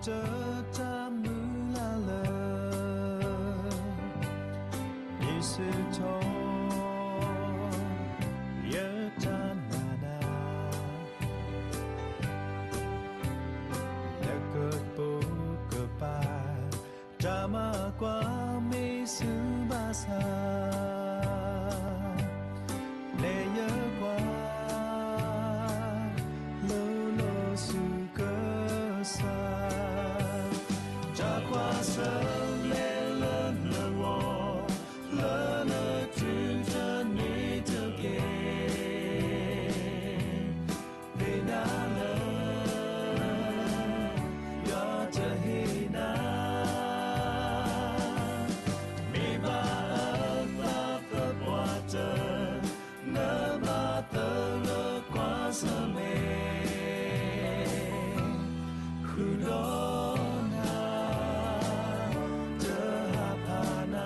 တၢ်မုၢ်လၢ်လၢ ဒ်ဆူၣ်ထီၣ် ယတၢ်နာ်နၤ လၢကပိာ်ကပၤ တၢ်မၤကွၢ်မ့ၢ်ဆူဘၣ်ဆၣ် လဲၤယကွၢ် လိၤလိၤဆူကစၢ် တၢ်ကွၢ်ဆၢၣ်မဲာ်လၢနဂီၢ် လၢနတုၤတန့ၢ်တက့ၢ် သ့ၣ်ညါလၢ ယွၤတဟ့ၣ်နၤ မ့ၢ်ဘၣ်အသးသပှၢ်တၢၢ် နမၤသးလၢကွၢ်ဆၢၣ်မဲာ် ဃုာ်ဒီးနၤ တဟးဖးနၤ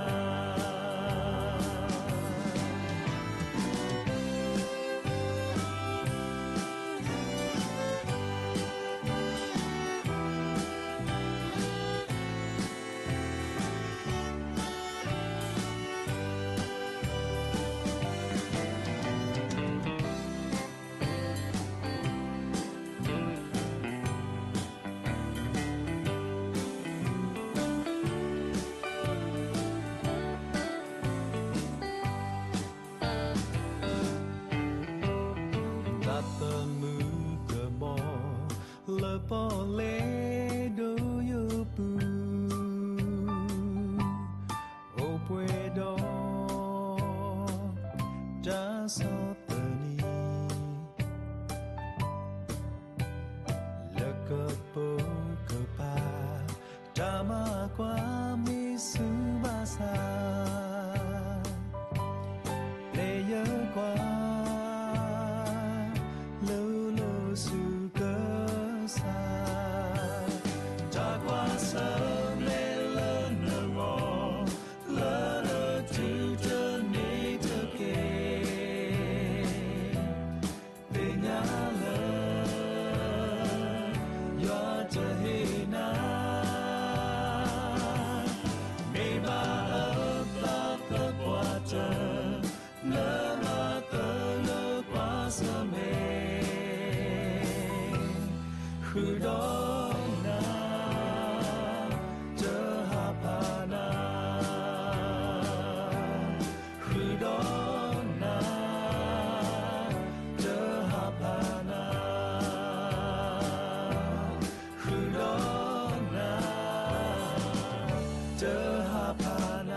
တၢ်သးမုာ်ကမီၤ လၢပီၣ်လဲၣ်ဒိၣ်ယိာ်ပူၤ အိၣ်ပှဲၤဒီး တၢ်ဆီၣ်သနံး လၢကပိာ်ကပၤ တၢ်မၤကွၢ်မ့ၢ်ဆူဘၣ်ဆၣ် လဲၤယကွၢ် လိၤလိၤဆူကစၢ် တၢ်ကွၢ်ဆၢၣ်မဲာ်လၢနဂီၢ် လၢနတုၤတန့ၢ်တက့ၢ် သ့ၣ်ညါလၢ ယွၤတဟ့ၣ်နၤ မ့ၢ်ဘၣ်အသးသပှၢ်တၢၢ် နမၤသးလၢကွၢ်ဆၢၣ်မဲာ် ဃုာ်ဒီးနၤ တဟးဖးနၤ ဃုာ်ဒီးနၤ တဟးဖးနၤ ဃုာ်ဒီးနၤ တဟးဖးနၤ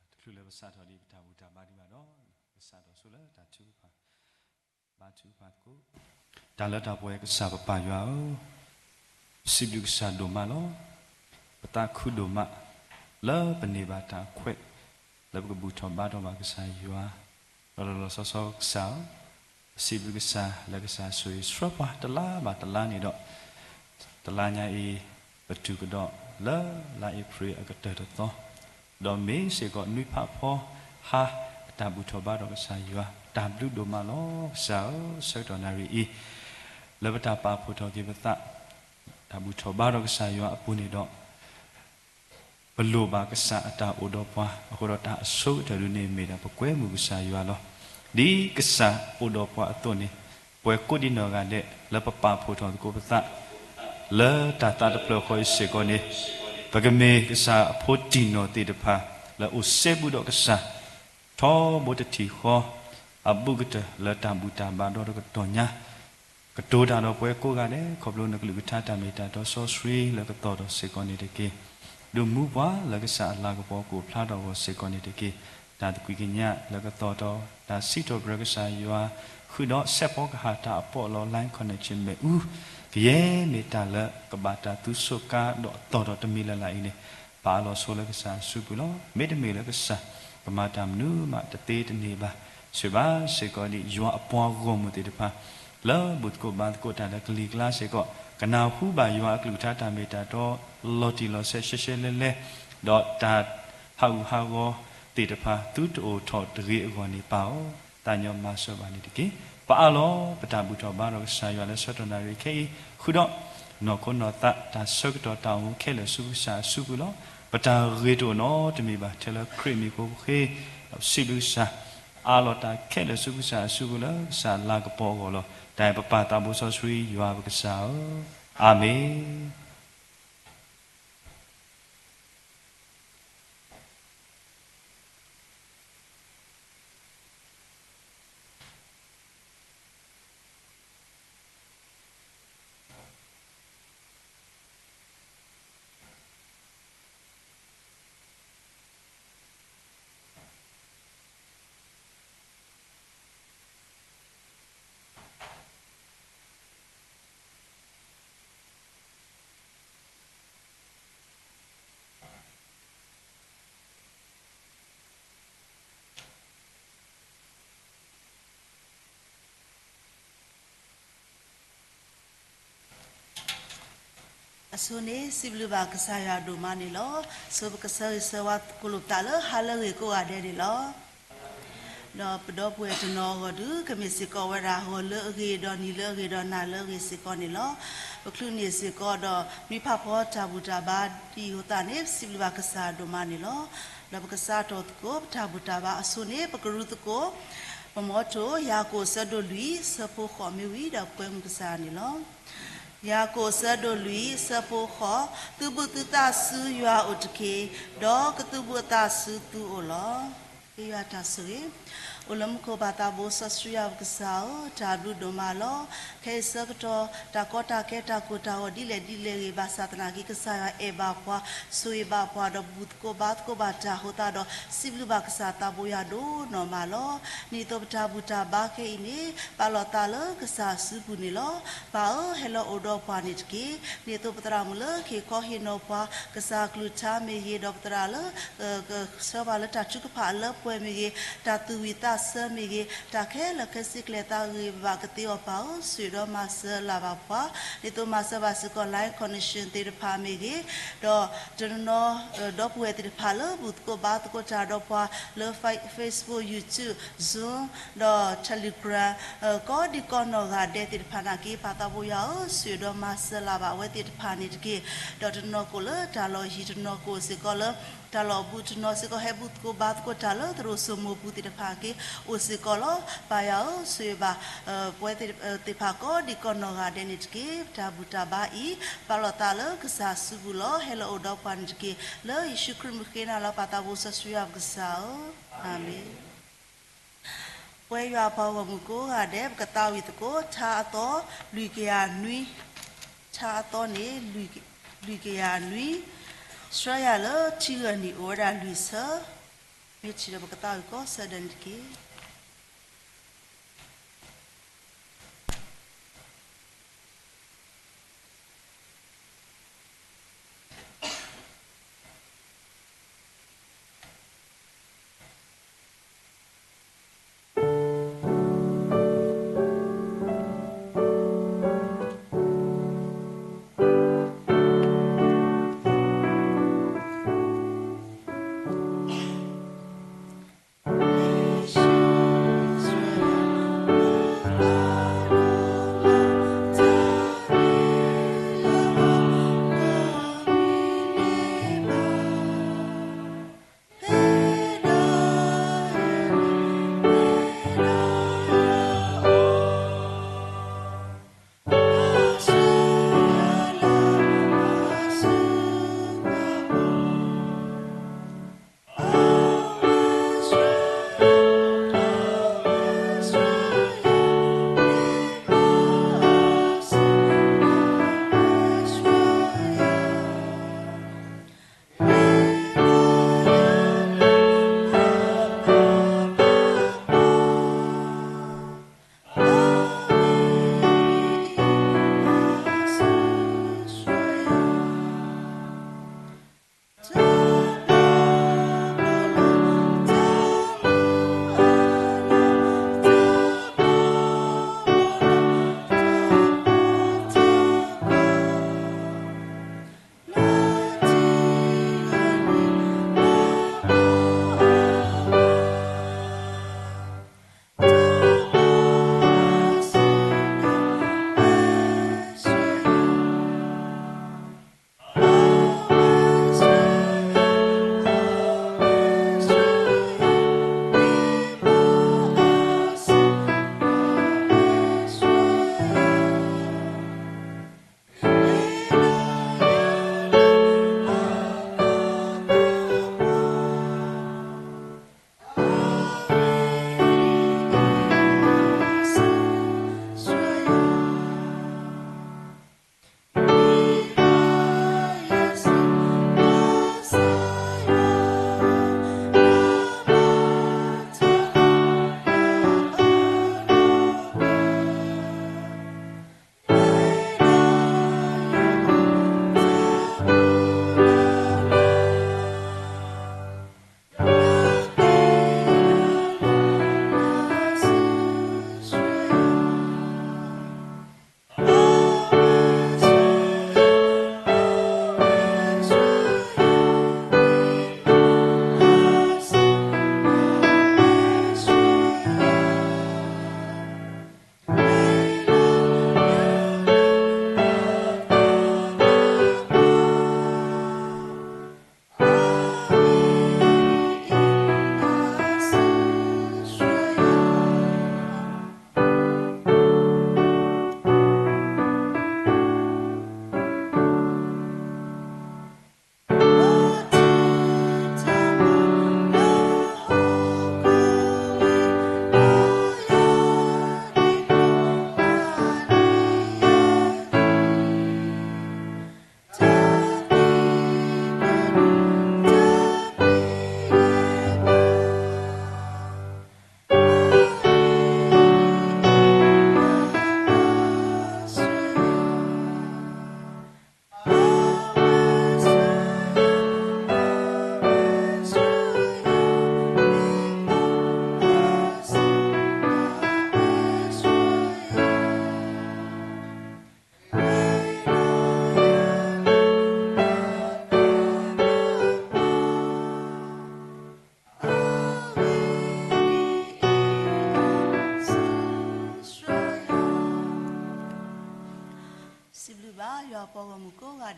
တချုးလၢပစးထီၣ်ဒံးပတၢ်ဘူၣ်တၢ်ဘါဒံးဘၣ်ဒီး ပစးထီၣ်ဆိလၢတၢ်ထုကဖၣ် ဘါထုကဖၣ်သကိး တၢ်လၢတၢ်ပှဲၤကစၢ်ပပၢ်ယွၤဧၢ, ပစံးဘျုးကစၢ်ဒိၣ်မးလီၤ. ပသးခုဒိၣ်မး လၢပန့ၢ်ဘၣ်တၢ်ခွဲး လၢပကဘူၣ်ထီၣ်ဘါထီၣ်ဘၣ်ကစၢ်ယွၤ ဒီးလီၤလီၤဆီဆီကစၢ်ဧၢ, ပစံးဘျုးကစၢ်လၢကစၢ်ဆိၣ်ဂ့ၤဆှၢပှၤတလါဘၣ်တလါန့ၣ်ဒီး တလါညါအံၤ ပတုၤကဒီးလၢလါအ့ဖြ့ၣ်အကတၢၢ်တသီ, ဒီးမ့ၢ်စ့ၢ်ကီးနွံဖးဖီဟါ အတၢ်ဘူၣ်ထီၣ်ဘါထီၣ်ကစၢ်ယွၤ တၢ်ဘျုးဒိၣ်မးလီၤ. ကစၢ်ဧၢ, ဆၢကတီၢ်နၣ်ရံၣ်အံၤ လၢပတၢ်ပာ်ဖှိၣ်ထီၣ်က့ၤပသး တၢ်ဘူၣ်ထီၣ်ဘါထီၣ်ကစၢ်ယွၤအပူၤန့ၣ်ဒီး ပလိၣ်ဘၣ်ကစၢ်အတၢ်အိၣ်ဒီးပှၤ, အဃိဒီးတၢ်အဆိကတၢၢ်ဒၣ်န့ၣ်မ့ၢ်ဒၣ်ပကွဲမုာ်ကစၢ်ယွၤလီၤ. ဒ်ကစၢ်အိၣ်ဒီးပှၤအသိးန့ၣ်, ပှၤကိးဒံးနီၢ်ဂၤဒဲး လၢပပာ်ဖှိၣ်ထီၣ်သကိးပသး လၢတၢ်သးတဖျၢၣ်ဃီအံၤစ့ၢ်ကီးန့ၣ်, ပကမ့ၢ်ကစၢ်အဖိတံၢ်နီၢ်သ့ၣ်တဖၣ် လၢအိၣ်စဲဘူးဒီးကစၢ် ထီဘိတထံၣ်ဃီ အဘူးကတၢၢ်လၢတၢ်ဘူၣ်တၢ်ဘါဒီတကတီၢ်ညါ ကတိၤတၢ်ဒီးပှၤကိးဂၤဒဲး ခီဖျိနကလုၢ်ကထါတၢ်မ့ၢ်တၢ်တီစီဆှံလၢကသီၣ်ထီၣ်စ့ၢ်ကီးန့ၣ်တက့ၢ်. ဒုးမူပှၤလၢကစၢ်အလၤကပီၤကအိၣ်ဖျါထီၣ်အဂီၢ်စ့ၢ်ကီးန့ၣ်တက့ၢ်. တၢ်သကွံာ်ကညးလၢကသီၣ်ထီၣ် တၢ်စံးထီၣ်ပတြၢၤကစၢ်ယွၤ ဃုာ်ဒီးစဲးဖီကဟၣ်တၢ်အပီးလီၤ line connection မ့ၣ်အူ ကယဲၢ်မ့ၢ်တၢ်လၢကဘၣ်တၢ်သူဆိးကါဒီးသီၣ်ထီၣ်တမံၤလၢ်လၢ်အံၤန့ၣ် ပာ်အလီၤဆိလၢကစၢ်အစုပူၤလီၤ. မ့တမ့ၢ်လၢကစၢ်ကမၤတၢ်မနုၤမးတသ့တန့ၢ်ဘၣ်. ဆိၣ်ဘါစ့ၢ်ကီးဒံးယွၤအပှၤဂီၢ်မုၢ်သ့ၣ်တဖၣ် လၢဘူၣ်သကိးဘါသကိးတၢ်လၢကလံၤကျါစ့ၢ်ကီး ကနၢ်ဟူဘၣ်ယွၤအကလုၢ်ကထါတၢ်မ့ၢ်တၢ်တီ လီၤတံၢ်လီၤဆဲးရှဲရှဲလဲၣ်လဲၣ် ဒီးတၢ် ဟးဂူာ်ဟးဂီၤသ့ၣ်တဖၣ် သုတအိၣ်ထီၣ်တဂ့ၤအဂီၢ်န့ၣ် ပၢ်ဧၢ, သးညီမၤစၢၤဘၣ်န့ၣ်တက့ၢ်. ပအၢၣ်လီၤပတၢ်ဘူၣ်ထီၣ်ဘါဒီးကစၢ်ယွၤလၢဆၢကတီၢ်နၣ်ရံၣ်ခဲအံၤ ဃုာ်ဒီး နီၢ်ခိနီၢ်သး တၢ်ဆၢကတီၢ်တၢ်အိၣ်မူခဲလၢာ်ဆူကစၢ်အစုပူၤလီၤ. ပတၢ်ဂ့ၤတအိၣ်နီတမံၤဘၣ် ထဲလၢခရံာ်မံၤအဃိပဃ့ ဒီးပစံးဘျုးကစၢ် အၢၣ်လီၤတၢ်ခဲလၢာ်ဆူကစၢ်အစုပူၤလၢကစၢ်လၤကပီၤအဂီၢ်လီၤ. တၢ်အဲၣ်ပပၢ်သးဘိစီဆှံယွၤပကစၢ်ဧၢ, အၤမ့ၣ်. အဆိန့ၣ် စံးဘျုးဘၣ်ကစၢ်ယွၤဒိၣ်မးန့ၣ်လီၤ. ဆိပကဆၢဂ့ၤဆၢဝါသကိးလိာ်ပသးလၢဟါလၢအဂ့ၤကိးဂၤဒဲးန့ၣ်လီၤ. ဒီးပဒီပုၢ်ဝဲၢ်တနီၤအဂီၢ်ဒုး ကမ့ၢ်စ့ၢ်ကီးဝဲဒၣ် ဂီၤလၢအဂ့ၤ ဒီးနံၤလၢအဂ့ၤ ဒီးနၤလၢအဂ့ၤစ့ၢ်ကီးန့ၣ်လီၤ. ပချုးန့ၢ်စ့ၢ်ကီးဒီး နွံဖးဖီတၢ်ဘူၣ်တၢ်ဘါဒ်အံၤအဃိသတးန့ၣ် ပစံးဘျုးဘၣ်ကစၢ်ဒိၣ်မးန့ၣ်လီၤ. ဒီးပကစးထီၣ်သကိး ပတၢ်ဘူၣ်တၢ်ဘါအဆိန့ၣ် ပကရူသကိး ပမီထိၣ် ယၤကိာ်အဆၢဒိၣ်လွံၢ် ဆၢဖိဃိးမ့ၢ်ဝံၤဒီးပကွဲမုာ်ကစၢ်န့ၣ်လီၤ. ယၤကိာ်အဆၢဒိၣ်လွံၢ် ဆၢဖိဃိး, သုးဘူးသုသးဆူယွၤအအိၣ်တက့ၢ်, ဒီးကသုးဘူးအသးဆူသုအိၣ်လီၤ. ယွၤတၢ်ဆိၣ်ဂ့ၤ အိၣ်လၢမူခိၣ်ဘၣ်သးဘိစီဆှံယွၤပကစၢ်ဧၢ, တၢ်ဘျုးဒိၣ်မးလီၤ. ခဲအံၤဆၢကတီၢ် တၢ်ကီတၢ်ခဲတၢ်ကိၢ်တၢ်ဂီၤဒ်လဲၣ်ဒ်လဲၣ်ဂ့ၤ ဘၣ်ဆၣ်သနာ်က့ ကစၢ်ယွၤအဲၣ်ဘၣ်ပှၤ ဆိၣ်ဂ့ၤဘၣ်ပှၤ ဒီးဘူၣ်သကိးဘါသကိးဘၣ်တၢ်အဃိသတးဒီး စံးဘျုးဘၣ်ကစၢ်သးဘိယွၤဒိၣ်နီၢ်မးလီၤ. ဒ်သိးပတၢ်ဘူၣ်တၢ်ဘါခဲအံၤန့ၣ် ပာ်လီၤသးလၢကစၢ်အစုပူၤန့ၣ်လီၤ. ပၢ်ဧၢ ဟဲလၢအအိၣ်ဒီးပှၤန့ၣ်တက့ၢ်. ဒ်သိးပသရၣ်မုၣ်လၢကဟ့ၣ်ခီဟ့ၣ်နီၤပှၤ ကစၢ်အကလုၢ်ကထါမ့ၢ်ဂ့ၤ, ဒီးပသရၣ်လၢ ကဆှၢပှၤလၢတၢ်ထုကဖၣ်အလၢပှဲၤမ့ၢ်ဂ့ၤ, တၢ်သူၣ်ဝံၣ်သးဆၢမ့ၢ်ဂ့ၤ, တၢ်ခဲလၢာ်ခဲဆ့ကျဲၤသးဂ့ၤဘၣ်ကသ့အီၤ ပၢ်ဧၢ ဆိၣ်ဂ့ၤဒီးမၤစၢၤလၢ်ဘၣ်ပှၤ, ဒ်သိးမၤစၢၤဘၣ်စ့ၢ်ကီး Lion Connection သ့ၣ်တဖၣ်မ့ၢ်ဂ့ၤ, ဒီးတနီၤနီၤ ဒီပုၢ်ဝဲၢ်သ့ၣ်တဖၣ်လၢဘူၣ်သကိးဘါသကိးတၢ်ဒီးပှၤလၢ Facebook, YouTube, Zoom ဒီး Telegram ကိးဒံကိးနီၢ်ဂၤဒဲးသ့ၣ်တဖၣ်နာ်က့ ပၢ်သးဘိယွၤဧၢ, ဆိၣ်ဂ့ၤဒီးမၤစၢၤလၢ်ဘၣ်အဝဲသ့ၣ်တဖၣ်န့ၣ်တက့ၢ်. ဒီးတနီၤကိးလၢတၢ်လီၢ်ယံၤ, တနီၤကိးစ့ၢ်ကီးလၢ တၢ်လီၢ်ဘူး, တနီၤစ့ၢ်ကီးဟဲဘူၣ်သကိးဘါသကိးတၢ်လၢသရိာ်စိမိၤပူၤသ့ၣ်တဖၣ်က့ အိၣ်စ့ၢ်ကီးလီၤ. ပၢ်ယွၤဧၢ, ဆိၣ်ဂ့ၤဘၣ် ပဝဲသ့ၣ်တဖၣ်ကိးဒံကိးနီၢ်ဂၤဒဲးန့ၣ်တက့ၢ်. ပတၢ်ဘူၣ်တၢ်ဘါအံၤ ပာ်လီၤသးလၢကစၢ်စုပူၤလီၤ. ဟဲလၢအအိၣ်ဒီးပှၤန့ၣ်တက့ၢ်. လၢယ့ၣ်ၡူးခရံာ်မုၢ်ဃ့နၤလီၤ ပၢ်သးဘိစီဆှံယွၤပကစၢ်ဧၢ, အၤမ့ၣ်. ပဝဲယွၤအပှၤဂီၢ်မုၢ်ကိးဂၤဒဲး ပကသးဝံၣ်သကိး ထါအသီလွံၢ်ကယၤနွံ, ထါအသီန့ၣ် လွံၢ်ကယၤနွံ, ဆှၢယၤလၢထံဂၢၢ်နံၣ်အိၣ်ဝဲဒၣ်လွံၢ်ဆၢ, မ့ၢ်ထံၣ်ဒီးပကသးဝံၣ်ကိးဆၢဒၢးန့ၣ်တက့ၢ်.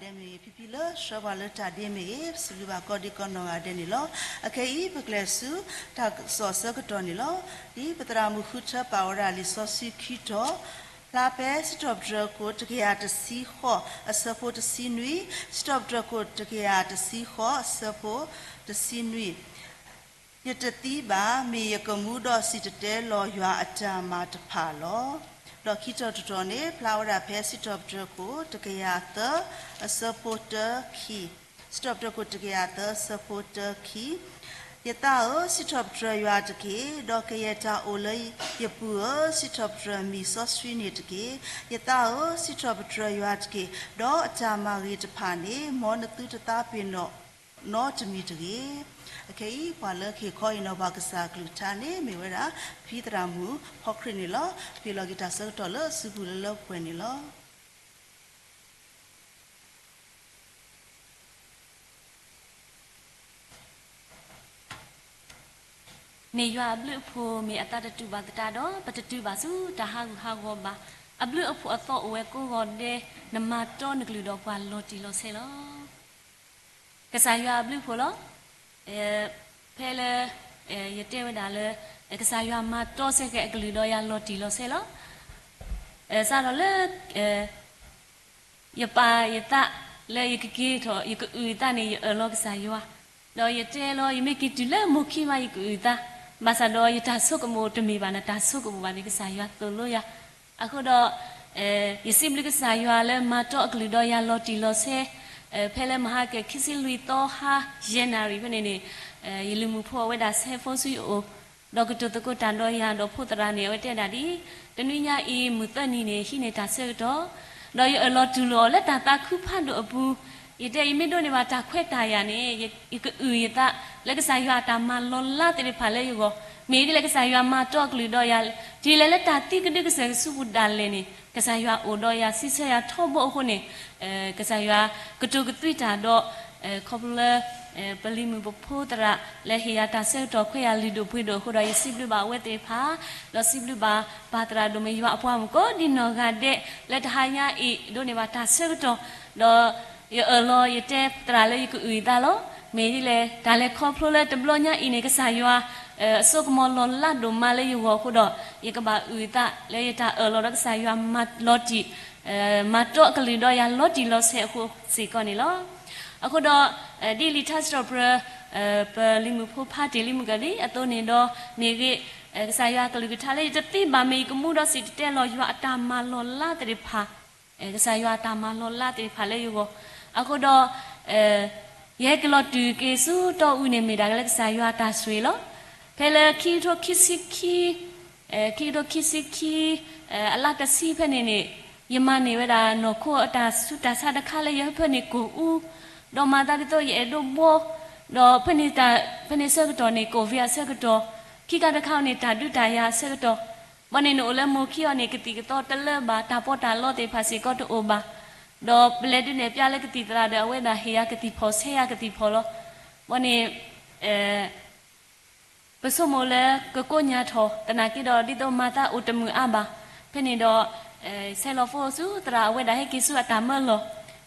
ဒဲမ့ၢ်ဂ့ၤ, ဖံဖံလၢဆှၢပှၤလၢတၢ်ဒ့မ့ၢ်ဂ့ၤ, ပစံးဘျုးဘၣ်ကိးဒံကိးနီၢ်ဂၤဒဲးန့ၣ်လီၤ. အခဲအံၤ ပကျဲၤဆူတၢ်ကစီၣ်အဆၢကတီၢ်န့ၣ်လီၤ. ဒ်ပသရၣ်မုၣ်ဃုထၢပာ်ဝဲဒၣ်လံာ်စီဆှံခံတီၤ, ဖျါဖဲစံးထီၣ်ပတြၢၤခိၣ်တကယၤတဆံဃိးအဆၢဖိတဆံနွံ, စံးထီၣ်ပတြၢၤခိၣ်တကယၤတဆံဃိးအဆၢဖိတဆံနွံ, ယတသံဘၣ်, မ့ၢ်ယကမူဒီးစံၣ်တဲၤတဲလီၤယွၤအတၢ်မၤတဖၣ်လီၤ. ဒီးခံတီၤတတီၤန့ၣ် ဖျါဝဲဒၣ်ဖဲစံးထီၣ်ပတြၢၤခိၣ်တကယၤသၢ အဆၢဖိတၢခံ, စံးထီၣ်ပတြၢၤခိၣ်တကယၤသၢ အဆၢဖိတၢခံ, ယသးဧၢ, စံးထီၣ်ပတြၢၤယွၤတက့ၢ်, ဒီးကယဲၢ်တၢ်အိၣ်လၢယပူၤဧၢ, စံးထီၣ်ပတြၢၤမံၤစီဆှံန့ၣ်တက့ၢ်. ယသးဧၢ, စံးထီၣ်ပတြၢၤယွၤတက့ၢ်, ဒီးအတၢ်မၤဂ့ၤတဖၣ်န့ၣ် မ်နသုတသးပ့ၤနီၣ်နီတမံၤတဂ့ၤ. အခဲအံၤ ပှၤလၢကဟ့ၣ်ခီဟ့ၣ်နီၤပှၤကစၢ်အကလုၢ်ကထါန့ၣ် မ့ၢ်ဝဲဒၣ် ဖံသရၣ်မုၣ်ဖီခရံာ်န့ၣ်လီၤ. ပဟ့ၣ်လီၤက့ၤတၢ်ဆၢကတီၢ်လၢအစုပူၤလၢလၢပှဲၤပှဲၤန့ၣ်လီၤ. မ့ၢ်ယွၤအဘျုးအဖှိၣ် မ့ၢ်အသးတတူာ်ဘၣ်သတးဒီး ပတတုၤဘၣ်ဆူတၢ်ဟးဂူာ်ဟးဂီၤဘၣ်. အဘျုးအဖှိၣ်အသီအိၣ်ဝဲကိးဂီၤဒဲး, နမၤတီနကလုၢ်ဒီးပှၤလီၤတံၢ်လီၤဆဲးလီၤ. ကစၢ်ယွၤအဘျုးအဖှိၣ်လီၤ. ဖဲလၢ ယတဲဝဲဒၣ်လၢ ကစၢ်ယွၤမၤတီစ့ၢ်ကီးအကလုၢ်ဒီးယၤလီၤတံၢ်လီၤဆဲးလီၤ. စးထီၣ်လၢ ယပာ်ယသးလၢယကက့ၤထီၣ် ယကအုၣ်အသးန့ၣ် ယအၢၣ်လီၤကစၢ်ယွၤ, ဒီးယတဲလီၤ ယမ့ၢ်က့ၤတုၤလၢမိၢ်ခံမး ယကအုၣ်အသး, ဘၣ်ဆၣ်ဒီးယတၢ်ဆိကမိၣ်တမ့ၢ်ဘၣ် နတၢ်ဆိကမိၣ်ဘၣ်န့ၣ် ကစၢ်ယွၤသိၣ်လိယၤ. အဃိဒီး ယစံးဘျုးကစၢ်ယွၤလၢမၤတီအကလုၢ်ဒီးယၤလီၤတံၢ်လီၤဆဲး, ဖဲလၢမဟါကဲၤခံဆံလွံၢ်သီဟါ ယဲၢ်နၣ်ရံၣ်ဖဲန့ၣ်န့ၣ် ယလုၢ်မုၣ်ဖိအဝဲဒၣ်ဆဲးဖိဆူယအိၣ်, ဒီးကတိၤသကိးတၢ်ဒီးယၤဒီးဖိသရၣ်န့ၣ် အဝဲတဲဒၣ်ဒ်အံၤ, တနွံညါအံၤ မုၢ်သၢနံၤန့ၣ် ဟံးန့ၢ်တၢ်ဆၢကတီၢ်, ဒီးယအၢၣ်လီၤတူၢ်လိာ်အီၤလၢတၢ်သးခုဖးဒိၣ်အပူၤ, ယတဲယမ့ၢ်ဒိးန့ၢ်ဘၣ်တၢ်ခွဲးတၢ်ယာ်န့ၣ် ယကအုၣ်ယသးလၢကစၢ်ယွၤအတၢ်မၤလီၤလးသ့ၣ်တဖၣ်လၢယဂီၢ်, မ့ၢ်ဒ်လဲၣ်ကစၢ်ယွၤမၤတီအကလုၢ်ဒီးယၤ, တုၤလဲၣ်လၢတၢ်သံကဒုကစၢၢ်ကဆူပူၤဒၣ်လဲာ်န့ၣ် ကစၢ်ယွၤအိၣ်ဒီးယၤ စံးဆၢယၤထီဘိအဃိန့ၣ် ကစၢ်ယွၤကတိၤကသွံတၢ်ဒီး ခီဖျိလၢ ပလံၤမုၣ်ပဖိသရၣ်လၢဟ့ၣ်ယၤတၢ်ဆၢကတီၢ်ခွဲးယာ်လုၢ်ဒိၣ်ပှ့ၤဒိၣ်အဃိဒီး ယစံးဘျုးဘၣ်အဝဲသ့ၣ်တဖၣ်, ဒီးစံးဘျုးဘၣ်ပၢ်သရၣ်ဒိၣ်မးယွၤအပှၤမုၣ်ကိးဒံနီၢ်ဂၤဒဲး လၢတဟါညါအံၤ ဒိးန့ၢ်ဘၣ်တၢ်ဆၢကတီၢ်, ဒီးယအၢၣ်လီၤယတဲသရၣ်လၢယကအုၣ်ယသးလီၤ. မ့ၢ်ဒ်လဲၣ် တၢ်လဲၤခီဖျိလၢတဘျီညါအံၤန့ၣ် ကစၢ်ယွၤ အစိကမီၤလီၤလးဒိၣ်မးလၢယဂီၢ်အဃိဒီး ယကဘၣ်အုၣ်အသးလၢယတၢ်အၢၣ်လီၤဒီးကစၢ်ယွၤမၤလီၤတံၢ် မၤတီအကလုၢ်ဒီးယၤလီၤတံၢ်လီၤဆဲးအဃိစ့ၢ်ကီးန့ၣ်လီၤ. အဃိဒီး ဒ်လံာ်ထါစံးထီၣ်ပတြၢၤ ပလံၤမုၣ်ဖိဖါတ့ၢ်လံမုၢ်ကဒံအသိးန့ၣ်ဒီး မ့ၢ်ဂ့ၤ ကစၢ်ယွၤအကလုၢ်ကထါလၢယတသံဘၣ် မ့ၢ်ယကမူဒီးစံၣ်တဲၤတဲလီၤယွၤအတၢ်မၤလီၤလးသ့ၣ်တဖၣ် ကစၢ်ယွၤအတၢ်မၤလီၤလးသ့ၣ်တဖၣ်လၢယဂီၢ်, အဃိဒီး ယဟဲက့ၤလီၤတုၤက့ၤဆူတီအူန့ၣ် မ့ၢ်ဒၣ်က့ၤလၢကစၢ်ယွၤအတၢ်ဆိၣ်ဂ့ၤလီၤ. ဖဲလၢခံကထိခံဆံခံ ခံကထိခံဆံခံ အလါတဆံဖဲန့ၣ်န့ၣ် ယမၤန့ၢ်ဝဲဒၣ်နီၢ်ခိအတၢ်ဆူးတၢ်ဆါတခါလၢယဟဲဖၢန့ၢ်ကိၣ်အူ, ဒီးမၤသးဒ်သိးယအဲၣ်ဒိးဘှီ, ဒီး ဖဲန့ၣ်ဆၢကတီၢ်န့ၣ် ကိၣ်ဝ့အဆၢကတီၢ်, ခံခါတခါန့ၣ် တၢ်ဒုးတၢ်ယၤအဆၢကတီၢ်, ဘၣ်န့ၣ်နအိၣ်လၢမိၢ်ခံအီၤန့ၣ် ကသံၣ်ကသီတလၢဘၣ် တၢ်ပီးတၢ်လီသ့ၣ်တဖၣ်စ့ၢ်ကီးတအိၣ်ဘၣ်, ဒီးပလဲၤဒုးနဲၣ်ပျါလၢကသံၣ်သရၣ်ဒီး အဝဲဒၣ်ဟ့ၣ်ယၤကသံၣ်ဖီၣ် ဆဲးယၤကသံၣ်ဖီၣ်လီၤ. ဘၣ်န့ၣ် ပဆိကမိၣ်လၢကကိးညါထီၣ် သနာ်က့ဒီး ဒ်သိးမၤသးအိၣ်တမုာ်အါဘၣ်. ဖဲန့ၣ်ဒီး ဆဲးလီၤဖိဆူသရၣ် အဝဲဒၣ်ဟဲက့ၤဆူအတၢ်မၢလီၢ်,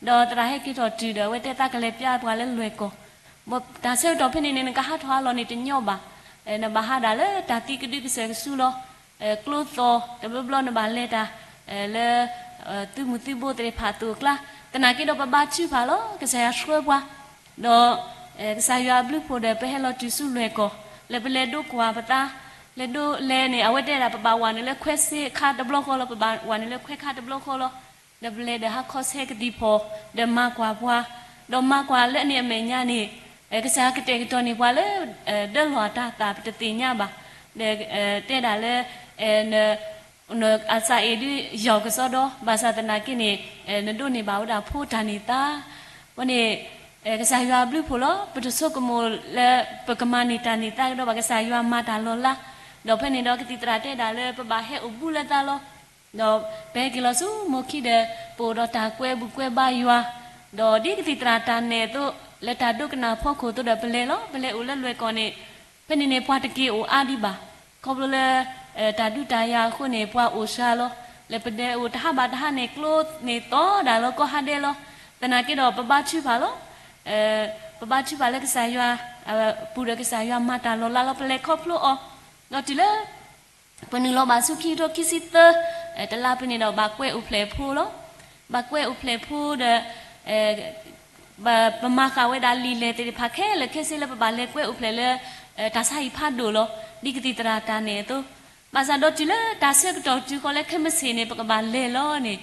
ဒီးသရၣ်ဟဲက့ၤထီၣ်တုၤဒီး အဝဲတဲသးကလဲၤပျါပှၤလၢလွဲၢ်ကီၢ်, တၢ်ဆၢကတီၢ်ဖဲန့ၣ်န့ၣ် နကဟးထီၣ်ဟးလီၤန့ၣ်တညီဘၣ်, နဘၣ်ဟးဒၣ်လၢတၢ်သံကဒုကစၢၢ်ကဆူလီၤ. ကျိသီၣ် တဘျီဘျီနဘၣ်လဲၤတၢ် လၢ သုးမုၢ်သံဘိသ့ၣ်တဖၣ်အသိးအကျါ, သနာ်က့ဒီးပဘါထုကဖၣ်လီၤ ကစၢ်ယွၤဆှၢပှၤ, ဒီး ကစၢ်ယွၤအဘျုးအဖှိၣ်ဒီး ပဟဲလီၤတုၤဆူလွဲၢ်ကီၢ် လၢပလဲၤဒိကွၢ်ပသး, လဲၤဒိလဲၤန့ၣ် အဝဲတဲဒၣ် ပဘၣ်ဝဲနုာ်လၢခွဲးစ့ခါတဘျီဃီလီၤ, ပဘၣ်ဝဲနုာ်လၢခွဲးခါတဘျီဃီလီၤ. ဒီးပလဲၤဒီးဟးခီဆဲးကသံၣ်ဖီၣ် ဒီးမၤကွၢ်ပှၤ, ဒီးမၤကွၢ်လၢအန့ၣ်အမဲာ်ညါန့ၣ် ကစၢ်ယွၤကတဲာ်ကတီၤန့ၢ်ပှၤလၢ ဒၢလီၤအတၤသၣ် ပတသ့ၣ်ညါဘၣ်, ဒီး တဲဒၣ်လၢ န အစၢ်အ့ၣ်ဒုးယီၢ်ကစီဒီ, ဘၣ်ဆၣ်သနာ်က့န့ၣ် နဒိးန့ၢ်ဘၣ်ဝဲဒၣ်ဖိတၢ်န့ၢ်သါ, ဝဲန့ၣ် ကစၢ်ယွၤအဘျုးအဖှိၣ်လီၤ. ပတဆိကမိၣ်လၢ ပကမၤန့ၢ်တၢ်န့ၢ်သါကဒီးဘၣ်, ကစၢ်ယွၤမၤတၢ်လီၤလး, ဒီးဖဲန့ၣ်ဒီးကသံၣ်သရၣ်တဲဒၣ်လၢ ပဘၣ်ဟဲအိၣ်ဘူးလၢသးလီၤ. ဒီးပဟဲက့ၤလီၤဆူမိၢ်ခံဒီး ပအိၣ်ဒီးတၢ်ကွဲဘူးကွဲဘါယွၤ, ဒီးဒ်ကသံၣ်သရၣ်တၢ်နဲၣ်အသိး လၢတၢ်ဒိကနၣ်ဖီခိၣ်အသိးဒီးပလဲၤလီၤ, ပလဲၤအိၣ်လၢလွဲၢ်ကီၢ်န့ၣ်, ဖဲန့ၣ်န့ၣ် ပှၤတက့ၤအိၣ်အါဒံးဘၣ်, ခီဖျိလၢ တၢ်ဒုးတၢ်ယၤအဃိန့ၣ် ပှၤအိၣ်စှၤလီၤ. လၢပဒဲအိၣ်တဟးဘၣ်တဟးန့ၣ် ကျိန့ၣ်သီဒၣ်လီၤ ကီၢ်ဟးဒဲလီၤ. သနာ်က့ဒီးပဘါထုကဖၣ်လီၤ. ပဘါထုကဖၣ်လၢကစၢ်ယွၤ, ပူၤဒီးကစၢ်ယွၤမၤတၢ်လီၤလးလီၤ ပလဲၤခီဖျိအီၤ, ဒီးတုၤလၢ ပနုာ်လီၤဘၣ်ဆူခံကထိခံဆံသၢ တလါဖဲန့ၣ်ဒီး ဘၣ်ကွဲးအိၣ်ဖျဲၣ်ဖိလီၤ. ဘၣ်ကွဲးအိၣ်ဖျဲၣ်ဖိဒီး ပမၤဃာ်ဝဲဒၣ်လံာ်လဲၢ်သ့ၣ်တဖၣ်ခဲလၢာ်ခဲဆ့လၢ ပဘၣ်လဲၤကွဲးအိၣ်ဖျဲၣ်လၢ တၢ်ဆါဟံၣ်ဖးဒိၣ်လီၤ. ဒ်ကသံၣ်သရၣ်တၢ်နဲၣ်အသိး, ဘၣ်ဆၣ်ဒီးတုၤလၢတၢ်ဆၢကတီၢ်တုၤဃီၤလၢခဲမုၢ်ဆ့ၣ်န့ၣ် ပကဘၣ်လဲၤလီၤန့ၣ်,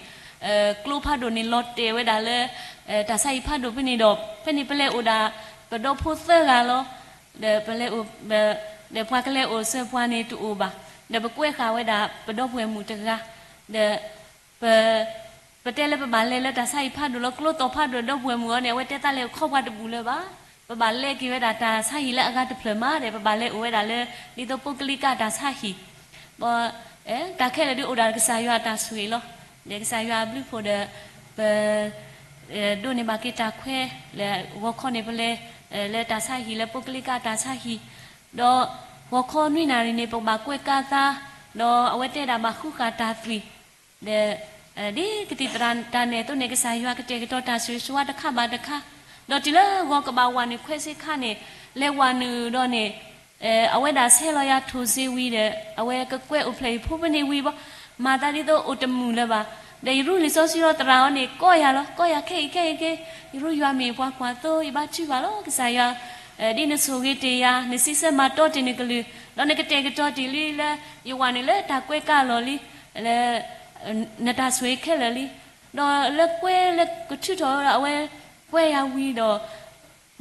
ကျိဖးဒိၣ်န့ၣ် လီၤတဲာ်ဝဲဒၣ်လၢ တၢ်ဆါဟံၣ်ဖးဒိၣ်ဖဲန့ၣ်ဒီး ဖဲန့ၣ်ပလဲၤအိၣ်ဒၣ် ပဒီဖိသၢဂၤလီၤ. ဒီးပလဲၤအိၣ် ဒီးပှၤကလဲၤအိၣ်စၢၤပှၤန့ၣ်တအိၣ်ဘၣ်. ဒီးပကွဲဃာ်ဝဲဒၣ်ပဒီပုၢ်ဝဲၢ်မုၣ်တဂၤ, ဒီး ပ ပတဲလၢပဘၣ်လဲၤလၢတၢ်ဆါဟံၣ်ဖးဒိၣ်လီၤ. ကျိသီၣ်ဖးဒိၣ် ဒီပုၢ်ဝဲၢ်မုၣ်အီၤန့ၣ် အဝဲတဲသးလဲၤခီပှၤတဘူၣ်လၢၤဘၣ်. ပဘၣ်လဲၤက့ၤဝဲဒၣ်တၢ်ဆါဟံၣ်လၢအဂၤတဖျၢၣ်မးဒီး ပဘၣ်လဲၤအိၣ်ဝဲဒၣ်လၢ ဒ်သိး ပုဂ္ဂလိက တၢ်ဆါဟံၣ်, ဘၣ် တၢ်ခဲလၢာ်ဒုးအိၣ်ဒၣ်ကစၢ်ယွၤအတၢ်ဆိၣ်ဂ့ၤလီၤ. ဒီးကစၢ်ယွၤအဘျုးအဖှိၣ်ဒီး ပ ဒိးန့ၢ်ဘၣ်က့ၤတၢ်ခွဲးလၢဂီၤခီန့ၣ် ပလဲၤ လၢတၢ်ဆါဟံၣ်လၢ ပုဂ္ဂလိက တၢ်ဆါဟံၣ်, ဒီးဂီၤခီနွံနၣ်ရံၣ်န့ၣ် ပကဘၣ်ကွဲးကါသး, ဒီးအဝဲတဲဒၣ်ဘၣ်ဃုဃာ်တၢ်သွံၣ်, ဒီး ဒ်ကသံၣ်သရၣ်တၢ်နဲၣ်အသိးန့ၣ် ကစၢ်ယွၤကတဲာ်ကတီၤတၢ်ဆိၣ်ဂ့ၤဆိၣ်ဝါတခါဘၣ်တခါ, ဒီးတုၤလၢဂီၤကဘၣ်ဝးနုာ်ခွဲးဆ့ခါန့ၣ် လဲၤဝးနုာ်ဒီးန့ၣ် အဝဲဒၣ်ဆဲးလီၤယၤထိၣ်စ့ဝံၤဒီး အဝဲကကွဲးအိၣ်ဖျဲၣ်ယဖိဖဲန့ၣ်ဝံၤဘၣ်, မၤသးဒ်သိးအိၣ်တမုာ်လၢၤဘၣ်. ဒီးယရူလံာ်စီဆှံဒီးသရၣ်အီၤန့ၣ် ကိးယၤလီၤ, ကိးယၤခဲအံၤခဲအံၤခဲ, ယရူယွၤမ့ၢ်ပှၤကွၢ်သိ ယဘါထုကဖၣ်လီၤ ကစၢ်ယွၤ, ဒ်နဆိၣ်ဂ့ၤတ့ၢ်ယၤ နစံးဆၢမၤတီတ့ၢ်နကလုၢ်, ဒီးနကတဲာ်ကတီၤတ့ၢ်လံလၢ ယဝးနုာ်လၢတၢ်ကွဲးကါအလီၢ်လံ, လၢ နတၢ်ဆိၣ်ဂ့ၤခဲလၢာ်လံ. ဒီးလၢကွဲးလၢကထုးထီၣ်ဝဲဒီး အဝဲကွဲးယၤဝံၤဒီး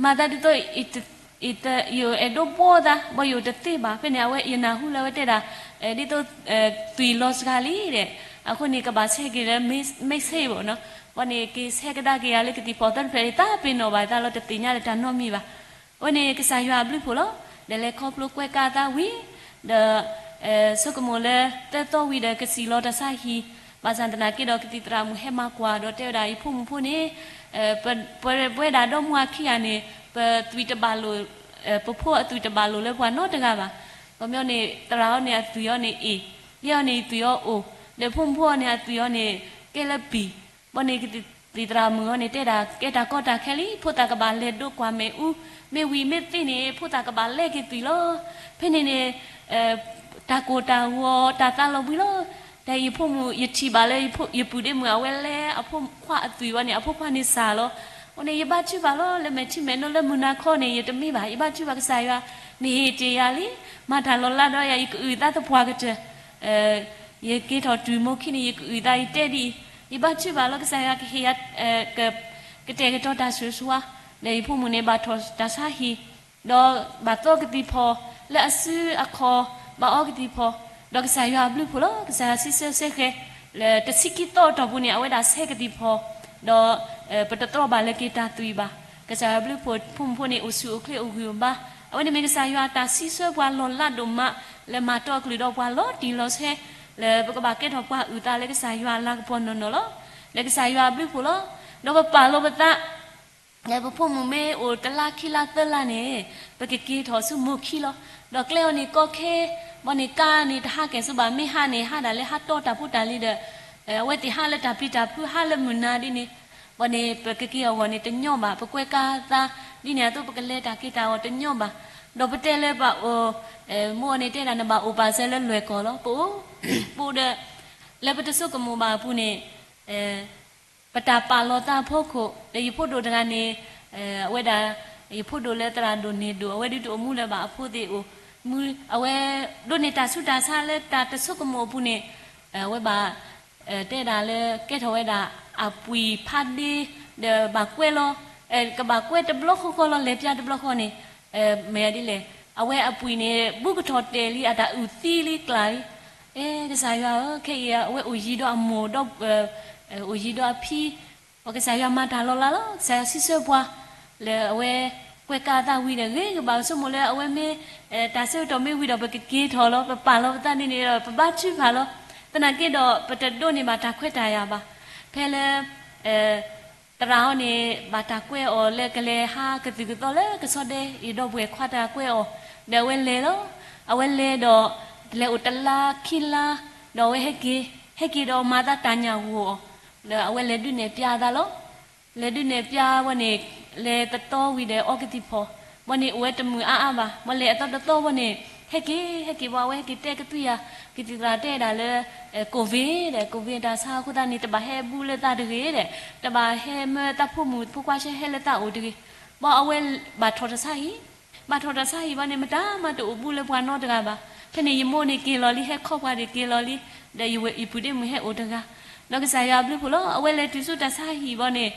မၤသးဒ်သိး ယအဲၣ်ဒိးဘှီသး ဘၣ်ယအိၣ်တသ့ဘၣ်. ဖဲန့ၣ် အဝဲယနၢ်ဟူလၢအဝဲတဲဒၣ် ဒ်သိး သွံၣ်လီၤစှၤလံဒီး အဃိန့ၣ် ကဘၣ်ဆဲးက့ၤလၢ message ဘၣ်နီၤ. ဘၣ်န့ၣ် က့ၤဆဲးကဒါက့ၤယၤလၢကသံၣ်ဖီၣ်သၢတဖျၢၣ်န့ၣ် သးပ့ၤနီၣ်ဘၣ်သးလီၤ တသ့ၣ်ညါလၢတၢ်နီတမံၤဘၣ်. အဝဲန့ၣ် ကစၢ်ယွၤအဘျုးအဖှိၣ်လီၤ. ဒီးလဲၤခီဖျိကွဲးကါသးဝံၤ ဒီး ဆိကမိၣ်လၢ သၢသီဝံၤဒီး ကစံၣ်လီၤတၢ်ဆါဟံၣ်, ဘၣ်ဆၣ်သနာ်က့ဒီး ကသံၣ်သရၣ်မုၣ်ဟဲမၤကွၢ်ဒီးတဲဝဲဒၣ် ယဖိမုၣ်ဖိန့ၣ် ပဝဲဒၣ်ဒီမါဝၤခံဂၤန့ၣ် ပသွံၣ်တဘၣ်လိာ် ပဖိအသွံၣ်တဘၣ်လိာ်လၢပှၤနီတဂၤဘၣ်. ခီပညီန့ၣ် သရၣ်အီၤန့ၣ်အသွံၣ်အီၤန့ၣ် A, ယဲအီၤန့ၣ်သွံၣ်အီၤ O, ဒီးဖိမုၣ်ဖိအီၤန့ၣ် အသွံၣ်အီၤန့ၣ် ကဲလၢ B. ဘၣ်န့ၣ် ကသံၣ်သရၣ်မုၣ်အီၤန့ၣ် တဲဒၣ်ကဲတၢ်ကီတၢ်ခဲလံ, ဖိသၣ်ကဘၣ်လဲၤဒိးကွၢ်မ့ၣ်အူ, မ့ၢ်ဝံၤမ့ၢ်သ့န့ၣ် ဖိသၣ်ကဘၣ်လဲက့ၤသွံၣ်လီၤ. ဖဲန့ၣ်န့ၣ် တၢ်ကိၢ်တၢ်ဂီၤ တၢ်သးလီၤဘှံးလီၤ. တၢ်ယဖိမုၣ် ယထံၣ်ဘၣ်လၢ ယပုၢ်ဒ့မုၣ် အဝဲလဲအဖိခွါအသွံၣ်ဘၣ်န့ၣ် အဖိခွါန့ၣ်စၢ်လီၤ. အဃိန့ၣ် ယဘါထုကဖၣ်လီၤ လၢမဲာ်ထံမဲာ်နိလၢမုၢ်နၤခီန့ၣ် ယတမ့ၢ်ဘၣ်, ယဘါထုကဖၣ်ကစၢ်ယွၤ နဟ့ၣ်တ့ၢ်ယၤလံ, မၤတၢ်လီၤလးဒီးယၤ ယကအုၣ်သးသပှၢ်ကတၢၢ် ယက့ၤထီၣ်တုၤမိၢ်ခံန့ၣ် ယကအုၣ်သး ယတဲဒ်အံၤ, ယဘါထုကဖၣ်လီၤ ကစၢ်ယွၤကဟ့ၣ်ယၤ ကတဲာ်ကတီၤတၢ်ဆိၣ်ဂ့ၤဆိၣ်ဝါ, ဒီးယဖိမုၣ်န့ၣ် ဘၣ်ထီၣ်တၢ်ဆါဟံၣ်, ဒီးဘၣ်သီကသံၣ်ဖီၣ်လၢအစုအခီၣ်, ဘၣ်အီကသံၣ်ဖီၣ်, ဒီးကစၢ်ယွၤအဘျုးအဖှိၣ်လီၤ. ကစၢ်ယွၤစံးဆၢဆၢဃဲၤ လၢတဆံခံသီအတီၢ်ပူၤန့ၣ် အဝဲဒၣ်ဆဲးကသံၣ်ဖီၣ်, ဒီး ပတတြီဘၣ်လၢက့ၤတၢ်သွံၣ်ဘၣ်. ကစၢ်ယွၤအဘျုးအဖှိၣ် ဖိမုၣ်ဖိန့ၣ် အိၣ်ဆူၣ်အိၣ်ချ့အိၣ်ဂံၢ်အိၣ်ဘါ, အဝဲန့ၣ်မ့ၢ်ကစၢ်ယွၤတၢ်စံးဆၢပှၤလီၤလးဒိၣ်မး လၢမၤတီအကလုၢ်ဒီးပှၤလီၤတံၢ်လီၤဆဲး, လၢပကဘၣ်ကဲထီၣ်ပှၤအုၣ်သးလၢကစၢ်ယွၤအလၤကပီၤနီၢ်နီၢ်လီၤ. လၢကစၢ်ယွၤအဘျုးအဖှိၣ်လီၤ. ဒီးပပာ်လီၤပသး လၢပဖိမုၣ်မ့ၢ်အိၣ်တလါခံလါသၢလါန့ၣ် ပကက့ၤထီၣ်ဆူမိၢ်ခံလီၤ. ဒီးကျဲအီၤန့ၣ်ကီခဲ, ဘၣ်န့ၣ်ကါန့ၣ်တဟးကဲၣ်ဆိဘၣ်, မ့ၢ်ဟးန့ၣ် ဟးဒၣ်လၢဟးတီတၢ်ဖိတၢ်လံၤဒီး အဝဲသ့ၣ်ဟးလၢတၢ်ပျံၤတၢ်ဖုး ဟးလၢမုၢ်နၤဒ်န့ၣ်, ဘၣ်န့ၣ် ပကက့ၤအဂီၢ်န့ၣ်တညီဘၣ်, ပကွဲးကါသး ဒ်န့ၣ်အသိး ပကလဲၤတၢ်က့ၤတၢ်အီၤတညီဘၣ်. ဒီးပတဲလၢပအိၣ် မိၢ်အီၤန့ၣ်တဲဒၣ် နဘၣ်အိၣ်ပာ်စၢၤလၢလွဲၢ်ကီၢ်လီၤ. ပအိၣ် ပအိၣ်ဒီး လၢပတဆိကမိၣ်ဘၣ်အပူၤန့ၣ် ပတၢ်ပာ်လီၤသးအဖီခိၣ် ဒီးယဖိဒိၣ်တဂၤန့ၣ် အဝဲဒၣ် ယဖိဒိၣ်လၢသရၣ်ဒိၣ်န့ၢ်ဒိၣ် အဝဲဒုးတအိၣ်မူလၢၤဘၣ် အဖိသ့ၣ်အိၣ်မူ, အဝဲဒိးန့ၢ်တၢ်ဆူးတၢ်ဆါလၢတၢ်တဆိကမိၣ်အပူၤန့ၣ် အဝဲဘၣ် တဲဒၣ်လၢကဲထီၣ်ဝဲဒၣ် အပှံာ်ဖးဒ့ ဒီးဘၣ်ကွဲးလီၤ, ကဘၣ်ကွဲးတဘျီဃီဃီလီၤ လဲၤပၠးတဘျီဃီန့ၣ် မ့ၢ်ဒ်လဲၣ်, အဝဲအပှံာ်န့ၣ် ဘူးကထီၣ်တဲာ်လံ အတၢ်အုၣ်သံလံကျါလံ. အဲ ကစၢ်ယွၤဧၢ, ခဲအံၤအဝဲအိၣ်ယံၤဒီးအမိၢ်ဒီး အိၣ်ယံၤဒီးအဖံ, ပကစၢ်ယွၤမၤတၢ်လီၤလးလီၤ, ကစၢ်ယွၤစံးဆၢပှၤ လၢအဝဲကွဲးကါသးဝံၤဒီး ဂ့ၤကဘၣ်ဆိကမိၣ်လၢအဝဲမ့ၢ် တၢ်ဆၢကတီၢ်မ့ၢ်ဝံၤဒီး ပကက့ၤထီၣ်လီၤ, ပပာ်လီၤပသးန့ၣ်န့ၣ်ဒီး ပဘါထုကဖၣ်လီၤ. သနာ်က့ဒီး ပတဒိးန့ၢ်ဘၣ်တၢ်ခွဲးတၢ်ယာ်ဘၣ်. ဖဲလၢ သရၣ်အီၤန့ၣ် ဘၣ်တၢ်ကွဲးအီၤလၢကလဲၤဟးကသုၣ်ကသီလၢကဆီဒဲ ယဒီပုၢ်ဝဲၢ်ခွါတဂၤကွဲးအီၤ, ဒီးအဝဲလဲၤလီၤ. အဝဲလဲၤဒီး လဲၤအိၣ်တလါခံလါ, ဒီးအဝဲဟဲက့ၤ, ဟဲက့ၤဒီးမၤသးတၢ်ညၣ်ဂိၢ်အီၤ, ဒီးအဝဲလဲၤဒုးနဲၣ်ပၠးသးလီၤ. လဲၤဒုးနဲၣ်ပျါဝဲန့ၣ်, လဲၤတတီဝံၤဒီးအီကသံၣ်ဖီ, ဘၣ်န့ၣ်အိၣ်ဝဲတမုာ်အါအါဘၣ်, ဘၣ်လဲၤအသီတသီဝဲန့ၣ်, ဟဲက့ၤ ဟဲက့ၤ ဘၣ်အဝဲဟဲက့ၤတဲကသွံယၤ, ကသံၣ်သရၣ်တဲဒၣ်လၢ ကိၣ်ဝ့ၣ်ဒီး ကိၣ်ဝ့ၣ်တၢ်ဆါအဃိသတးန့ၣ် တဘၣ်ဟဲဘူၣ်လၢသးတဂ့ၤဒီး, တဘၣ်ဟဲမၢသးဖိမုၣ်ဖိခွါဆှၢဟဲလၢသးအိၣ်တဂ့ၤ, ဘၣ်အဝဲဘၣ်ထီၣ်တၢ်ဆါဟံၣ်, ဘၣ်ထီၣ်တၢ်ဆါဟံၣ်ဘၣ်န့ၣ် မတၤမၤတအိၣ်ဘူၣ်လၢပှၤနီတဂၤဘၣ်, ဖဲန့ၣ်ယမိၢ်န့ၣ်က့ၤလီၤလံ ဟဲခီပှၤဒၣ်က့ၤလီၤလံ, ဒီးယပုၢ်ဒ့မုၣ်ဟဲအိၣ်တဂၤ, ဒီးကစၢ်ယွၤဘျုးဖှိၣ်လီၤ အဝဲလဲၤတုၤဆူတၢ်ဆါဟံၣ်ဘၣ်န့ၣ်,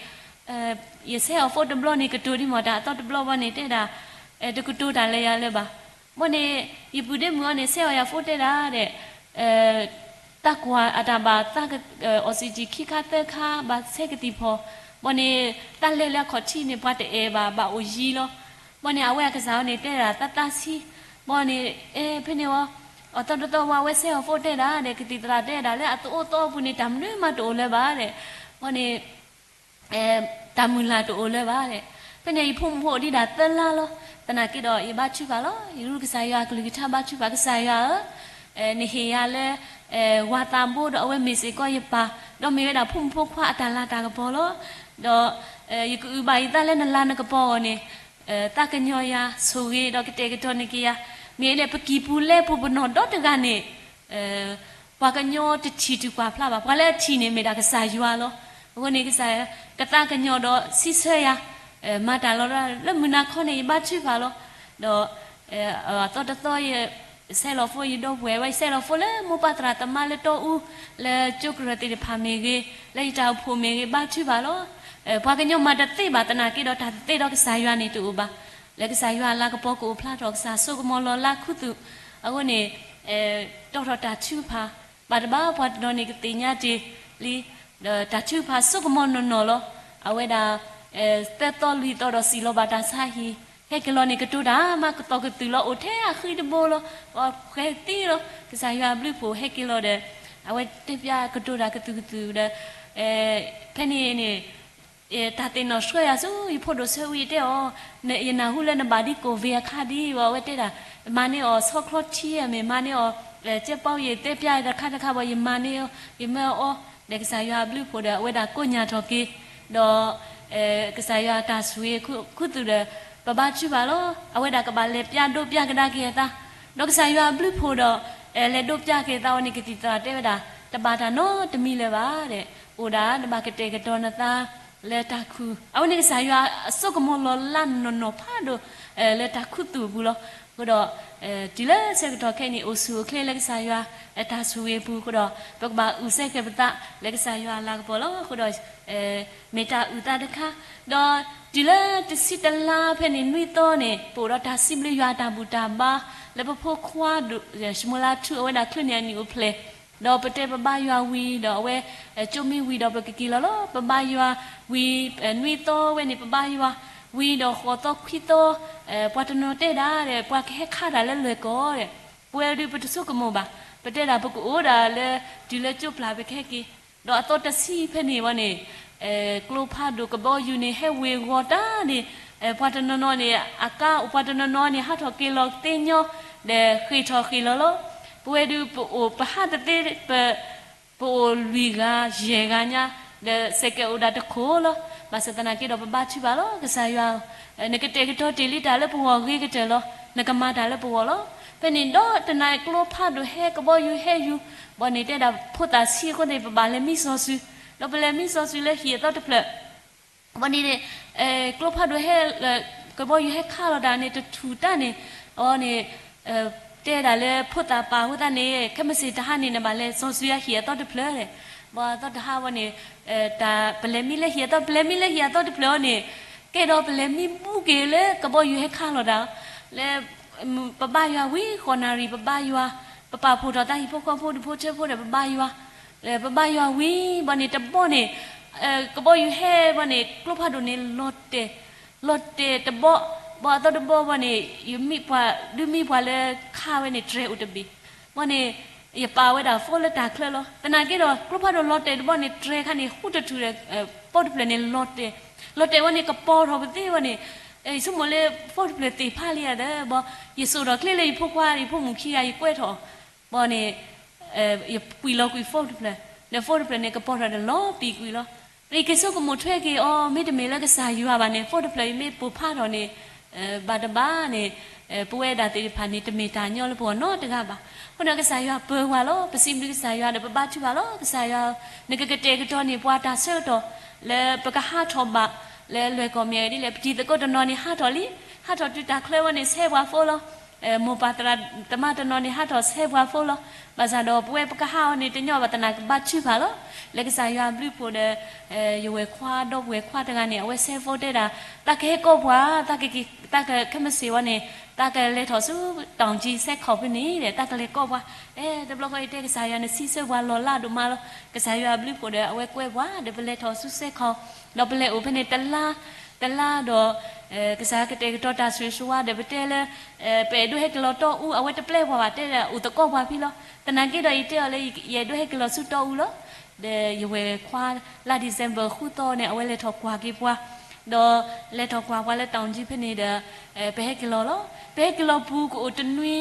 ယဆဲးအီၤဖိတဘျီန့ၣ် ကတိၤဒံးမ့ၢ်တၢ်အသီတဘျီဘၣ်န့ၣ် တဲဒၣ်, တကတိၤတၢ်လၢယၤလၢၤဘၣ်, ဘၣ်န့ၣ်, ယပုၢ်ဒ့မုၣ်အီၤန့ၣ် ဆဲးအီၤယၤဖိတဲဒၣ်ဒီး, တၢ်ကွၢ်အတၢ်ဘၣ်သး, အီစံၣ်ကံၣ်ခံခါသၢခါ ဘၣ်ဆဲးကသံၣ်ဖီ, ဘၣ်န့ၣ်, တၢ်လဲၤလၢအခီၣ်ထံးန့ၣ် ပှၤတအဲၣ်ဘၣ် ဘၣ်အိၣ်ယံၤလီၤ, ဘၣ်န့ၣ် အဝဲအကစၢ်အီၤန့ၣ် တဲဒၣ်သးသးဆံး, ဘၣ်န့ၣ်, ဖဲန့ၣ်ဝဲ, အသီတသီဝဲ အဝဲဆဲးအီၤဖိတဲဒၣ်ဒီး ကသံၣ်သရၣ်တဲဒၣ်လၢအသအိသီအပူၤန့ၣ် တၢ်မနုၤမးတအိၣ်လၢၤဘၣ်ဒီး, ဘၣ်န့ၣ် တၢ်မုၢ်လၢ်တအိၣ်လၢၤဘၣ်ဒီး, ဖဲန့ၣ်ယဖိမုၣ်ဖိအိၣ်ဒံးဒၣ်သၢလါလီၤ, သနာ်က့ဒီးယဘါထုကဖၣ်လီၤ, ယရူၢ်ကစၢ်ယွၤအကလုၢ်ကထါဘါထုကဖၣ် ကစၢ်ယွၤဧၢ, နဟ့ၣ်ယၤလၢ ဝၤသးဘိဒီးအဝဲမ့ၢ်စ့ၢ်ကီးယပၢ်, ဒီးမ့ၢ်ဝဲဒၣ်ဖိမုၣ်ဖိခွါအတၢ်လၤတၢ်ကပီၤလီၤ, ဒီးယကအုၣ်ဘၣ်ယသးလၢနလၤနကပီၤအဂီၢ်န့ၣ်, သးကညီၤယၤဆိၣ်ဂ့ၤဒီးကတဲာ်ကတီၤန့ၢ်က့ၤယၤ, မ့ၢ်လၢပကံၢ်ပူၤလဲပူၤပနီၣ်ဒီတဂၤန့ၣ် ပှၤကညီတထံၣ်ထုးကွၢ်ဖျါဘၣ်, ပှၤလၢအထံၣ်န့ၣ်မ့ၢ်ဒၣ်ကစၢ်ယွၤလီၤ, အဃိန့ၣ်ကစၢ်, ကသးကညီၤဒီးစံးဆၢယၤ, မၤတၢ်လီၤလၢမုၢ်နၤခီန့ၣ် ယဘါထုကဖၣ်လီၤ, ဒီး အသီတသီယဆဲးလီၤဖိယဒီပုၢ်ဝဲၢ် ယဆဲးလီၤဖိလၢမိၢ်ပၢ်သရၣ်သမါလၢတီအူ, လၢကၠိကရၢၢ်သ့ၣ်တဖၣ်မ့ၢ်ဂ့ၤ, လၢယတၢ်အိၣ်ဖှိၣ်မ့ၢ်ဂ့ၤ ဘါထုကဖၣ်လီၤ, ပှၤကညီမၤတသ့ဘၣ်သနာ်က့ဒီး တၢ်တသ့ဒီးကစၢ်ယွၤန့ၣ်တအိၣ်ဘၣ်, လၢကစၢ်ယွၤအလၤကပီၤကအိၣ်ဖျါထီၣ် ကစၢ်ဆိကမိၣ်လီၤလးခူသူၣ်, အဃိန့ၣ် တီၣ်ထီၣ်တၢ်ထုကဖၣ်, ဘၣ်တဘၣ်ပှၤတနီၤန့ၣ်ကသ့ၣ်ညါတ့ၢ်လံ, ဒီးတၢ်ထုကဖၣ်ဆိကမိၣ်နီၢ်နီၢ်လီၤ, အဝဲဒၣ် သၢသီလွံၢ်သီဒီးစံၣ်လီၤဘၣ်တၢ်ဆါဟံၣ်, ဟဲက့ၤလီၤန့ၣ် ကတိၤတၢ်မၤကသီၣ်ကသုၣ်လီၤ အိၣ်ထဲအဃံတဘိလီၤ, ပှၤဃဲၤသံလီၤ, ကစၢ်ယွၤဘျုးဖှိၣ်ဟဲက့ၤလီၤဒီး, အဝဲတဲဖျါကတိၤတၢ်ကသုၣ်ကသုၣ်ဒီး, ဖဲန့ၣ်န့ၣ် တၢ်သ့ၣ်နီၣ်ဆှၢယၤဆူ ယဖိဒိၣ်ဆၢဝံၤတဲအီၤ, ယနၢ်ဟူလၢနဘၣ်ဒ်ကိၣ်ဝ့ၣ်အခါဒ်အံၤဘၣ်, အဝဲတဲဒၣ်, မၤန့ၢ်အီၤဆီချီထံအမ့ၢ် မၤန့ၢ်အီၤ, ကဲပီယတဲဖျါတခါတခါဘၣ် ယမၤန့ၢ်အီၤ, ယမၢအီၤ, ဒီးကစၢ်ယွၤအဘျုးဖှိၣ်ဒီး အဝဲဒၣ်ကိးညၣ်ထီၣ်က့ၤ, ဒီး ကစၢ်ယွၤတၢ်ဆိၣ်ဂ့ၤခူသူၣ်ဒီး ပဘါထုကဖၣ်လီၤ, အဝဲဒၣ်ကဘၣ်လဲၤပျၢ်ဒိပျၢ်ကဒါက့ၤအသး, ဒီးကစၢ်ယွၤအဘျုးဖှိၣ်ဒီး လဲၤဒိပျၢ်က့ၤအသးဝဲန့ၣ် ကသံၣ်သရၣ်တဲဝဲဒၣ်, တဘၣ်တၢ်နီတမံၤလၢၤဘၣ်ဒီး, အိၣ်ဒၣ်နဘၣ်ကတဲာ်ကတီၤနသး လၢတၢ်ခူၣ်, အဝဲန့ၣ်ကစၢ်ယွၤအစိကမီၤလီၤလးနီၢ်နီၢ်ဖးဒိၣ် လၢတၢ်ခူသူၣ်အပူၤလီၤ. အဃိဒီး တုၤလၢဆၢကတီၢ်ခဲအံၤန့ၣ် အိၣ်ဆူၣ်အိၣ်ချ့လၢကစၢ်ယွၤအတၢ်ဆိၣ်ဂ့ၤအပူၤအဃိဒီး ပကဘၣ်အုၣ်စဲဃဲၤပသးလၢကစၢ်ယွၤအလၤကပီၤလီၤ. အဃိဒီး မ့ၢ်တၢ်အုၣ်သးတခါ, ဒီးတုၤလၢတဆံတလါဖဲန့ၣ် နွံသီန့ၣ် ပအိၣ်ဒီးတၢ်စံးဘျုးယွၤအတၢ်ဘူၣ်တၢ်ဘါ လၢပဖိခွါဒိၣ် ၡမူၤလါထူ အဝဲဒၣ်ချုးန့ၢ်အနံၣ်အိၣ်ဖျဲၣ်, ဒီးပတဲပဘါယွၤဝံၤဒီးအဝဲ ကၠိမ့ၢ်ဝံၤဒီးပကက့ၤလီၤလီၤ. ပဘါယွၤဝံၤ နွံသီဝဲန့ၣ် ပဘါယွၤဝံၤဒီးဃိးသီခွံသီ, ပှၤတနီၤတဲဒၣ်ဒီး ပှၤကဟဲခးတၢ်လၢလွဲၢ်ကီၢ်ဒီး ပဝဲဒုးပတဆိကမိၣ်ဘၣ်, ပတဲဒၣ်ပကအိၣ်ဒၣ်လၢ တုၤလၢကၠိပျၢ်ပကဟဲက့ၤ, ဒီးအသီတဆံဖဲန့ၣ်ဝဲန့ၣ် ကျိဖးဒိၣ်ကဘီယူၤန့ၣ် ဟဲဝ့ၤဂီၤတၢ်န့ၣ်, ပှၤတနီၤနီၤန့ၣ် အကါအိၣ် ပှၤတနီၤနီၤန့ၣ် ဟးထီၣ်က့ၤလီၤသ့ညီ, ဒီးဃ့ၢ်ထီၣ်ဃ့ၢ်လီၤလီၤ. ပဝဲဒုးပအိၣ်ပဟးတသ့ ပ ပအိၣ်လွံၢ်ဂၤယဲၢ်ဂၤညါ, ဒီးစဲးကဲးအိၣ်ဒၣ်တခိၣ်လီၤ. ဘၣ်ဆၣ်သနာ်က့ဒီးပဘါထုကဖၣ်လီၤ ကစၢ်ယွၤ, နကတဲာ်ကတီၤတ့ၢ်လံတၢ်လၢပဂီၢ်ဂ့ၤကတၢၢ်လီၤ. နကမၤတၢ်လၢပဂီၢ်လီၤ. ဖဲန့ၣ်ဒီးတနၤကျိဖးဒိၣ်ဟဲ ကဘီယူၤဟဲယူၤ, ဘၣ်န့ၣ်တဲဒၣ်ဖိသၣ်ဆံးအဃိန့ၣ် ပဘၣ်လဲၤမံစီဆှံ, ဒီးပလဲၤမံစီဆှံလၢဟံၣ်အသီတဖျၢၣ် ဘၣ်န့ၣ် ကျိဖးဒိၣ်ဟဲ ကဘီယူၤဟဲခးလီၤတၢ်န့ၣ် တထူၣ်တၢ်န့ၣ်, အန့ၣ် တဲဒၣ်လၢဖိသၣ်ပာ်အဃိသတးန့ၣ် ခဲမုၢ်ဆ့ၣ်တဟါန့ၣ် နဘၣ်လဲၤစီဆှံအဟံၣ်အသီတဖျၢၣ်, ဘၣ်အသီတဟါဝဲန့ၣ် တၢ်ပလဲၤမံလၢဟံၣ်အသီ ပလဲၤမံလၢဟံၣ်အသီတဖျၢၣ်အီၤန့ၣ်, ကဲဒီးပလဲၤမံဘူးက့ၤလၢကဘီယူၤဟဲခးလီၤတၢ်, လၢ ပဘါယွၤဝံၤဃိးနၣ်ရံၣ် ပဘါယွၤ, ပပာ်ဖှိၣ်ထီၣ်သးဟံၣ်ဖိဃီဖိဒူၣ်ဖိထၢဖိဒီးပဘါယွၤ, ပဘါယွၤဝံၤဘၣ်န့ၣ်တဘီန့ၣ်, ကဘီယူၤဟဲဘၣ်န့ၣ် ကျိဖးဒိၣ်န့ၣ် လီၤတဲာ်, လီၤတဲာ်တဘီ, ဘၣ်အသီတဘီဘၣ်န့ၣ် ယမံပှၤ ဒုးမံပှၤလၢခးဝဲန့ၣ် တြဲၤအိၣ်တဘ့ၣ်, ဘၣ်န့ၣ် ယပာ်ဝဲဒၣ်ဖိလၢတၢ်ချၢလီၤ. သနာ်က့ဒီး ကျိဖးဒိၣ်လီၤတဲာ်တဘီန့ၣ် တြဲၤခါန့ၣ် ဃူတထူၣ်ဒီး ဖိတဖျၢၣ်န့ၣ်လီၤတဲာ်, လီၤတဲာ်ဝဲန့ၣ် ကပီၤထီၣ်ပသ့ဝဲန့ၣ်, ယဆိကမိၣ်လၢ ဖိတဖျၢၣ်သ့ၣ်ဖးလံဧါဒီး ဘၣ် ယစိာ်ထီၣ်ချ့လၢယဖိခွါ ယဖိမုၣ်ခံဂၤ ယကွဲထီၣ်, ဘၣ်န့ၣ် ယကွံာ်လီၤကွံာ်ဖိတဖျၢၣ်, ဒီးဖိတဖျၢၣ်န့ၣ် ကပီၤထီၣ်ဒီးလီၤပံာ်ကွံာ်လီၤ. ယက့ၤဆိကမိၣ်ထွဲက့ၤအီၤ မ့တမ့ၢ်လၢကစၢ်ယွၤဘၣ်န့ၣ် phone တဖျၢၣ်အံၤမ့ၢ်ပိၢ်ဖးထီၣ်န့ၣ် ဘၣ်တဘၣ်န့ၣ် ပဝဲဒၣ်သ့ၣ်တဖၣ်န့ၣ် တမ့ၢ်တၢ်ညီလၢပဂီၢ်နီတဂၤဘၣ်. အဃိန့ၣ်ကစၢ်ယွၤပၢၤပှၤလီၤ. ပစံးဘျုးကစၢ်ယွၤဒီးပဘါထုကဖၣ်လီၤ. ကစၢ်ယွၤ နကကတဲာ်ကတီၤန့ၢ်ပှၤတၢ်ဆၢကတီၢ် လၢပကဟးထီၣ်ဘၣ် လၢလွဲၢ်ကီၢ်မ့ၢ်ဂ့ၤဒ်လဲၣ် ပတံၤသကိးတနီၤန့ၣ်ဟးထီၣ်လံ, ဟးထီၣ်တုၤတၢ်ချၢဝဲန့ၣ် ဆဲးပှၤ phone လီၤ. မိၢ်ပၢ်သရၣ်သမါတနီၤန့ၣ် ဟးထီၣ်ဆဲးပှၤ phone လီၤ. ဘၣ်ဆၣ်ဒီးပဝဲပကဟးအီၤန့ၣ် တညီဘၣ်သနာ်ကဘါထုကဖၣ်လီၤ. လၢကစၢ်ယွၤအဘျုးအဖှိၣ်ဒီး ယဝဲၢ်ခွါ ဒီပုၢ်ဝဲၢ်ခွါတဂၤန့ၣ် အဝဲဆဲး phone တဲဒၣ် သးကဟဲကိးပှၤ, သးကက့ၤ သးကခဲမုၢ်ဆ့ၣ်ဝဲန့ၣ် သးကလဲၤထီၣ်ဆူ တောင်ကြီး စဲးခီၣ်ဖဲန့ၣ်ဒီး သးကလဲၤကိးပှၤ, အဲ တဘျီဃီအံၤတဲကစၢ်ယွၤန့ၣ် စံးဆၢပှၤလီၤလးဒိၣ်မးလီၤ. ကစၢ်ယွၤအဘျုးအဖှိၣ်ဒီး အဝဲကွဲပှၤဒီး ပလဲၤထီၣ်ဆူစဲးခီၣ်, ဒီးပလဲၤအိၣ်ဖဲန့ၣ်တလါ, တလါဒီး ကစၢ်ကတဲာ်ကတီၤတၢ်ဆိၣ်ဂ့ၤဆိၣ်ဝါဒီး ပတဲလၢ ပအဲၣ်ဒိးဟဲက့ၤလီၤတီအူ အဝဲတပျဲပှၤဘၣ် တဲဒၣ်အိၣ်သကိးပှၤဖဲလီၤ. သနာ်က့ဒီး ယတဲအီၤလၢ ယအဲၣ်ဒိးဟဲက့ၤလီၤဆူတီအူလီၤ. ဒီးယဝဲၢ်ခွါ လါ December ဃုသီန့ၣ် အဝဲလဲၤထီၣ်ကွၢ်က့ၤပှၤ, ဒီးလဲၤထီၣ်ကွၢ်ပှၤလၢ တောင်ကြီး ဖဲန့ၣ်ဒီး ပဟဲက့ၤလီၤလီၤ. ပဟဲက့ၤလီၤပူၤကအိၣ်တနွံ,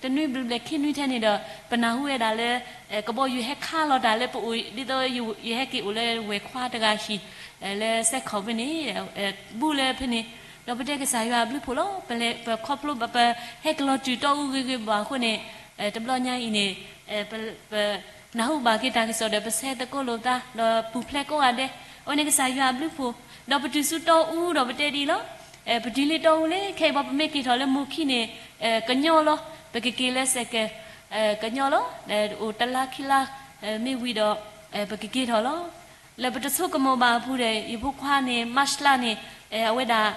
တနွံဘျဲၣ်ဘျဲၣ်ခံနွံထဲန့ၣ်ဒီး ပနၢ်ဟူဝဲဒၣ်လၢ ကဘီယူၤဟဲခးလီၤတၢ်လၢပအိၣ် ဒ်သိးယဟဲက့ၤအိၣ်လၢဝဲၢ်ခွါတဂၤဟံၣ် လၢစဲးခီၣ်ဖဲန့ၣ် ဘူးလၢဖဲန့ၣ်, ဒီးပတဲကစၢ်ယွၤအဘျုးအဖှိၣ်လီၤ. ပလဲၤ ပခီဖျိဘၣ် ပဟဲက့ၤလီၤတုၤတီအူဂ့ၤဂ့ၤဘၣ်အဃိန့ၣ် တဘျီညါအံၤန့ၣ် ပ ပနၢ်ဟူဘၣ်က့ၤတၢ်ကစီၣ်ဒီး ပဆဲးသကိးလိာ်သး ဒီးပူၤဖျဲးကိးဂၤဒဲး, အဝဲန့ၣ်ကစၢ်ယွၤအဘျုးအဖှိၣ်, ဒီးပတုၤဆူတီအူဒီးပတဲဒ်အံၤလီၤ. ပတုၤလၢတီအူလၢ ခဲအံၤဘၣ်ပမ့ၢ်က့ၤထီၣ်လၢမိၢ်ခံန့ၣ် ကညီလီၤ. ပကက့ၤလၢစဲးကဲး ကညီလီၤ. အိၣ်တလါခံလါ မ့ၢ်ဝံၤဒီး ပကက့ၤထီၣ်လီၤ. လၢပတဆိကမိၣ်ဘၣ်အပူၤဒီး ယဖိခွါန့ၣ် March လါန့ၣ် အဝဲဒၣ်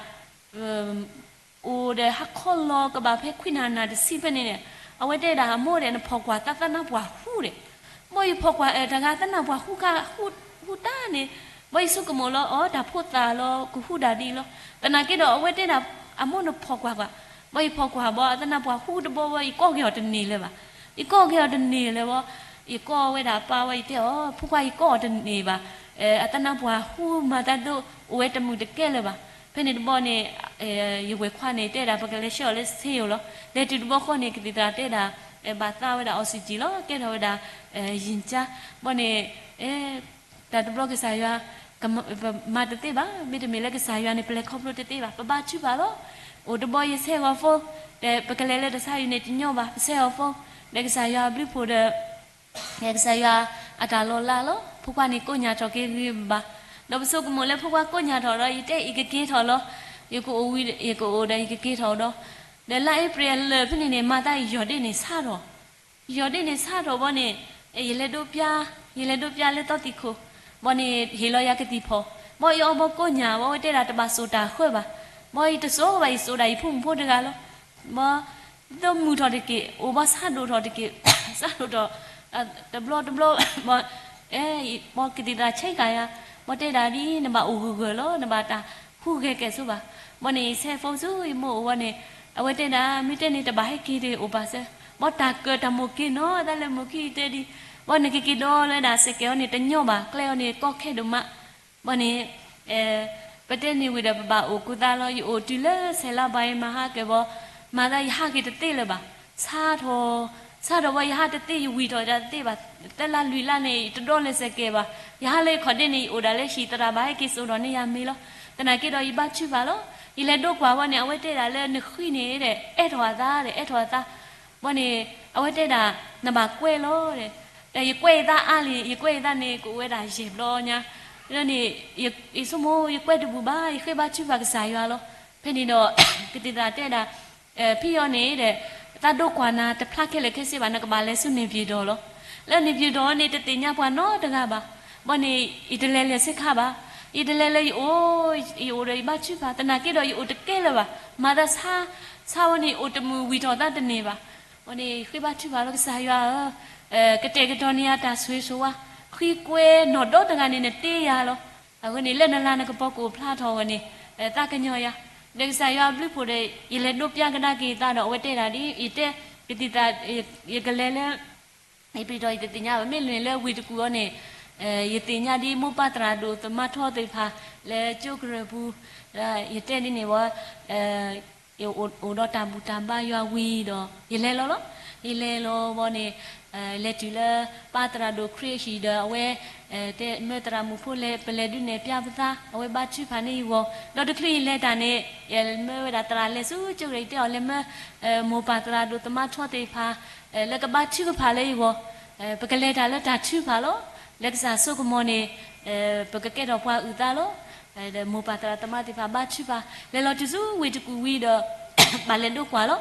အိၣ်ဒီးဟါခီလီၤကဘၣ်ဖဲခွံနၣ်ရံၣ်နၣ်တဆံဖဲန့ၣ်န့ၣ်, အဝဲတဲဒၣ်အမိၢ်ဒီး နဖီၣ်ကွၢ်သးသနၢ်ပှၢ်ဟူဒီး, ဘၣ်ယဖီၣ်ကွၢ် တဂၤသနၢ်ပှၢ်ဟူခါ ဟူတၢ်န့ၣ်, ဘၣ်ယဆိကမိၣ်လီၤအီၤ တၢ်ဖိသၣ်လီၤ ကဟူဒၣ်ဒ်အံၤလီၤ. သနာ်က့ဒီး အဝဲတဲဒၣ် အမိၢ်နဖီၣ်ကွၢ်ကွၢ်, ဘၣ်ယဖီၣ်ကွၢ်ဘၣ် အသနၢ်ပှၢ်ဟူတဘီဘၣ် ယကိးက့ၤအီၤတန့ၢ်လၢၤဘၣ်. ယကိးက့ၤအီၤတန့ၢ်လၢၤဘၣ်. ယကိးဝဲဒၣ်အပၢ်ဝဲ ယတဲအီၤ ဖိခွါ ယကိးအီၤတန့ၢ်ဘၣ်. အသနၢ်ပှၢ်ဟူမၤသးဒိၣ် အိၣ်ဝဲတမုာ်တကဲလၢၤဘၣ်. ဖဲန့ၣ်တဘျီန့ၣ် ယဝဲၢ်ခွါန့ၣ် တဲဒၣ် ပကလဲၤဆှၢအီၤလၢ ဆေးရုံ လီၤ. လဲၤတုၤတဘျီဃီန့ၣ် ကသံၣ်သရၣ်တဲဒၣ် ဘၣ်သးဝဲဒၣ် oxygen လီၤ. ကဲထီၣ်ဝဲဒၣ် ရင်ကြား, ဘၣ်န့ၣ် တၢ်တဘျီကစၢ်ယွၤ ပမၤတသ့ဘၣ်. မ့တမ့ၢ်လၢကစၢ်ယွၤန့ၣ် ပလဲၤခီဖျိတသ့ဘၣ်. ပဘါထုကဖၣ်လီၤ. အိၣ်တဘျီယဆဲးဂီၤ phone, ဒီးပကလဲၤလၢတၢ်ဆါဟံၣ်န့ၣ်တညီဘၣ် ပဆဲးအီၤ phone, ဒီးကစၢ်ယွၤအဘျုးအဖှိၣ်ဒီး ကစၢ်ယွၤအတၢ်လီၤလးလီၤ. ဖိခွါန့ၣ်ကိးညၢ်ထီၣ်က့ၤဂ့ၤဂ့ၤဘၣ်ဘၣ်. ဒီးပဆိကမိၣ်လၢဖိခွါကိးညၢ်ထီၣ်ဒီး ယတဲ ယကက့ၤထီၣ်လီၤ. ယကအိၣ်ဝံၤ ယကအိၣ်ဒီး ယကက့ၤထီၣ်ဒီး, ဒီးလါအ့ဖြ့ၣ်လၢာ်ဖဲန့ၣ်န့ၣ် မၤသးယီၢ်ဒ့န့ၣ်ဆါထီၣ်, ယီၢ်ဒ့န့ၣ်ဆါထီၣ်ဘၣ်န့ၣ် ယလဲၤဒိးပျၢ်, ယလဲၤဒိးပျၢ်လၢသီသံၣ်ခိၣ်, ဘၣ်န့ၣ် ဟ့ၣ်လီၤယၤကသံၣ်ဖီၣ်, ဘၣ်ယအီဘီကိးညၢ် ဘၣ်ဝဲတဲဒၣ်တဘၣ်စိာ်တၢ်ဃၢဘၣ်, ဘၣ်ယတစိာ်ဘၣ် ယစိာ်ဒၣ်ယဖိမုၣ်ဖိတဂၤလီၤ. ဘၣ် ဒိးမုာ်ထီၣ်တက့ၢ် အိၣ်ဘၣ်ဆါဒိၣ်ထီၣ်တက့ၢ်, ဆါဒိၣ်ထီၣ် တဘျီတဘျီ ဘၣ် ဘၣ်ကသံၣ်သရၣ်ဆဲးကၤယၤ, ဘၣ်တဲဒၣ်ဒ် နဘၣ်အိၣ်ဂၢၢ်ဂၢၢ်လီၤ နဘၣ်တၢ်ဟူးဂဲၤကဲၣ်ဆိဘၣ်. ဘၣ်န့ၣ် ယဆဲး phone ဆူ ယမိၢ်အိၣ်ဝဲန့ၣ်, အဝဲတဲဒၣ် မ့ၢ်တဲန့ၣ် တဘၣ်ဟဲက့ၤတအိၣ်ပာ်စၢၤ, ဘၣ်တၢ်ကၢၣ်တၢ်မိၣ်က့ၤနီၤ တၢ်လၢမိၢ်ခံတဲဒ်, ဘၣ်နကက့ၤဒီးလၢဒၣ်စဲးကဲးအီၤန့ၣ် တညီဘၣ် ကျဲအီၤန့ၣ်ကီခဲဒိၣ်မး. ဘၣ်န့ၣ် ပတဲန့ၢ်ဝံၤဒီး ပဘၣ်အိၣ်ကူသးလီၤ. ယအိၣ်တုၤလၢဆဲးလါဘၣ် ယမၤဟးကဲၤဘၣ်, မၤသးယဟးက့ၤတသ့လၢၤဘၣ်. ဆါထီၣ်, ဆါထီၣ်ဘၣ် ယဟးတသ့ ယဝံၣ်ထီၣ်တၢ်တသ့ဘၣ်. တလါလွံၢ်လါန့ၣ် ယတဒီးလၢစဲးကဲးဘၣ်. ယဟးလၢယခီၣ်ဒ့န့ၣ် ယအိၣ်ဒၣ်လၢဟံၣ် သရၣ်ဘၣ်ဟဲက့ၤစိာ်ထီၣ်န့ၢ်ယၤမ့ၤလီၤ. သနာ်က့ဒီး ယဘါထုကဖၣ်လီၤ. ယလဲၤဒိးကွၢ်ဝဲန့ၣ် အဝဲတဲဒၣ်လၢနဃံန့ၣ်ဒီး အဲၣ်ထီၣ်အသးဒီး အဲၣ်ထီၣ်အသး ဘၣ်န့ၣ် အဝဲတဲဒၣ် နဘၣ်ကွဲလီၤဒီး, ဒီးယကွဲယသးအါလံ, ယကွဲယသးန့ၣ် ကအိၣ်ဝဲဒၣ်ယဲၢ်ဘျီညါ, ဒီးန့ၣ် ယဆိကမိၣ် ယကွဲတဘူၣ်ဘၣ်, ယဃ့ဘါထုကဖၣ်ကစၢ်ယွၤလီၤ. ဖဲန့ၣ်ဒီး ကသံၣ်သရၣ်တဲဒၣ် ဖံအီၤန့ၣ်ဒီး သးဒိးကွၢ်နၤတဖျါခဲလၢာ်ခဲဆ့ဘၣ်, နကဘၣ်လဲၤဆူန့ၣ်ပၠံၣ်ဒီးလီၤ. လၢန့ၣ်ပၠံၣ်ဒီးန့ၣ် တသ့ၣ်ညါပှၤနီတဂၤဘၣ်. ဘၣ်န့ၣ် ယတလဲၤလဲၤဆ့ခါဘၣ်. ယတလဲၤလၢယအိၣ်, ယအိၣ်ဒီးယဘါထုကဖၣ်, သနာ်က့ဒီးယအိၣ်တကဲလၢၤဘၣ်. မၤသးဆါ, ဆါဝဲန့ၣ် အိၣ်တမုာ်ဝံၣ်ထီၣ်သးတန့ၢ်ဘၣ်. ဘၣ်န့ၣ် ဃ့ဘါထုကဖၣ်လီၤ ကစၢ်ယွၤဧၢ, ကတဲာ်ကတီၤန့ၢ်ယၤတၢ်ဆိၣ်ဂ့ၤဆိၣ်ဝါ, ဃံကွဲနီၢ်ဒီတဂၤန့ၣ် နတ့ယၤလီၤ. အဃိန့ၣ် လၢနလၤနကပီၤကအိၣ်ဖျါထီၣ်ဝဲန့ၣ် သးကညီၤယၤ, ဒီးကစၢ်ယွၤအဘျုးအဖှိၣ်ဒီး ယလဲၤဒိးပျၢ်ကဒါက့ၤသးဒီး အဝဲတဲဒၣ်ဒ် ယတဲ ကသံၣ်သရၣ် ယကလဲၤလၢ ယပျံၤထီၣ် ယတသ့ၣ်ညါဘၣ်, မ့ၢ်လၢဝ့ၢ်တကူၣ်အီၤန့ၣ် ယသ့ၣ်ညါဒ်မိၢ်ပၢ်သရၣ်ဒိၣ်သမါထီသ့ၣ်တဖၣ် လၢကၠိကရၢၢ်ပူၤ, ယတဲဒ်န့ၣ်ဝဲ ယအိၣ်ဒီးတၢ်ဘူၣ်တၢ်ဘါယွၤဝံၤဒီး ယလဲၤလီၤလီၤ. ယလဲၤလီၤဘီန့ၣ်, လဲၤတုၤလၢပၢ်သရၣ်ဒိၣ်ခရံာ်အဟံၣ်ဒီး အဝဲတဲမၢသရၣ်မုၣ်ဖိလဲၤ ပလဲၤဒုးနဲၣ်ပျါပသး, အဝဲဘါထုကဖၣ်န့ၢ်ယဂီၢ်, ဒီးတချုးယလဲၤတၢ်န့ၣ် ယမၢဝဲဒၣ်သရၣ်လဲၤဆူကၠိကရၢ ယတဲအီၤ လဲၤမၢမိၢ်ပၢ်သရၣ်ဒိၣ်သမါထီသ့ၣ်တဖၣ် လၢကဘါထုကဖၣ်လၢယဂီၢ်, ပကလဲၤတၢ်လၢတၢ်ထုကဖၣ်လီၤ. လၢကစၢ်စိကမီၤန့ၣ် ပကကဲထီၣ်ပှၤအုၣ်သးလီၤ. ဒီးမိၢ်ပၢ်သရၣ်သမါသ့ၣ်တဖၣ်ဘါထုကဖၣ် လဲၤလီၤတုၤဆူဝ့ၢ်တကူၣ်ဝံၤဒီး ဘၣ်လဲၤဒိကွၢ်လီၤ.